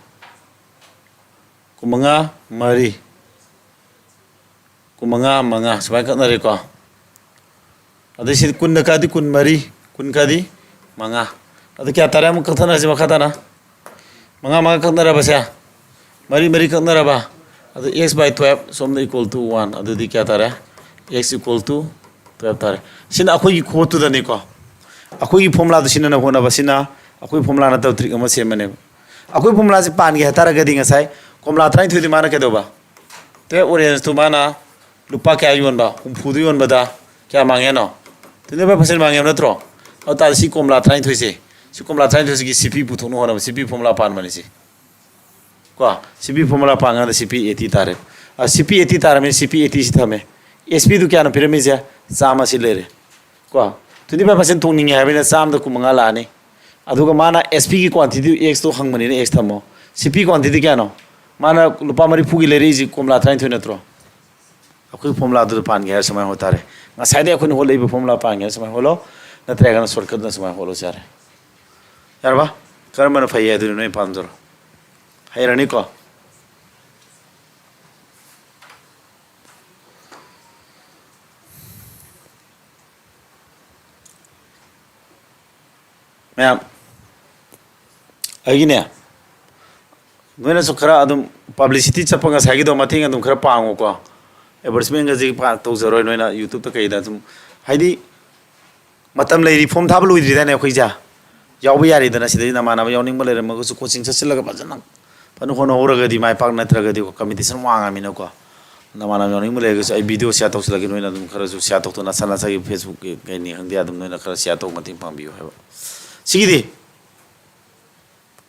ꯀꯨꯟꯃꯉꯥ ꯃꯔꯤ, ꯀꯨꯟꯃꯉꯥ ꯃꯉꯥ ꯁꯨꯃꯥꯏꯅ ꯀꯛꯅꯔꯦꯀꯣ꯫ ꯑꯗꯩ ꯁꯤꯗꯤ ꯀꯨꯟꯗ ꯀꯥꯗꯤ ꯀꯨꯟꯃꯔꯤ, ꯀꯨꯟ ꯀꯥꯗꯤ ꯃꯉꯥ꯫ ꯑꯗꯨ ꯀꯌꯥ ꯇꯥꯔꯦ? ꯑꯃꯨꯛ ꯀꯛꯊꯠꯅꯔꯁꯤ ꯃꯈꯥ ꯇꯥꯅ꯫ ꯃꯉꯥ ꯃꯉꯥ ꯀꯛꯅꯔꯕꯁꯦ? ꯃꯔꯤ ꯃꯔꯤ ꯀꯛꯅꯔꯕ? ꯑꯗꯨ x by twelve ꯁꯣꯝꯗ equal to one꯫ ꯑꯗꯨꯗꯤ ꯀꯌꯥ ꯇꯥꯔꯦ? X equal to twelve ꯇꯥꯔꯦ꯫ ꯁꯤꯅ ꯑꯩꯈꯣꯏꯒꯤ ꯈꯨꯍꯣꯠꯇꯨꯗꯅꯤꯀꯣ꯫ ꯑꯩꯈꯣꯏꯒꯤ ꯐꯣꯔꯃꯨꯂꯥꯗꯨ ꯁꯤꯟꯅꯅꯕ ꯍꯣꯠꯅꯕ, ꯁꯤꯅ ꯑꯩꯈꯣꯏ ꯐꯣꯔꯃꯨꯂꯥ ꯅꯠꯇꯕ ꯇ꯭ꯔꯤꯛ ꯑꯃ ꯁꯦꯝꯕꯅꯦꯕ꯫ ꯑꯩꯈꯣꯏ ꯐꯣꯔꯃꯨꯂꯥꯁꯤ ꯄꯥꯟꯒꯦ ꯍꯥꯏꯇꯥꯔꯒꯗꯤ ꯉꯁꯥꯏ ꯀꯣꯝꯂꯥ ꯇꯔꯥꯅꯤꯊꯣꯏꯗꯤ ꯃꯥꯅ ꯀꯩꯗꯧꯕ? ꯇꯨꯌꯦꯜꯞ ꯑꯣꯔꯦꯟꯖꯇꯨ ꯃꯥꯅ ꯂꯨꯄꯥ ꯀꯌꯥ ꯌꯣꯟꯕ? ꯍꯨꯝꯐꯨꯗ ꯌꯣꯟꯕꯗ ꯀꯌꯥ ꯃꯥꯡꯉꯦ ꯍꯥꯏꯅꯣ? ꯇ꯭ꯋꯦꯟꯇꯤ ꯐꯥꯏꯚ ꯄꯥꯔꯁꯦꯟ ꯃꯥꯡꯉꯦ ꯍꯥꯏꯕ ꯅꯠꯇ꯭ꯔꯣ? ꯑꯗꯨ ꯇꯥꯔꯗꯤ ꯁꯤ ꯀꯣꯝꯂꯥ ꯇꯔꯥꯅꯤꯊꯣꯏꯁꯦ, ꯁꯤ ꯀꯣꯝꯂꯥ ꯇꯔꯥꯅꯤꯊꯣꯏꯁꯤꯒꯤ ꯁꯤ ꯄꯤ ꯄꯨꯊꯣꯛꯅꯕ ꯍꯣꯠꯅꯕ, ꯁꯤ ꯄꯤ ꯐꯣꯔꯃꯨꯂꯥ ꯄꯥꯟꯕꯅꯤ ꯁꯤ꯫ ꯀꯣ, ꯁꯤ ꯄꯤ ꯐꯣꯔꯃꯨꯂꯥ ꯄꯥꯟꯀꯥꯟꯗ ꯁꯤ ꯄꯤ ꯑꯩꯠꯇꯤ ꯇꯥꯔꯦ꯫ ꯑ, ꯁꯤ ꯄꯤ ꯑꯩꯠꯇꯤ ꯇꯥꯔꯕꯅꯤꯅ ꯁꯤ ꯄꯤ ꯑꯩꯠꯇꯤ ꯁꯤ ꯊꯝꯃꯦ꯫ ꯑꯦꯁ ꯄꯤꯗꯨ ꯀꯌꯥꯅꯣ ꯄꯤꯔꯝꯃꯤꯁꯦ? ꯆꯥꯝꯃ ꯁꯤ ꯂꯩꯔꯦ꯫ ꯀꯣ, ꯇ꯭ꯋꯦꯟꯇꯤ ꯐꯥꯏꯚ ꯄꯥꯔꯁꯦꯟ ꯇꯣꯡꯅꯤꯡꯉꯦ ꯍꯥꯏꯕꯅꯤꯅ ꯆꯥꯝꯃꯗ ꯀꯨꯟꯃꯉꯥ ꯂꯥꯛꯑꯅꯤ꯫ ꯑꯗꯨꯒ ꯃꯥꯅ ꯑꯦꯁ ꯄꯤꯒꯤ ꯀ꯭ꯋꯥꯟꯇꯤꯇꯤ ꯑꯦꯛꯁꯇꯣ ꯍꯪꯕꯅꯤꯅ ꯑꯦꯛꯁ ꯊꯝꯃꯣ꯫ ꯁꯤ ꯄꯤ ꯀ꯭ꯋꯥꯟꯇꯤꯇꯤ ꯀꯌꯥꯅꯣ? ꯃꯥꯅ ꯂꯨꯄꯥ ꯃꯔꯤꯐꯨꯒꯤ ꯂꯩꯔꯛꯏꯁꯤ ꯀꯣꯝꯂꯥ ꯇꯔꯥꯅꯤꯊꯣꯏ ꯅꯠꯇ꯭ꯔꯣ? ꯑꯩꯈꯣꯏ ꯐꯣꯔꯃꯨꯂꯥꯗꯨꯗ ꯄꯥꯟꯒꯦ ꯍꯥꯏꯔ ꯁꯨꯃꯥꯏꯅ ꯍꯣꯠ ꯇꯥꯔꯦ꯫ ꯉꯁꯥꯏꯗꯩ ꯑꯩꯈꯣꯏꯅ ꯍꯣꯠꯂꯛꯏꯕ ꯐꯣꯔꯃꯨꯂꯥ ꯄꯥꯟꯒꯦ ꯍꯥꯏꯔ ꯁꯨꯃꯥꯏꯅ ꯍꯣꯠꯂꯣ, ꯅꯠꯇ꯭ꯔꯒꯅ ꯁꯣꯔꯠꯀꯠꯅ ꯁꯨꯃꯥꯏꯅ ꯍꯣꯠꯂꯁꯨ ꯌꯥꯔꯦ꯫ ꯌꯥꯔꯕ? ꯀꯔꯝꯕꯅ ꯐꯩ ꯍꯥꯏꯗꯨꯅꯣ ꯅꯣꯏ ꯄꯥꯝꯖꯔꯣ꯫ ꯍꯩꯔꯅꯤꯀꯣ? ꯃꯌꯥꯝ, ꯑꯩꯒꯤꯅꯦ, ꯅꯣꯏꯅꯁꯨ ꯈꯔ ꯑꯗꯨꯝ publicity ꯆꯠꯄ ꯉꯁꯥꯏꯒꯤꯗꯣ ꯃꯇꯦꯡ ꯑꯗꯨꯝ ꯈꯔ ꯄꯥꯡꯉꯨꯀꯣ꯫ Advertisement ꯒꯁꯤ ꯄꯥꯛ ꯇꯧꯖꯔꯣꯏ, ꯅꯣꯏꯅ YouTube ꯇ ꯀꯩꯗ ꯑꯗꯨꯝ, ꯍꯥꯏꯗꯤ, ꯃꯇꯝ ꯂꯩꯔꯤ, form ꯊꯥꯕ ꯂꯣꯏꯗ꯭ꯔꯤꯗꯥꯏꯅꯦ ꯑꯩꯈꯣꯏꯁꯦ? ꯌꯥꯎꯕ ꯌꯥꯔꯤꯗꯅ, ꯁꯤꯗꯩ ꯅꯃꯥꯟꯅꯕ ꯌꯥꯎꯅꯤꯡꯕ ꯂꯩꯔꯝꯃꯒꯁꯨ coaching ꯆꯠꯁꯤꯜꯂꯒ ꯐꯖꯅ ꯐꯅ ꯍꯣꯠꯅꯍꯧꯔꯒꯗꯤ ꯃꯥꯏ ꯄꯥꯛ, ꯅꯠꯇ꯭ꯔꯒꯗꯤ computation ꯋꯥꯡꯉꯃꯤꯅꯀꯣ꯫ ꯅꯃꯥꯟꯅꯕ ꯌꯥꯎꯅꯤꯡꯕ ꯂꯩꯔꯒꯁꯨ ꯑꯩ video share ꯇꯧꯁꯤꯜꯂꯛꯀꯦ, ꯅꯣꯏꯅ ꯑꯗꯨꯝ ꯈꯔꯁꯨ share ꯇꯧꯊꯣꯛ, ꯅꯁꯥ ꯅꯁꯥꯒꯤ Facebook ꯀꯤ ꯀꯩꯅꯤ ꯈꯪꯗꯦ, ꯑꯗꯨꯝ ꯅꯣꯏꯅ ꯈꯔ share ꯇꯧ ꯃꯇꯦꯡ ꯄꯥꯡꯕꯤꯌꯨ ꯍꯥꯏꯕ꯫ ꯁꯤꯒꯤꯗꯤ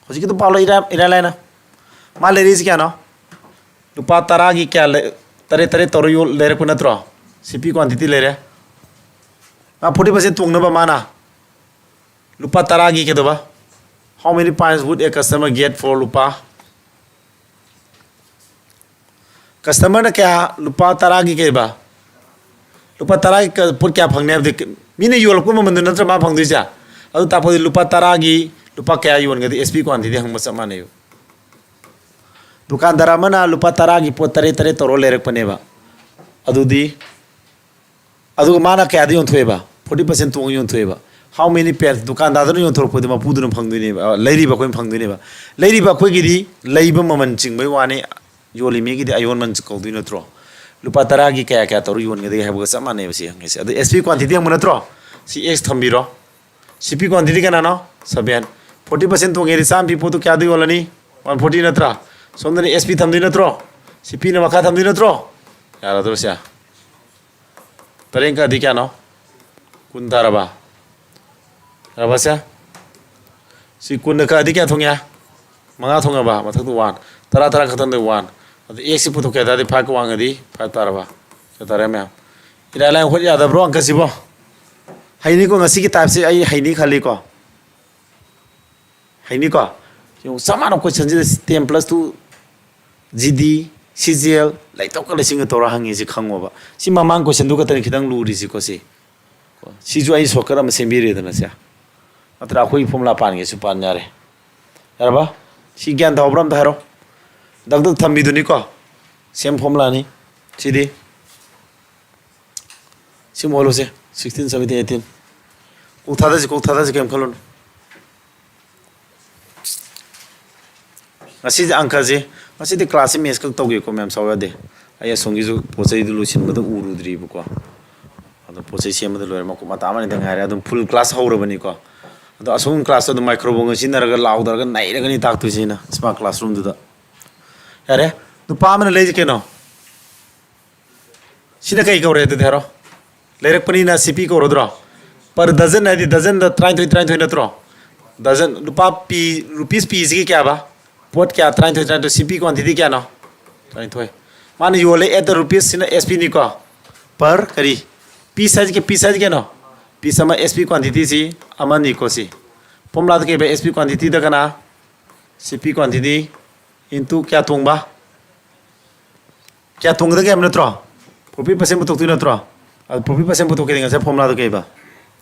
ꯍꯧꯖꯤꯛꯀꯤꯗꯣ ꯄꯥꯎ ꯂꯩ, ꯏꯔꯥꯏ, ꯏꯔꯥꯏ ꯂꯥꯏꯅ꯫ ꯃꯥ ꯂꯩꯔꯤꯁꯤ ꯀꯌꯥꯅꯣ? ꯂꯨꯄꯥ ꯇꯔꯥꯒꯤ ꯀꯌꯥ ꯂꯩ? ꯇꯔꯦꯠ, ꯇꯔꯦꯠ ꯇꯧꯔ ꯌꯣꯜ-, ꯂꯩꯔꯛꯄ ꯅꯠꯇ꯭ꯔꯣ? C P quantity ꯂꯩꯔꯦ꯫ ꯃꯥ forty percent ꯇꯣꯡꯅꯕ ꯃꯥꯅ ꯂꯨꯄꯥ ꯇꯔꯥꯒꯤ ꯀꯩꯗꯧꯕ? How many pints would a customer get for ꯂꯨꯄꯥ? Customer ꯅ ꯀꯌꯥ? ꯂꯨꯄꯥ ꯇꯔꯥꯒꯤ ꯀꯩꯕ? ꯂꯨꯄꯥ ꯇꯔꯥꯒꯤ ꯀ-, ꯄꯣꯠ ꯀꯌꯥ ꯐꯪꯅꯤ ꯍꯥꯏꯕꯗꯤ, ꯃꯤꯅ ꯌꯣꯜꯂꯛꯄ ꯃꯃꯜꯗꯨ ꯅꯠꯇ꯭ꯔ ꯃꯥ ꯐꯪꯗꯣꯏꯁꯦ? ꯑꯗꯨ ꯇꯥꯛꯄꯗꯤ ꯂꯨꯄꯥ ꯇꯔꯥꯒꯤ ꯂꯨꯄꯥ ꯀꯌꯥ ꯌꯣꯟꯒꯗꯤ? S P quantity ꯍꯪꯕ ꯆꯞ ꯃꯥꯟꯅꯩꯕ꯫ ꯗꯨꯀꯥꯟꯗꯥꯔ ꯑꯃꯅ ꯂꯨꯄꯥ ꯇꯔꯥꯒꯤ ꯄꯣꯠ ꯇꯔꯦꯠ, ꯇꯔꯦꯠ ꯇꯧꯔ ꯂꯩꯔꯛꯄꯅꯦꯕ꯫ ꯑꯗꯨꯗꯤ, ꯑꯗꯨꯒ ꯃꯥꯅ ꯀꯌꯥꯗ ꯌꯣꯟꯊꯣꯛꯑꯦꯕ? Forty percent ꯇꯣꯡꯉ ꯌꯣꯟꯊꯣꯛꯑꯦꯕ꯫ How many pence? ꯗꯨꯀꯥꯟꯗꯥꯔꯗꯨꯅ ꯌꯣꯟꯊꯣꯔꯛꯄꯗꯤ ꯃꯄꯨꯗꯨꯅ ꯐꯪꯗꯣꯏꯅꯦꯕ, ꯑ, ꯂꯩꯔꯤꯕ ꯑꯩꯈꯣꯏꯅ ꯐꯪꯗꯣꯏꯅꯦꯕ꯫ ꯂꯩꯔꯤꯕ ꯑꯩꯈꯣꯏꯒꯤꯗꯤ ꯂꯩꯕ ꯃꯃꯜ ꯆꯤꯡꯕꯩ ꯋꯥꯅꯤ, ꯌꯣꯜꯂꯤ ꯃꯤꯒꯤꯗꯤ ꯑꯌꯣꯟꯃꯟ ꯀꯧꯗꯣꯏ ꯅꯠꯇ꯭ꯔꯣ? ꯂꯨꯄꯥ ꯇꯔꯥꯒꯤ ꯀꯌꯥ ꯀꯌꯥ ꯇꯧꯔ ꯌꯣꯟꯒꯗꯒꯦ ꯍꯥꯏꯕꯒ ꯆꯞ ꯃꯥꯟꯅꯩꯕ ꯁꯤ ꯍꯪꯉꯤꯁꯦ꯫ ꯑꯗꯨ S P quantity ꯍꯪꯕ ꯅꯠꯇ꯭ꯔꯣ? ꯁꯤ X ꯊꯝꯕꯤꯔꯣ꯫ C P quantity ꯀꯌꯥꯅꯣ? Seven꯫ Forty percent ꯇꯣꯡꯉꯦꯗꯤ ꯆꯥꯝꯃ ꯄꯤ ꯄꯣꯠꯇꯨ ꯀꯌꯥꯗ ꯌꯣꯜꯂꯅꯤ? One forty ꯅꯠꯇ꯭ꯔꯥ? ꯁꯣꯝꯗꯅ S P ꯊꯝꯗꯣꯏ ꯅꯠꯇ꯭ꯔꯣ? C P ꯅ ꯃꯈꯥ ꯊꯝꯗꯣꯏ ꯅꯠꯇ꯭ꯔꯣ? ꯌꯥꯔꯗ꯭ꯔꯣ ꯁꯦ? ꯇꯔꯦꯠ ꯀꯛꯑꯗꯤ ꯀꯌꯥꯅꯣ? ꯀꯨꯟ ꯇꯥꯔꯕ? ꯌꯥꯔꯕ ꯁꯦ? ꯁꯤ ꯀꯨꯟꯗ ꯀꯛꯑꯗꯤ ꯀꯌꯥ ꯊꯣꯡꯉꯦ? ꯃꯉꯥ ꯊꯣꯡꯉꯕ? ꯃꯊꯛꯇ one꯫ ꯇꯔꯥ, ꯇꯔꯥ ꯈꯛꯇꯪꯗ one꯫ ꯑꯗ X ꯁꯤ ꯄꯨꯊꯣꯛꯀꯦ ꯍꯥꯏ ꯇꯥꯔꯗꯤ five ꯀ ꯋꯥꯡꯉꯗꯤ five ꯇꯥꯔꯕ? ꯀꯌꯥ ꯇꯥꯔꯦ ꯃꯌꯥꯝ? ꯏꯔꯥꯏ ꯂꯥꯏ ꯍꯣꯠ ꯌꯥꯗꯕ꯭ꯔꯣ ꯑꯪꯀꯁꯤꯕꯣ? ꯍꯩꯅꯤꯀꯣ, ꯉꯁꯤꯒꯤ type ꯁꯦ ꯑꯩ ꯍꯩꯅꯤ ꯈꯜꯂꯤꯀꯣ꯫ ꯍꯩꯅꯤꯀꯣ? ꯌꯦꯡꯉꯨ, ꯆꯞ ꯃꯥꯟꯅꯕ question ꯁꯤꯗ ten plus two G D, C G L, ꯂꯩꯇꯧꯀ ꯂꯩꯁꯤꯡꯒ ꯇꯧꯔ ꯍꯪꯉꯤꯁꯤ ꯈꯪꯉꯣꯕ꯫ ꯁꯤ ꯃꯃꯥꯡ question ꯗꯨ ꯈꯛꯇꯅꯤ ꯈꯤꯇꯪ ꯂꯨꯔꯤꯁꯤꯀꯣ ꯁꯤ꯫ ꯀꯣ, ꯁꯤꯁꯨ ꯑꯩ shortcut ꯑꯃ ꯁꯦꯝꯕꯤꯔꯦꯗꯅ ꯁꯦ꯫ ꯅꯠꯇ꯭ꯔ ꯑꯩꯈꯣꯏꯒꯤ formula ꯄꯥꯟꯒꯦꯁꯨ ꯄꯥꯟ ꯌꯥꯔꯦ꯫ ꯌꯥꯔꯕ? ꯁꯤ ꯒ꯭ꯌꯥꯟ ꯇꯥꯍꯧꯕ꯭ꯔꯥ ꯑꯝꯇ ꯍꯥꯏꯔꯣ꯫ ꯗꯛ ꯗꯛ ꯊꯝꯕꯤꯗꯨꯅꯤꯀꯣ꯫ Same formula ꯅꯤ꯫ ꯁꯤꯗꯤ꯫ ꯁꯤ ꯑꯃꯨꯛ ꯍꯣꯜꯂꯨꯁꯦ꯫ Sixteen, seventeen, eighteen꯫ ꯀꯣꯛ ꯊꯥꯗꯁꯤ, ꯀꯣꯛ ꯊꯥꯗꯁꯤ, ꯀꯩꯝ ꯈꯜꯂꯨꯅꯨ꯫ ꯉꯁꯤꯁꯦ ꯑꯪꯀꯁꯦ, ꯉꯁꯤꯗꯤ ꯀ꯭ꯂꯥꯁꯁꯦ ꯃꯦꯠꯁ ꯈꯛ ꯇꯧꯒꯦꯀꯣ ꯃꯌꯥꯝ, ꯁꯥꯎ ꯌꯥꯗꯦ꯫ ꯑꯩ ꯑꯁꯣꯝꯒꯤꯁꯨ ꯄꯣꯠ ꯆꯩꯗꯨ ꯂꯣꯏꯁꯤꯟꯕꯗ ꯎꯔꯨꯗ꯭ꯔꯤꯕꯀꯣ꯫ ꯑꯗꯣ ꯄꯣꯠ ꯆꯩ ꯁꯦꯝꯕꯗ ꯂꯣꯏꯔꯦ, ꯃꯀꯨꯞ ꯃꯇꯥ ꯑꯃꯅꯤꯗ ꯉꯥꯏꯔꯦ꯫ ꯑꯗꯨꯝ ꯐꯨꯜ ꯀ꯭ꯂꯥꯁ ꯍꯧꯔꯕꯅꯤꯀꯣ꯫ ꯑꯗꯣ ꯑꯁꯣꯝ ꯀ꯭ꯂꯥꯁꯇ ꯑꯗꯨꯝ ꯃꯥꯏꯀ꯭ꯔꯣꯐꯣꯟꯒ ꯁꯤꯖꯤꯟꯅꯔꯒ ꯂꯥꯎꯗꯔꯒ ꯅꯩꯔꯒꯅꯤ ꯇꯥꯛꯇꯣꯏꯁꯦ ꯑꯩꯅ ꯁ꯭ꯃꯥꯔꯠ ꯀ꯭ꯂꯥꯁꯔꯨꯝꯗꯨꯗ꯫ ꯌꯥꯔꯦ, ꯅꯨꯄꯥ ꯑꯃꯅ ꯂꯩꯁꯦ ꯀꯩꯅꯣ? ꯁꯤꯅ ꯀꯩ ꯀꯧꯔꯦ ꯑꯗꯨꯗꯤ ꯍꯥꯏꯔꯣ? ꯂꯩꯔꯛꯄꯅꯤꯅ ꯁꯤ ꯄꯤ ꯀꯧꯔꯗ꯭ꯔꯣ? ꯄꯔ ꯗꯖꯟ ꯍꯥꯏꯗꯤ ꯗꯖꯟꯗ ꯇꯔꯥꯅꯤꯊꯣꯏ, ꯇꯔꯥꯅꯤꯊꯣꯏ ꯅꯠꯇ꯭ꯔꯣ? ꯗꯖꯟ, ꯂꯨꯄꯥ ꯄꯤ, ꯔꯨꯄꯤꯁ ꯄꯤꯁꯤꯒꯤ ꯀꯌꯥꯕ? ꯄꯣꯠ ꯀꯌꯥ? ꯇꯔꯥꯅꯤꯊꯣꯏ, ꯇꯔꯥꯅꯤꯊꯣꯏ꯫ ꯁꯤ ꯄꯤ ꯀ꯭ꯋꯥꯟꯇꯤꯇꯤ ꯀꯌꯥꯅꯣ? ꯇꯔꯥꯅꯤꯊꯣꯏ꯫ ꯃꯥꯅ ꯌꯣꯜꯂꯦ at the rupees ꯁꯤꯅ ꯑꯦꯁ ꯄꯤꯅꯤꯀꯣ꯫ ꯄꯔ ꯀꯔꯤ? ꯄꯤꯁ ꯍꯥꯏꯁꯦ ꯀꯩ-, ꯄꯤꯁ ꯍꯥꯏꯁꯦ ꯀꯩꯅꯣ? ꯄꯤꯁ ꯑꯃ ꯑꯦꯁ ꯄꯤ ꯀ꯭ꯋꯥꯟꯇꯤꯇꯤꯁꯤ ꯑꯃꯅꯤꯀꯣ ꯁꯤ꯫ ꯐꯣꯔꯃꯨꯂꯥꯗ ꯀꯩꯕ? ꯑꯦꯁ ꯄꯤ ꯀ꯭ꯋꯥꯟꯇꯤꯇꯤꯗ ꯀꯅꯥ? ꯁꯤ ꯄꯤ ꯀ꯭ꯋꯥꯟꯇꯤꯇꯤ ꯏꯟꯇꯨ ꯀꯌꯥ ꯇꯣꯡꯕ? ꯀꯌꯥ ꯇꯣꯡꯒꯗꯒꯦ ꯍꯥꯏꯕ ꯅꯠꯇ꯭ꯔꯣ? ꯄ꯭ꯔꯣꯐꯤꯠ ꯄꯔꯁꯦꯟ ꯄꯨꯊꯣꯛꯇꯣꯏ ꯅꯠꯇ꯭ꯔꯣ? ꯑꯗꯨ ꯄ꯭ꯔꯣꯐꯤꯠ ꯄꯔꯁꯦꯟ ꯄꯨꯊꯣꯛꯀꯦꯗꯤ ꯉꯁꯥꯏ ꯐꯣꯔꯃꯨꯂꯥꯗꯣ ꯀꯩꯕ?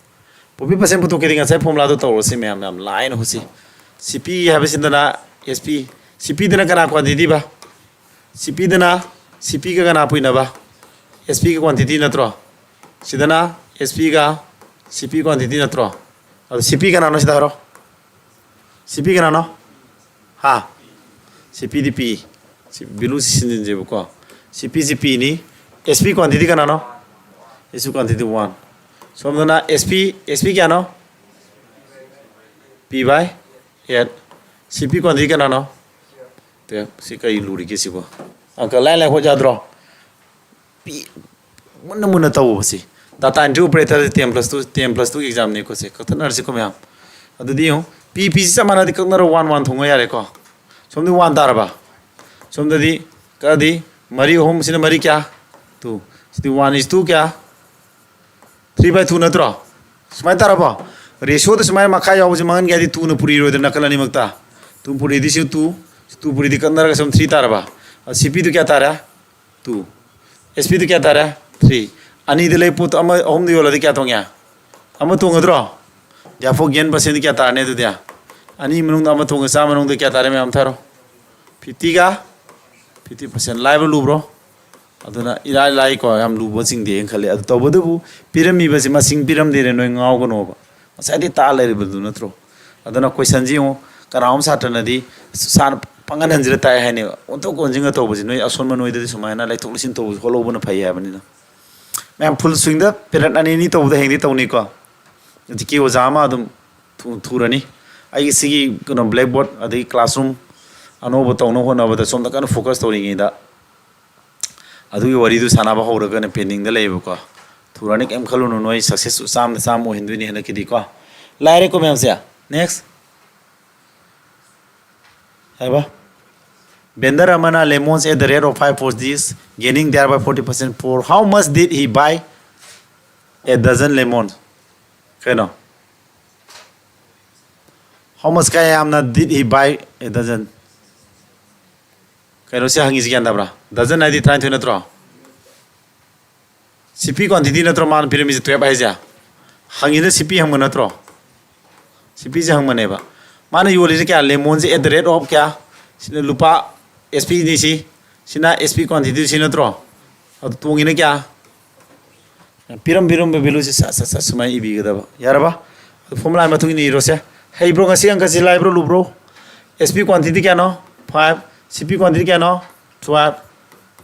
ꯄ꯭ꯔꯣꯐꯤꯠ ꯄꯔꯁꯦꯟ ꯄꯨꯊꯣꯛꯀꯦꯗꯤ ꯉꯁꯥꯏ ꯐꯣꯔꯃꯨꯂꯥꯗꯣ ꯇꯧꯔꯁꯤ ꯃꯌꯥꯝ, ꯌꯥꯝ ꯂꯥꯏꯅ ꯍꯧꯖꯤꯛ꯫ ꯁꯤ ꯄꯤ ꯍꯥꯏꯕꯁꯤꯗꯅ ꯑꯦꯁ ꯄꯤ, ꯁꯤ ꯄꯤꯗꯅ ꯀꯅꯥ ꯀ꯭ꯋꯥꯟꯇꯤꯇꯤꯕ? ꯁꯤ ꯄꯤꯗꯅ ꯁꯤ ꯄꯤꯒ ꯀꯅꯥ ꯄꯨꯏꯅꯕ? ꯑꯦꯁ ꯄꯤꯒ ꯀ꯭ꯋꯥꯟꯇꯤꯇꯤ ꯅꯠꯇ꯭ꯔꯣ? ꯁꯤꯗꯅ ꯑꯦꯁ ꯄꯤꯒ ꯁꯤ ꯄꯤ ꯀ꯭ꯋꯥꯟꯇꯤꯇꯤ ꯅꯠꯇ꯭ꯔꯣ? ꯑꯗꯣ ꯁꯤ ꯄꯤ ꯀꯅꯥꯅꯣ ꯁꯤꯗ ꯍꯥꯏꯔꯣ? ꯁꯤ ꯄꯤ ꯀꯅꯥꯅꯣ? ꯍꯥ? ꯁꯤ ꯄꯤꯗꯤ ꯄꯤ꯫ ꯁꯤ ꯚꯦꯂꯨꯁꯤ ꯁꯤꯟꯖꯤꯟꯁꯦꯕꯀꯣ꯫ ꯁꯤ ꯄꯤꯁꯤ ꯄꯤꯅꯤ꯫ ꯑꯦꯁ ꯄꯤ ꯀ꯭ꯋꯥꯟꯇꯤꯇꯤ ꯀꯅꯥꯅꯣ? ꯑꯦꯁ ꯄꯤ ꯀ꯭ꯋꯥꯟꯇꯤꯇꯤ ꯋꯥꯟ꯫ ꯁꯣꯝꯗꯅ ꯑꯦꯁ ꯄꯤ, ꯑꯦꯁ ꯄꯤ ꯀꯌꯥꯅꯣ? ꯄꯤ ꯕꯥꯏ ꯑꯦꯠ꯫ ꯁꯤ ꯄꯤ ꯀ꯭ꯋꯥꯟꯇꯤꯇꯤ ꯀꯅꯥꯅꯣ? ꯇꯨꯌꯦꯜꯞ꯫ ꯁꯤ ꯀꯔꯤ ꯂꯨꯔꯤꯒꯦ ꯁꯤꯕꯣ? ꯑꯪꯀ ꯂꯥꯏ ꯂꯥꯏ ꯍꯣꯠ ꯌꯥꯗ꯭ꯔꯣ? ꯄꯤ-, ꯃꯨꯟꯅ ꯃꯨꯟꯅ ꯇꯧꯕꯁꯤ꯫ Data entry operator ten plus two, ten plus two examꯅꯤꯀꯣ ꯁꯦ꯫ ꯀꯛꯊꯠꯅꯔꯁꯤꯀꯣ ꯃꯌꯥꯝ꯫ ꯑꯗꯨꯗꯤ ꯌꯦꯡꯉꯨ, ꯄꯤ ꯄꯤꯁꯤ ꯆꯞ ꯃꯥꯟꯅꯗꯤ ꯀꯛꯅꯔꯣ, ꯋꯥꯟ ꯋꯥꯟ ꯊꯣꯡꯉ ꯌꯥꯔꯦꯀꯣ꯫ ꯁꯣꯝꯗꯤ ꯋꯥꯟ ꯇꯥꯔꯕ? ꯁꯣꯝꯗꯗꯤ ꯀꯛꯑꯗꯤ ꯃꯔꯤ ꯑꯍꯨꯝ ꯁꯤꯅ ꯃꯔꯤ ꯀꯌꯥ? ꯇꯨ꯫ ꯁꯤꯗꯤ ꯋꯥꯟ ꯏꯁ ꯇꯨ ꯀꯌꯥ? ꯊ꯭ꯔꯤ ꯕꯥꯏ ꯇꯨ ꯅꯠꯇ꯭ꯔꯣ? ꯁꯨꯃꯥꯏꯅ ꯇꯥꯔꯕꯣ? ꯔꯦꯁꯤꯌꯣꯗ ꯁꯨꯃꯥꯏꯅ ꯃꯈꯥ ꯌꯥꯎꯕꯁꯤ ꯃꯥꯡꯍꯟꯒꯦ ꯍꯥꯏꯗꯤ ꯇꯨꯅ ꯄꯨꯔꯤꯔꯣꯏꯗꯅ ꯅꯥꯀꯜ ꯑꯅꯤꯃꯛꯇ꯫ ꯇꯨ ꯄꯨꯔꯤꯗꯤ ꯁꯤ ꯇꯨ, ꯇꯨ ꯄꯨꯔꯤꯗꯤ ꯀꯛꯅꯔꯒ ꯁꯨꯝ ꯊ꯭ꯔꯤ ꯇꯥꯔꯕ? ꯑ, ꯁꯤ ꯄꯤꯗꯨ ꯀꯌꯥ ꯇꯥꯔꯦ? ꯇꯨ꯫ ꯑꯦꯁ ꯄꯤꯗꯨ ꯀꯌꯥ ꯇꯥꯔꯦ? ꯊ꯭ꯔꯤ꯫ ꯑꯅꯤꯗ ꯂꯩ ꯄꯣꯠꯇꯣ ꯑꯃ ꯑꯍꯨꯝꯗ ꯌꯣꯜꯂꯗꯤ ꯀꯌꯥ ꯇꯣꯡꯉꯦ? ꯑꯃ ꯇꯣꯡꯒꯗ꯭ꯔꯣ? Therefore gain percentꯗꯤ ꯀꯌꯥ ꯇꯥꯔꯅꯤ ꯑꯗꯨꯗꯤ? ꯑꯅꯤ ꯃꯅꯨꯡꯗ ꯑꯃ ꯇꯣꯡꯉꯦ, ꯆꯥꯝꯃ ꯃꯅꯨꯡꯗ ꯀꯌꯥ ꯇꯥꯔꯦ ꯃꯌꯥꯝ ꯊꯥꯔꯣ? ꯐꯤꯐꯇꯤꯒ ꯐꯤꯐꯇꯤ ꯄꯥꯔꯁꯦꯟ꯫ ꯂꯥꯏꯕ꯭ꯔꯣ ꯂꯨꯕ꯭ꯔꯣ? ꯑꯗꯨꯅ ꯏꯔꯥꯏ ꯂꯥꯏꯀꯣ, ꯌꯥꯝ ꯂꯨꯕ ꯆꯤꯡꯗꯦꯅ ꯈꯜꯂꯤ꯫ ꯑꯗꯨ ꯇꯧꯕꯇꯕꯨ ꯄꯤꯔꯝꯃꯤꯕꯁꯤ ꯃꯁꯤꯡ ꯄꯤꯔꯝꯗꯦꯅ ꯅꯣꯏ ꯉꯥꯎꯒꯅꯣꯕ꯫ ꯉꯁꯥꯏꯗꯤ ꯇꯥ ꯂꯩꯔꯤꯕꯗꯨ ꯅꯠꯇ꯭ꯔꯣ? ꯑꯗꯨꯅ questionꯁꯤ ꯌꯦꯡꯉꯨ, ꯀꯅꯥꯒꯨꯝꯕ ꯁꯥꯇ꯭ꯔꯅꯗꯤ "ꯁꯥꯔ, ꯄꯥꯡꯒꯟ ꯍꯟꯖꯤꯜꯂ ꯇꯥꯛꯑꯦ" ꯍꯥꯏꯅꯦꯕ꯫ ꯑꯣꯟꯊꯣꯛ ꯑꯣꯟꯁꯤꯟꯒ ꯇꯧꯕꯁꯦ ꯅꯣꯏ ꯑꯁꯣꯟꯕ ꯅꯣꯏꯗꯗꯤ ꯁꯨꯃꯥꯏꯅ ꯂꯩꯊꯣꯛ ꯂꯩꯁꯤꯟ ꯇꯧꯕꯁꯦ ꯍꯣꯠꯍꯧꯕꯅ ꯐꯩ ꯍꯥꯏꯕꯅꯤꯅ꯫ ꯃꯌꯥꯝ ꯐꯨꯜ ꯁ꯭ꯋꯤꯡꯗ ꯄꯦꯔꯠ ꯑꯅꯤ ꯑꯅꯤ ꯇꯧꯕꯗ ꯍꯌꯦꯡꯗꯤ ꯇꯧꯅꯤꯀꯣ꯫ ꯍꯧꯖꯤꯛꯀꯤ ꯑꯣꯖꯥ ꯑꯃ ꯑꯗꯨꯝ ꯊꯨ-, ꯊꯨꯔꯅꯤ꯫ ꯑꯩꯒꯤ ꯁꯤꯒꯤ ꯀꯩꯅꯣ, ꯕ꯭ꯂꯦꯛꯕꯣꯔꯗ ꯑꯗꯒꯤ ꯀ꯭ꯂꯥꯁꯔꯨꯝ ꯑꯅꯧꯕ ꯇꯧꯅꯕ ꯍꯣꯠꯅꯕꯗ ꯁꯣꯝꯗ ꯀꯟꯅ ꯐꯣꯀꯁ ꯇꯧꯔꯤꯉꯩꯗ ꯑꯗꯨꯒꯤ ꯋꯥꯔꯤꯗꯨ ꯁꯥꯟꯅꯕ ꯍꯧꯔꯒꯅ ꯄꯦꯟꯗꯤꯡꯗ ꯂꯩꯌꯦꯕꯀꯣ꯫ ꯊꯨꯔꯅꯤ, ꯀꯩꯝ ꯈꯜꯂꯨꯅꯨ, ꯅꯣꯏ ꯁꯛꯁꯦꯁ ꯆꯥꯝꯗ ꯆꯥꯝꯃ ꯑꯣꯏꯍꯟꯗꯣꯏꯅꯤ ꯍꯟꯗꯛꯀꯤꯗꯤꯀꯣ꯫ ꯂꯥꯏꯔꯦꯀꯣ ꯃꯌꯥꯝꯁꯦ꯫ ꯅꯦꯛꯁ꯫ ꯍꯥꯏꯕ? Vendor ꯑꯃꯅ lemons at the rate of five for this, gaining thereby forty percent. For how much did he buy a dozen lemons? ꯀꯩꯅꯣ? How much, ꯀꯌꯥꯝꯅ did he buy a dozen? ꯀꯩꯅꯣ ꯁꯤ ꯍꯪꯉꯤꯁꯤ ꯒ꯭ꯌꯥꯟ ꯇꯥꯕ꯭ꯔꯥ? Dozen ꯍꯥꯏꯗꯤ ꯇꯔꯥꯅꯤꯊꯣꯏ ꯅꯠꯇ꯭ꯔꯣ? ꯁꯤ ꯄꯤ ꯀ꯭ꯋꯥꯟꯇꯤꯇꯤ ꯅꯠꯇ꯭ꯔꯣ ꯃꯥꯅ ꯄꯤꯔꯝꯃꯤꯁꯦ, ꯇꯨꯌꯦꯜꯞ ꯍꯥꯏꯁꯦ? ꯍꯪꯉꯤꯗ ꯁꯤ ꯄꯤ ꯍꯪꯕ ꯅꯠꯇ꯭ꯔꯣ? ꯁꯤ ꯄꯤꯁꯦ ꯍꯪꯕꯅꯦꯕ꯫ ꯃꯥꯅ ꯌꯣꯜꯂꯤꯁꯦ ꯀꯌꯥ? ꯂꯦꯃꯣꯟꯁꯦ at the rate of ꯀꯌꯥ? ꯁꯤꯅ ꯂꯨꯄꯥ, ꯑꯦꯁ ꯄꯤꯅꯤ ꯁꯤ꯫ ꯁꯤꯅ ꯑꯦꯁ ꯄꯤ ꯀ꯭ꯋꯥꯟꯇꯤꯇꯤ ꯁꯤ ꯅꯠꯇ꯭ꯔꯣ? ꯑꯗꯨ ꯇꯣꯡꯉꯤꯅ ꯀꯌꯥ? ꯄꯤꯔꯝ ꯄꯤꯔꯝꯕ ꯚꯦꯂꯨꯁꯦ ꯁꯠ ꯁꯠ ꯁꯠ ꯁꯨꯃꯥꯏꯅ ꯏꯕꯤꯒꯗꯕ꯫ ꯌꯥꯔꯕ? ꯑꯗꯨ ꯐꯣꯔꯃꯨꯂꯥꯒꯤ ꯃꯇꯨꯡ ꯏꯟꯅ ꯏꯔꯣꯁꯦ꯫ ꯍꯩꯕ꯭ꯔꯣ ꯉꯁꯤ ꯑꯪꯀꯁꯤ? ꯂꯥꯏꯕ꯭ꯔꯣ ꯂꯨꯕ꯭ꯔꯣ? ꯑꯦꯁ ꯄꯤ ꯀ꯭ꯋꯥꯟꯇꯤꯇꯤ ꯀꯌꯥꯅꯣ? ꯐꯥꯏꯚ꯫ ꯁꯤ ꯄꯤ ꯀ꯭ꯋꯥꯟꯇꯤꯇꯤ ꯀꯌꯥꯅꯣ? ꯇꯨꯌꯦꯜꯞ꯫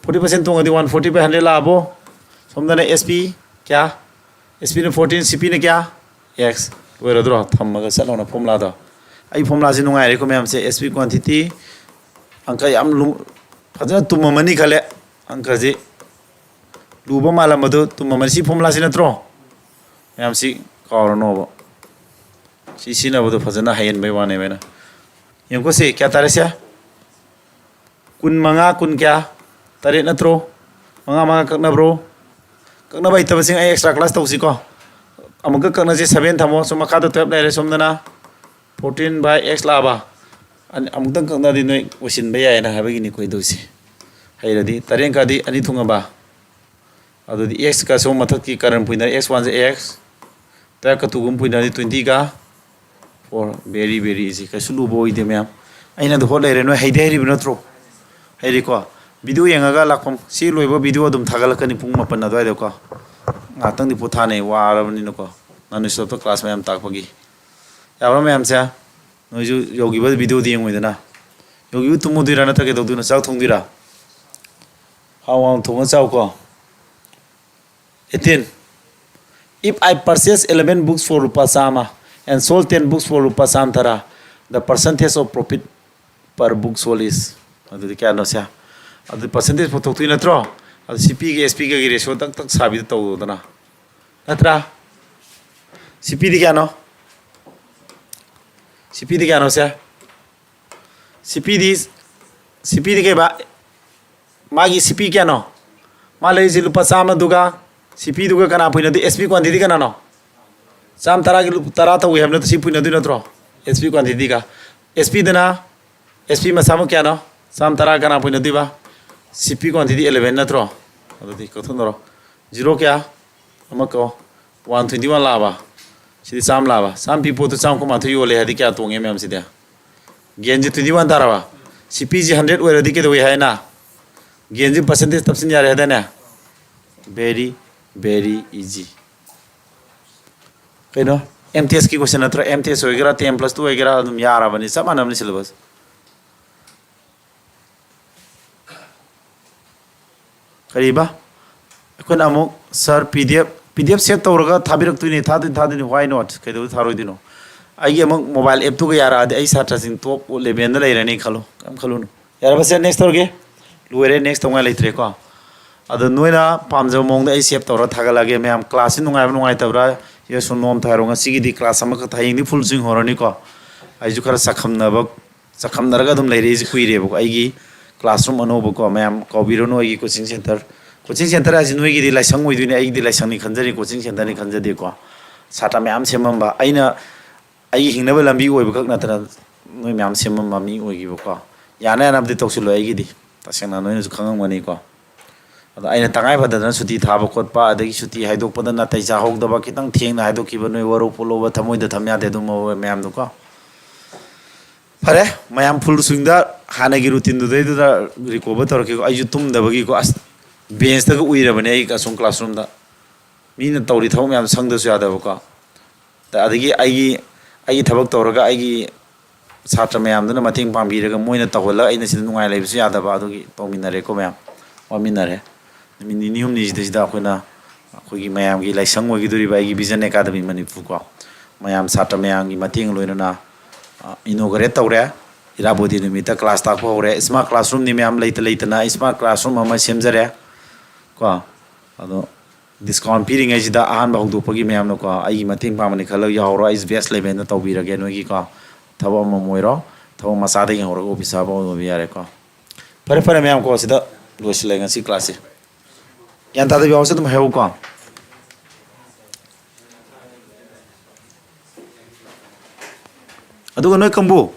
ꯐꯣꯔꯇꯤ ꯄꯥꯔꯁꯦꯟ ꯇꯣꯡꯉꯗꯤ ꯋꯥꯟ ꯐꯣꯔꯇꯤ ꯕꯥꯏ ꯍꯟꯗ꯭ꯔꯦꯗ ꯂꯥꯛꯑꯕꯣ? ꯁꯣꯝꯗꯅ ꯑꯦꯁ ꯄꯤ ꯀꯌꯥ? ꯑꯦꯁ ꯄꯤꯅ ꯐꯣꯔꯇꯤꯟ, ꯁꯤ ꯄꯤꯅ ꯀꯌꯥ? ꯑꯦꯛꯁ꯫ ꯂꯣꯏꯔꯗ꯭ꯔꯣ? ꯊꯝꯃꯒ ꯆꯠꯂꯣꯅ ꯐꯣꯔꯃꯨꯂꯥꯗꯣ꯫ ꯑꯩ ꯐꯣꯔꯃꯨꯂꯥꯁꯤ ꯅꯨꯡꯉꯥꯏꯔꯦꯀꯣ ꯃꯌꯥꯝꯁꯦ꯫ ꯑꯦꯁ ꯄꯤ ꯀ꯭ꯋꯥꯟꯇꯤꯇꯤ, ꯑꯪꯀ ꯌꯥꯝ ꯂꯨ-, ꯐꯖꯅ ꯇꯨꯝꯃꯝꯃꯅꯤ ꯈꯜꯂꯦ꯫ ꯑꯪꯀꯁꯤ ꯂꯨꯕ ꯃꯥꯜꯂꯝꯕꯗꯨ ꯇꯨꯝꯃꯝꯃꯅꯤ꯫ ꯁꯤ ꯐꯣꯔꯃꯨꯂꯥꯁꯤ ꯅꯠꯇ꯭ꯔꯣ? ꯃꯌꯥꯝꯁꯤ ꯀꯥꯎꯔꯅꯣꯕ꯫ ꯁꯤ ꯁꯤꯖꯤꯟꯅꯕꯗꯣ ꯐꯖꯅ ꯍꯩꯍꯟꯕꯩ ꯋꯥꯅꯦꯕ ꯑꯩꯅ꯫ ꯌꯦꯡꯉꯨꯀꯣ ꯁꯤ ꯀꯌꯥ ꯇꯥꯔꯦ ꯁꯦ? ꯀꯨꯟ ꯃꯉꯥ, ꯀꯨꯟ ꯀꯌꯥ? ꯇꯔꯦꯠ ꯅꯠꯇ꯭ꯔꯣ? ꯃꯉꯥ ꯃꯉꯥ ꯀꯛꯅꯕ꯭ꯔꯣ? ꯀꯛꯅꯕ ꯍꯩꯇꯕꯁꯤꯡ ꯑꯩ ꯑꯦꯛꯁꯇ꯭ꯔꯥ ꯀ꯭ꯂꯥꯁ ꯇꯧꯁꯤꯀꯣ꯫ ꯑꯃꯨꯛꯀ ꯀꯛꯅꯁꯤ, ꯁꯚꯦꯟ ꯊꯝꯃꯣ꯫ ꯁꯣꯝ ꯃꯈꯥꯗ ꯇꯨꯌꯦꯜꯞ ꯂꯩꯔꯦ, ꯁꯣꯝꯗꯅ ꯐꯣꯔꯇꯤꯟ ꯕꯥꯏ ꯑꯦꯛꯁ ꯂꯥꯛꯑꯕ? ꯑꯅꯤ-, ꯑꯃꯨꯛꯇꯪ ꯀꯛꯅꯔꯗꯤ ꯅꯣꯏ ꯑꯣꯏꯁꯤꯟꯕ ꯌꯥꯏꯌꯦꯅ ꯍꯥꯏꯕꯒꯤꯅꯤ ꯀꯣꯏꯗꯧꯁꯤ꯫ ꯍꯩꯔꯗꯤ ꯇꯔꯦꯠꯀꯗꯤ ꯑꯅꯤ ꯊꯨꯡꯉꯕ? ꯑꯗꯨꯗꯤ ꯑꯦꯛꯁꯀ ꯁꯣꯝ ꯃꯊꯛꯀꯤ ꯀꯔꯟ ꯄꯨꯏꯅꯔ, ꯑꯦꯛꯁ ꯋꯥꯟꯁꯦ ꯑꯦꯛꯁ, ꯇꯔꯦꯠꯀ ꯇꯨꯒꯨꯝ ꯄꯨꯏꯅꯔꯗꯤ ꯇ꯭ꯋꯦꯟꯇꯤꯒ ꯐꯣꯔ꯫ Very, very easy. ꯀꯩꯁꯨ ꯂꯨꯕ ꯑꯣꯏꯗꯦ ꯃꯌꯥꯝ꯫ ꯑꯩꯅ ꯑꯗꯨ ꯍꯣꯠ ꯂꯩꯔꯦ, ꯅꯣꯏ ꯍꯩꯗꯤ ꯍꯩꯔꯤꯕ ꯅꯠꯇ꯭ꯔꯣ? ꯍꯩꯔꯤꯀꯣ? ꯚꯤꯗꯤꯑꯣ ꯌꯦꯡꯉꯒ ꯂꯥꯛꯐꯝ, ꯁꯤ ꯂꯣꯏꯕ ꯚꯤꯗꯤꯑꯣ ꯑꯗꯨꯝ ꯊꯥꯒꯠꯂꯛꯀꯅꯤ ꯄꯨꯡ ꯃꯥꯄꯟ ꯑꯗꯨꯋꯥꯏꯗꯀꯣ꯫ ꯉꯥꯏꯍꯥꯛꯇꯪꯗꯤ ꯄꯣꯊꯥꯅꯩ, ꯋꯥꯔꯕꯅꯤꯅꯀꯣ꯫ ꯅꯟ ꯁ꯭ꯇꯣꯞꯇ ꯀ꯭ꯂꯥꯁ ꯃꯌꯥꯝ ꯇꯥꯛꯄꯒꯤ꯫ ꯌꯥꯕ꯭ꯔꯥ ꯃꯌꯥꯝꯁꯦ? ꯅꯣꯏꯁꯨ ꯌꯧꯈꯤꯕ videoꯗꯤ ꯌꯦꯡꯉꯣꯏꯗꯅ꯫ ꯌꯧꯈꯤꯕ ꯇꯨꯝꯃꯨꯗꯣꯏꯔꯥ ꯅꯠꯇ꯭ꯔꯒ ꯀꯩꯗꯧꯗꯣꯏꯅꯣ? ꯆꯥꯛ ꯊꯣꯡꯗꯣꯏꯔꯥ? ꯍꯥꯎ ꯍꯥꯎꯅ ꯊꯣꯡꯉ ꯆꯥꯎꯀꯣ꯫ Eighteen. If I purchase eleven books for ꯂꯨꯄꯥ ꯆꯥꯝꯃ and sold ten books for ꯂꯨꯄꯥ ꯆꯥꯝꯃ ꯇꯔꯥ, the percentage of profit per book sold is, ꯑꯗꯨꯗꯤ ꯀꯌꯥꯅꯣ ꯁꯦ? ꯑꯗꯨꯗꯤ percentage ꯄꯨꯊꯣꯛꯇꯣꯏ ꯅꯠꯇ꯭ꯔꯣ? ꯑꯗꯨ CPꯒ SPꯒꯒꯤ ratio ꯇꯛ ꯇꯛ ꯁꯥꯕꯤꯗ ꯇꯧꯗꯅ, ꯅꯠꯇ꯭ꯔꯥ? CPꯗꯤ ꯀꯌꯥꯅꯣ? CPꯗꯤ ꯀꯌꯥꯅꯣ ꯁꯦ? CPꯗꯤ, CPꯗꯤ ꯀꯩꯕ? ꯃꯥꯒꯤ CP ꯀꯌꯥꯅꯣ? ꯃꯥ ꯂꯩꯔꯤꯁꯤ ꯂꯨꯄꯥ ꯆꯥꯝꯃꯗꯨꯒ, CPꯗꯨꯒ ꯀꯅꯥ ꯄꯨꯏꯅꯗꯣꯏ? SP quantityꯗꯤ ꯀꯅꯥꯅꯣ? ꯆꯥꯝꯃ ꯇꯔꯥꯒꯤ ꯂꯨꯄꯥ ꯇꯔꯥ ꯇꯧꯏ ꯍꯥꯏꯕ ꯅꯠꯇ꯭ꯔꯣ? ꯁꯤ ꯄꯨꯏꯅꯗꯣꯏ ꯅꯠꯇ꯭ꯔꯣ? SP quantityꯒ꯫ SPꯗꯅ, SP ꯃꯁꯥꯃꯛ ꯀꯌꯥꯅꯣ? ꯆꯥꯝꯃ ꯇꯔꯥ ꯀꯅꯥ ꯄꯨꯏꯅꯗꯣꯏꯕ? CP quantity eleven ꯅꯠꯇ꯭ꯔꯣ? ꯑꯗꯨꯗꯤ ꯀꯛꯊꯠꯅꯔꯣ꯫ Zero ꯀꯌꯥ? ꯑꯃ ꯀꯛꯑꯣ꯫ One twenty one ꯂꯥꯛꯑꯕ? ꯁꯤꯗꯤ ꯆꯥꯝꯃ ꯂꯥꯛꯑꯕ? ꯆꯥꯝꯃ ꯄꯤ ꯄꯣꯠꯇꯨ ꯆꯥꯝꯃ ꯀꯨꯟꯃꯥꯊꯣꯏ ꯌꯣꯜꯂꯦ ꯍꯥꯏꯗꯤ ꯀꯌꯥ ꯇꯣꯡꯉꯦ ꯃꯌꯥꯝꯁꯤꯗꯤ? Gainꯁꯦ twenty one ꯇꯥꯔꯕ? CPꯁꯦ hundred ꯑꯣꯏꯔꯗꯤ ꯀꯩꯗꯧꯏ ꯍꯥꯏꯅ? Gainꯁꯦ percentage ꯇꯞꯁꯤꯟ ꯌꯥꯔꯦ ꯍꯥꯏꯗꯥꯏꯅꯦ? Very, very easy. ꯀꯩꯅꯣ? MTSꯀꯤ question ꯅꯠꯇ꯭ꯔꯣ? MTS ꯑꯣꯏꯒꯦꯔꯥ, ten plus two ꯑꯣꯏꯒꯦꯔꯥ, ꯑꯗꯨꯝ ꯌꯥꯔꯕꯅꯤ, ꯆꯞ ꯃꯥꯟꯅꯕꯅꯤ syllabus꯫ ꯀꯔꯤꯕ? ꯑꯩꯈꯣꯏꯅ ꯑꯃꯨꯛ, "Sir, PDF, PDF save ꯇꯧꯔꯒ ꯊꯥꯕꯤꯔꯛꯇꯣꯏꯅꯤ, ꯊꯥꯗꯣꯏꯅꯤ, ꯊꯥꯗꯣꯏꯅꯤ, why not? ꯀꯩꯗꯧꯕꯩ ꯊꯥꯔꯣꯏꯗꯣꯏꯅꯣ? ꯑꯩꯒꯤ ꯑꯃꯨꯛ mobile appꯇꯨꯒ ꯌꯥꯔꯛꯑꯗꯤ ꯑꯩ ꯁꯥꯇ꯭ꯔꯁꯤꯡ top elevenꯗ ꯂꯩꯔꯅꯤ ꯈꯜꯂꯣ, ꯀꯩꯝ ꯈꯜꯂꯨꯅꯨ꯫ ꯌꯥꯔꯕ sir? Next ꯇꯧꯔꯒꯦ꯫ ꯂꯣꯏꯔꯦ, next ꯇꯧꯉꯥꯏ ꯂꯩꯇ꯭ꯔꯦꯀꯣ꯫ ꯑꯗꯣ ꯅꯣꯏꯅ ꯄꯥꯝꯖꯕ ꯃꯑꯣꯡꯗ ꯑꯩ save ꯇꯧꯔ ꯊꯥꯒꯠꯂꯛꯑꯒꯦ꯫ ꯃꯌꯥꯝ classꯁꯤ ꯅꯨꯡꯉꯥꯏꯕ ꯅꯨꯡꯉꯥꯏꯇꯕ꯭ꯔꯥ? Yes or no ꯑꯝꯇ ꯍꯥꯏꯔꯣ꯫ ꯉꯁꯤꯒꯤꯗꯤ class ꯑꯃꯈꯛ, ꯍꯌꯦꯡꯗꯤ full swing ꯍꯧꯔꯅꯤꯀꯣ꯫ ꯑꯩꯁꯨ ꯈꯔ ꯆꯥꯛꯈꯝꯅꯕ ꯆꯥꯛꯈꯝꯅꯔꯒ ꯑꯗꯨꯝ ꯂꯩꯔꯛꯏꯁꯦ ꯀꯨꯏꯔꯦꯕꯀꯣ꯫ ꯑꯩꯒꯤ classroom ꯑꯅꯧꯕꯀꯣ, ꯃꯌꯥꯝ ꯀꯥꯎꯕꯤꯔꯅꯨ ꯑꯩꯒꯤ coaching center꯫ Coaching center ꯍꯥꯏꯁꯤ ꯅꯣꯏꯒꯤꯗꯤ ꯂꯥꯏꯁꯪ ꯑꯣꯏꯗꯣꯏꯅꯦ, ꯑꯩꯒꯤꯗꯤ ꯂꯥꯏꯁꯪꯅꯤ ꯈꯟꯖꯔꯤ, coaching centerꯅꯤ ꯈꯟꯖꯗꯦꯀꯣ꯫ ꯁꯥꯇ꯭ꯔ ꯃꯌꯥꯝ ꯁꯦꯝꯃꯝꯕ, ꯑꯩꯅ ꯑꯩꯒꯤ ꯍꯤꯡꯅꯕ ꯂꯝꯕꯤ ꯑꯣꯏꯕꯈꯛ ꯅꯠꯇꯅ ꯅꯣꯏ ꯃꯌꯥꯝ ꯁꯦꯝꯃꯝꯕ ꯃꯤ ꯑꯣꯏꯈꯤꯕꯀꯣ꯫ ꯌꯥꯅ ꯌꯥꯅꯕꯗꯤ ꯇꯧꯁꯤꯜꯂꯣ ꯑꯩꯒꯤꯗꯤ, ꯇꯁꯦꯡꯅ ꯅꯣꯏꯅꯁꯨ ꯈꯪꯉꯝꯒꯅꯤꯀꯣ꯫ ꯑꯗꯣ ꯑꯩꯅ ꯇꯉꯥꯏ ꯐꯗꯗꯅ ꯁꯨꯇꯤ ꯊꯥꯕ ꯈꯣꯠꯄ, ꯑꯗꯒꯤ ꯁꯨꯇꯤ ꯍꯥꯏꯗꯣꯛꯄꯗ ꯅꯥꯇꯩ ꯆꯥꯍꯧꯗꯕ, ꯈꯤꯇꯪ ꯊꯦꯡꯅ ꯍꯥꯏꯗꯣꯛꯈꯤꯕ, ꯅꯣꯏ ꯋꯥꯔꯧ ꯄꯨꯛꯂꯧꯕ ꯊꯃꯣꯏꯗ ꯊꯝ ꯌꯥꯗꯦ ꯑꯗꯨꯝꯕ ꯃꯌꯥꯝꯗꯣꯀꯣ꯫ ꯐꯔꯦ, ꯃꯌꯥꯝ full swingꯗ ꯍꯥꯟꯅꯒꯤ routineꯗꯨꯗꯩꯗꯨꯗ recover ꯇꯧꯔꯛꯀꯦꯀꯣ꯫ ꯑꯩꯁꯨ ꯇꯨꯝꯗꯕꯒꯤꯀꯣ, ꯑꯁ, benchꯇꯒ ꯎꯏꯔꯕꯅꯦ ꯑꯩ ꯑꯁꯨꯝ classroomꯗ꯫ ꯃꯤꯅ ꯇꯧꯔꯤ ꯊꯕꯛ ꯃꯌꯥꯝ ꯁꯪꯗꯁꯨ ꯌꯥꯗꯕꯀꯣ꯫ ꯑꯗꯒꯤ ꯑꯩꯒꯤ, ꯑꯩꯒꯤ ꯊꯕꯛ ꯇꯧꯔꯒ ꯑꯩꯒꯤ ꯁꯥꯇ꯭ꯔ ꯃꯌꯥꯝꯗꯨꯅ ꯃꯇꯦꯡ ꯄꯥꯡꯕꯤꯔꯒ ꯃꯣꯏꯅ ꯇꯧꯍꯜꯂꯒ ꯑꯩꯅ ꯁꯤꯗ ꯅꯨꯡꯉꯥꯏ ꯂꯩꯕꯁꯨ ꯌꯥꯗꯕ, ꯑꯗꯨꯒꯤ ꯇꯧꯃꯤꯟꯅꯔꯦꯀꯣ ꯃꯌꯥꯝ, ꯋꯥꯃꯤꯟꯅꯔꯦ꯫ ꯅꯨꯃꯤꯠ ꯅꯤꯅꯤ ꯍꯨꯝꯅꯤꯁꯤꯗꯩꯁꯤꯗ ꯑꯩꯈꯣꯏꯅ ꯑꯩꯈꯣꯏꯒꯤ ꯃꯌꯥꯝꯒꯤ ꯂꯥꯏꯁꯪ ꯑꯣꯏꯒꯗꯧꯔꯤꯕ ꯑꯩꯒꯤ Vision Academy ꯃꯅꯤꯄꯨꯔ ꯀꯣ, ꯃꯌꯥꯝ ꯁꯥꯇ꯭ꯔ ꯃꯌꯥꯝꯒꯤ ꯃꯇꯦꯡ ꯂꯣꯏꯅꯅ, ꯑ, inaugurate ꯇꯧꯔꯦ꯫ ꯏꯔꯥꯕꯣꯠ ꯗꯦ ꯅꯨꯃꯤꯠꯇ class ꯇꯥꯛꯄ ꯍꯧꯔꯦ꯫ Smart classroom ꯗꯤ ꯃꯌꯥꯝ ꯂꯩꯇ ꯂꯩꯇꯅ smart classroom ꯑꯃ ꯁꯦꯝꯖꯔꯦ ꯀꯣ꯫ ꯑꯗꯣ discount ꯄꯤꯔꯤꯉꯩꯁꯤꯗ ꯑꯍꯥꯟꯕ ꯍꯧꯗꯣꯛꯄꯒꯤ ꯃꯌꯥꯝꯅꯀꯣ, ꯑꯩꯒꯤ ꯃꯇꯦꯡ ꯄꯥꯡꯕꯅꯤ ꯈꯜꯂꯒ ꯌꯥꯍꯧꯔꯣ, ꯑꯩ best eleven ꯗ ꯇꯧꯕꯤꯔꯒꯦ ꯅꯣꯏꯒꯤꯀꯣ, ꯊꯕꯛ ꯑꯃꯃꯝ ꯑꯣꯏꯔꯣ, ꯊꯕꯛ ꯃꯆꯥꯗꯒꯤ ꯍꯧꯔꯒ officer ꯐꯥꯎ ꯑꯣꯏꯕ ꯌꯥꯔꯦꯀꯣ꯫ ꯐꯔꯦ ꯐꯔꯦ ꯃꯌꯥꯝ ꯀꯣ, ꯁꯤꯗ ꯂꯣꯏꯁꯤꯜꯂꯦ ꯉꯁꯤ class ꯁꯦ꯫ ꯒ꯭ꯌꯥꯟ ꯇꯥꯗꯕ ꯌꯥꯎꯔꯁꯨ ꯑꯗꯨꯝ ꯍꯥꯏꯍꯧꯀꯣ꯫ ꯑꯗꯨꯒ ꯅꯣꯏ ꯀꯥꯡꯕꯨ,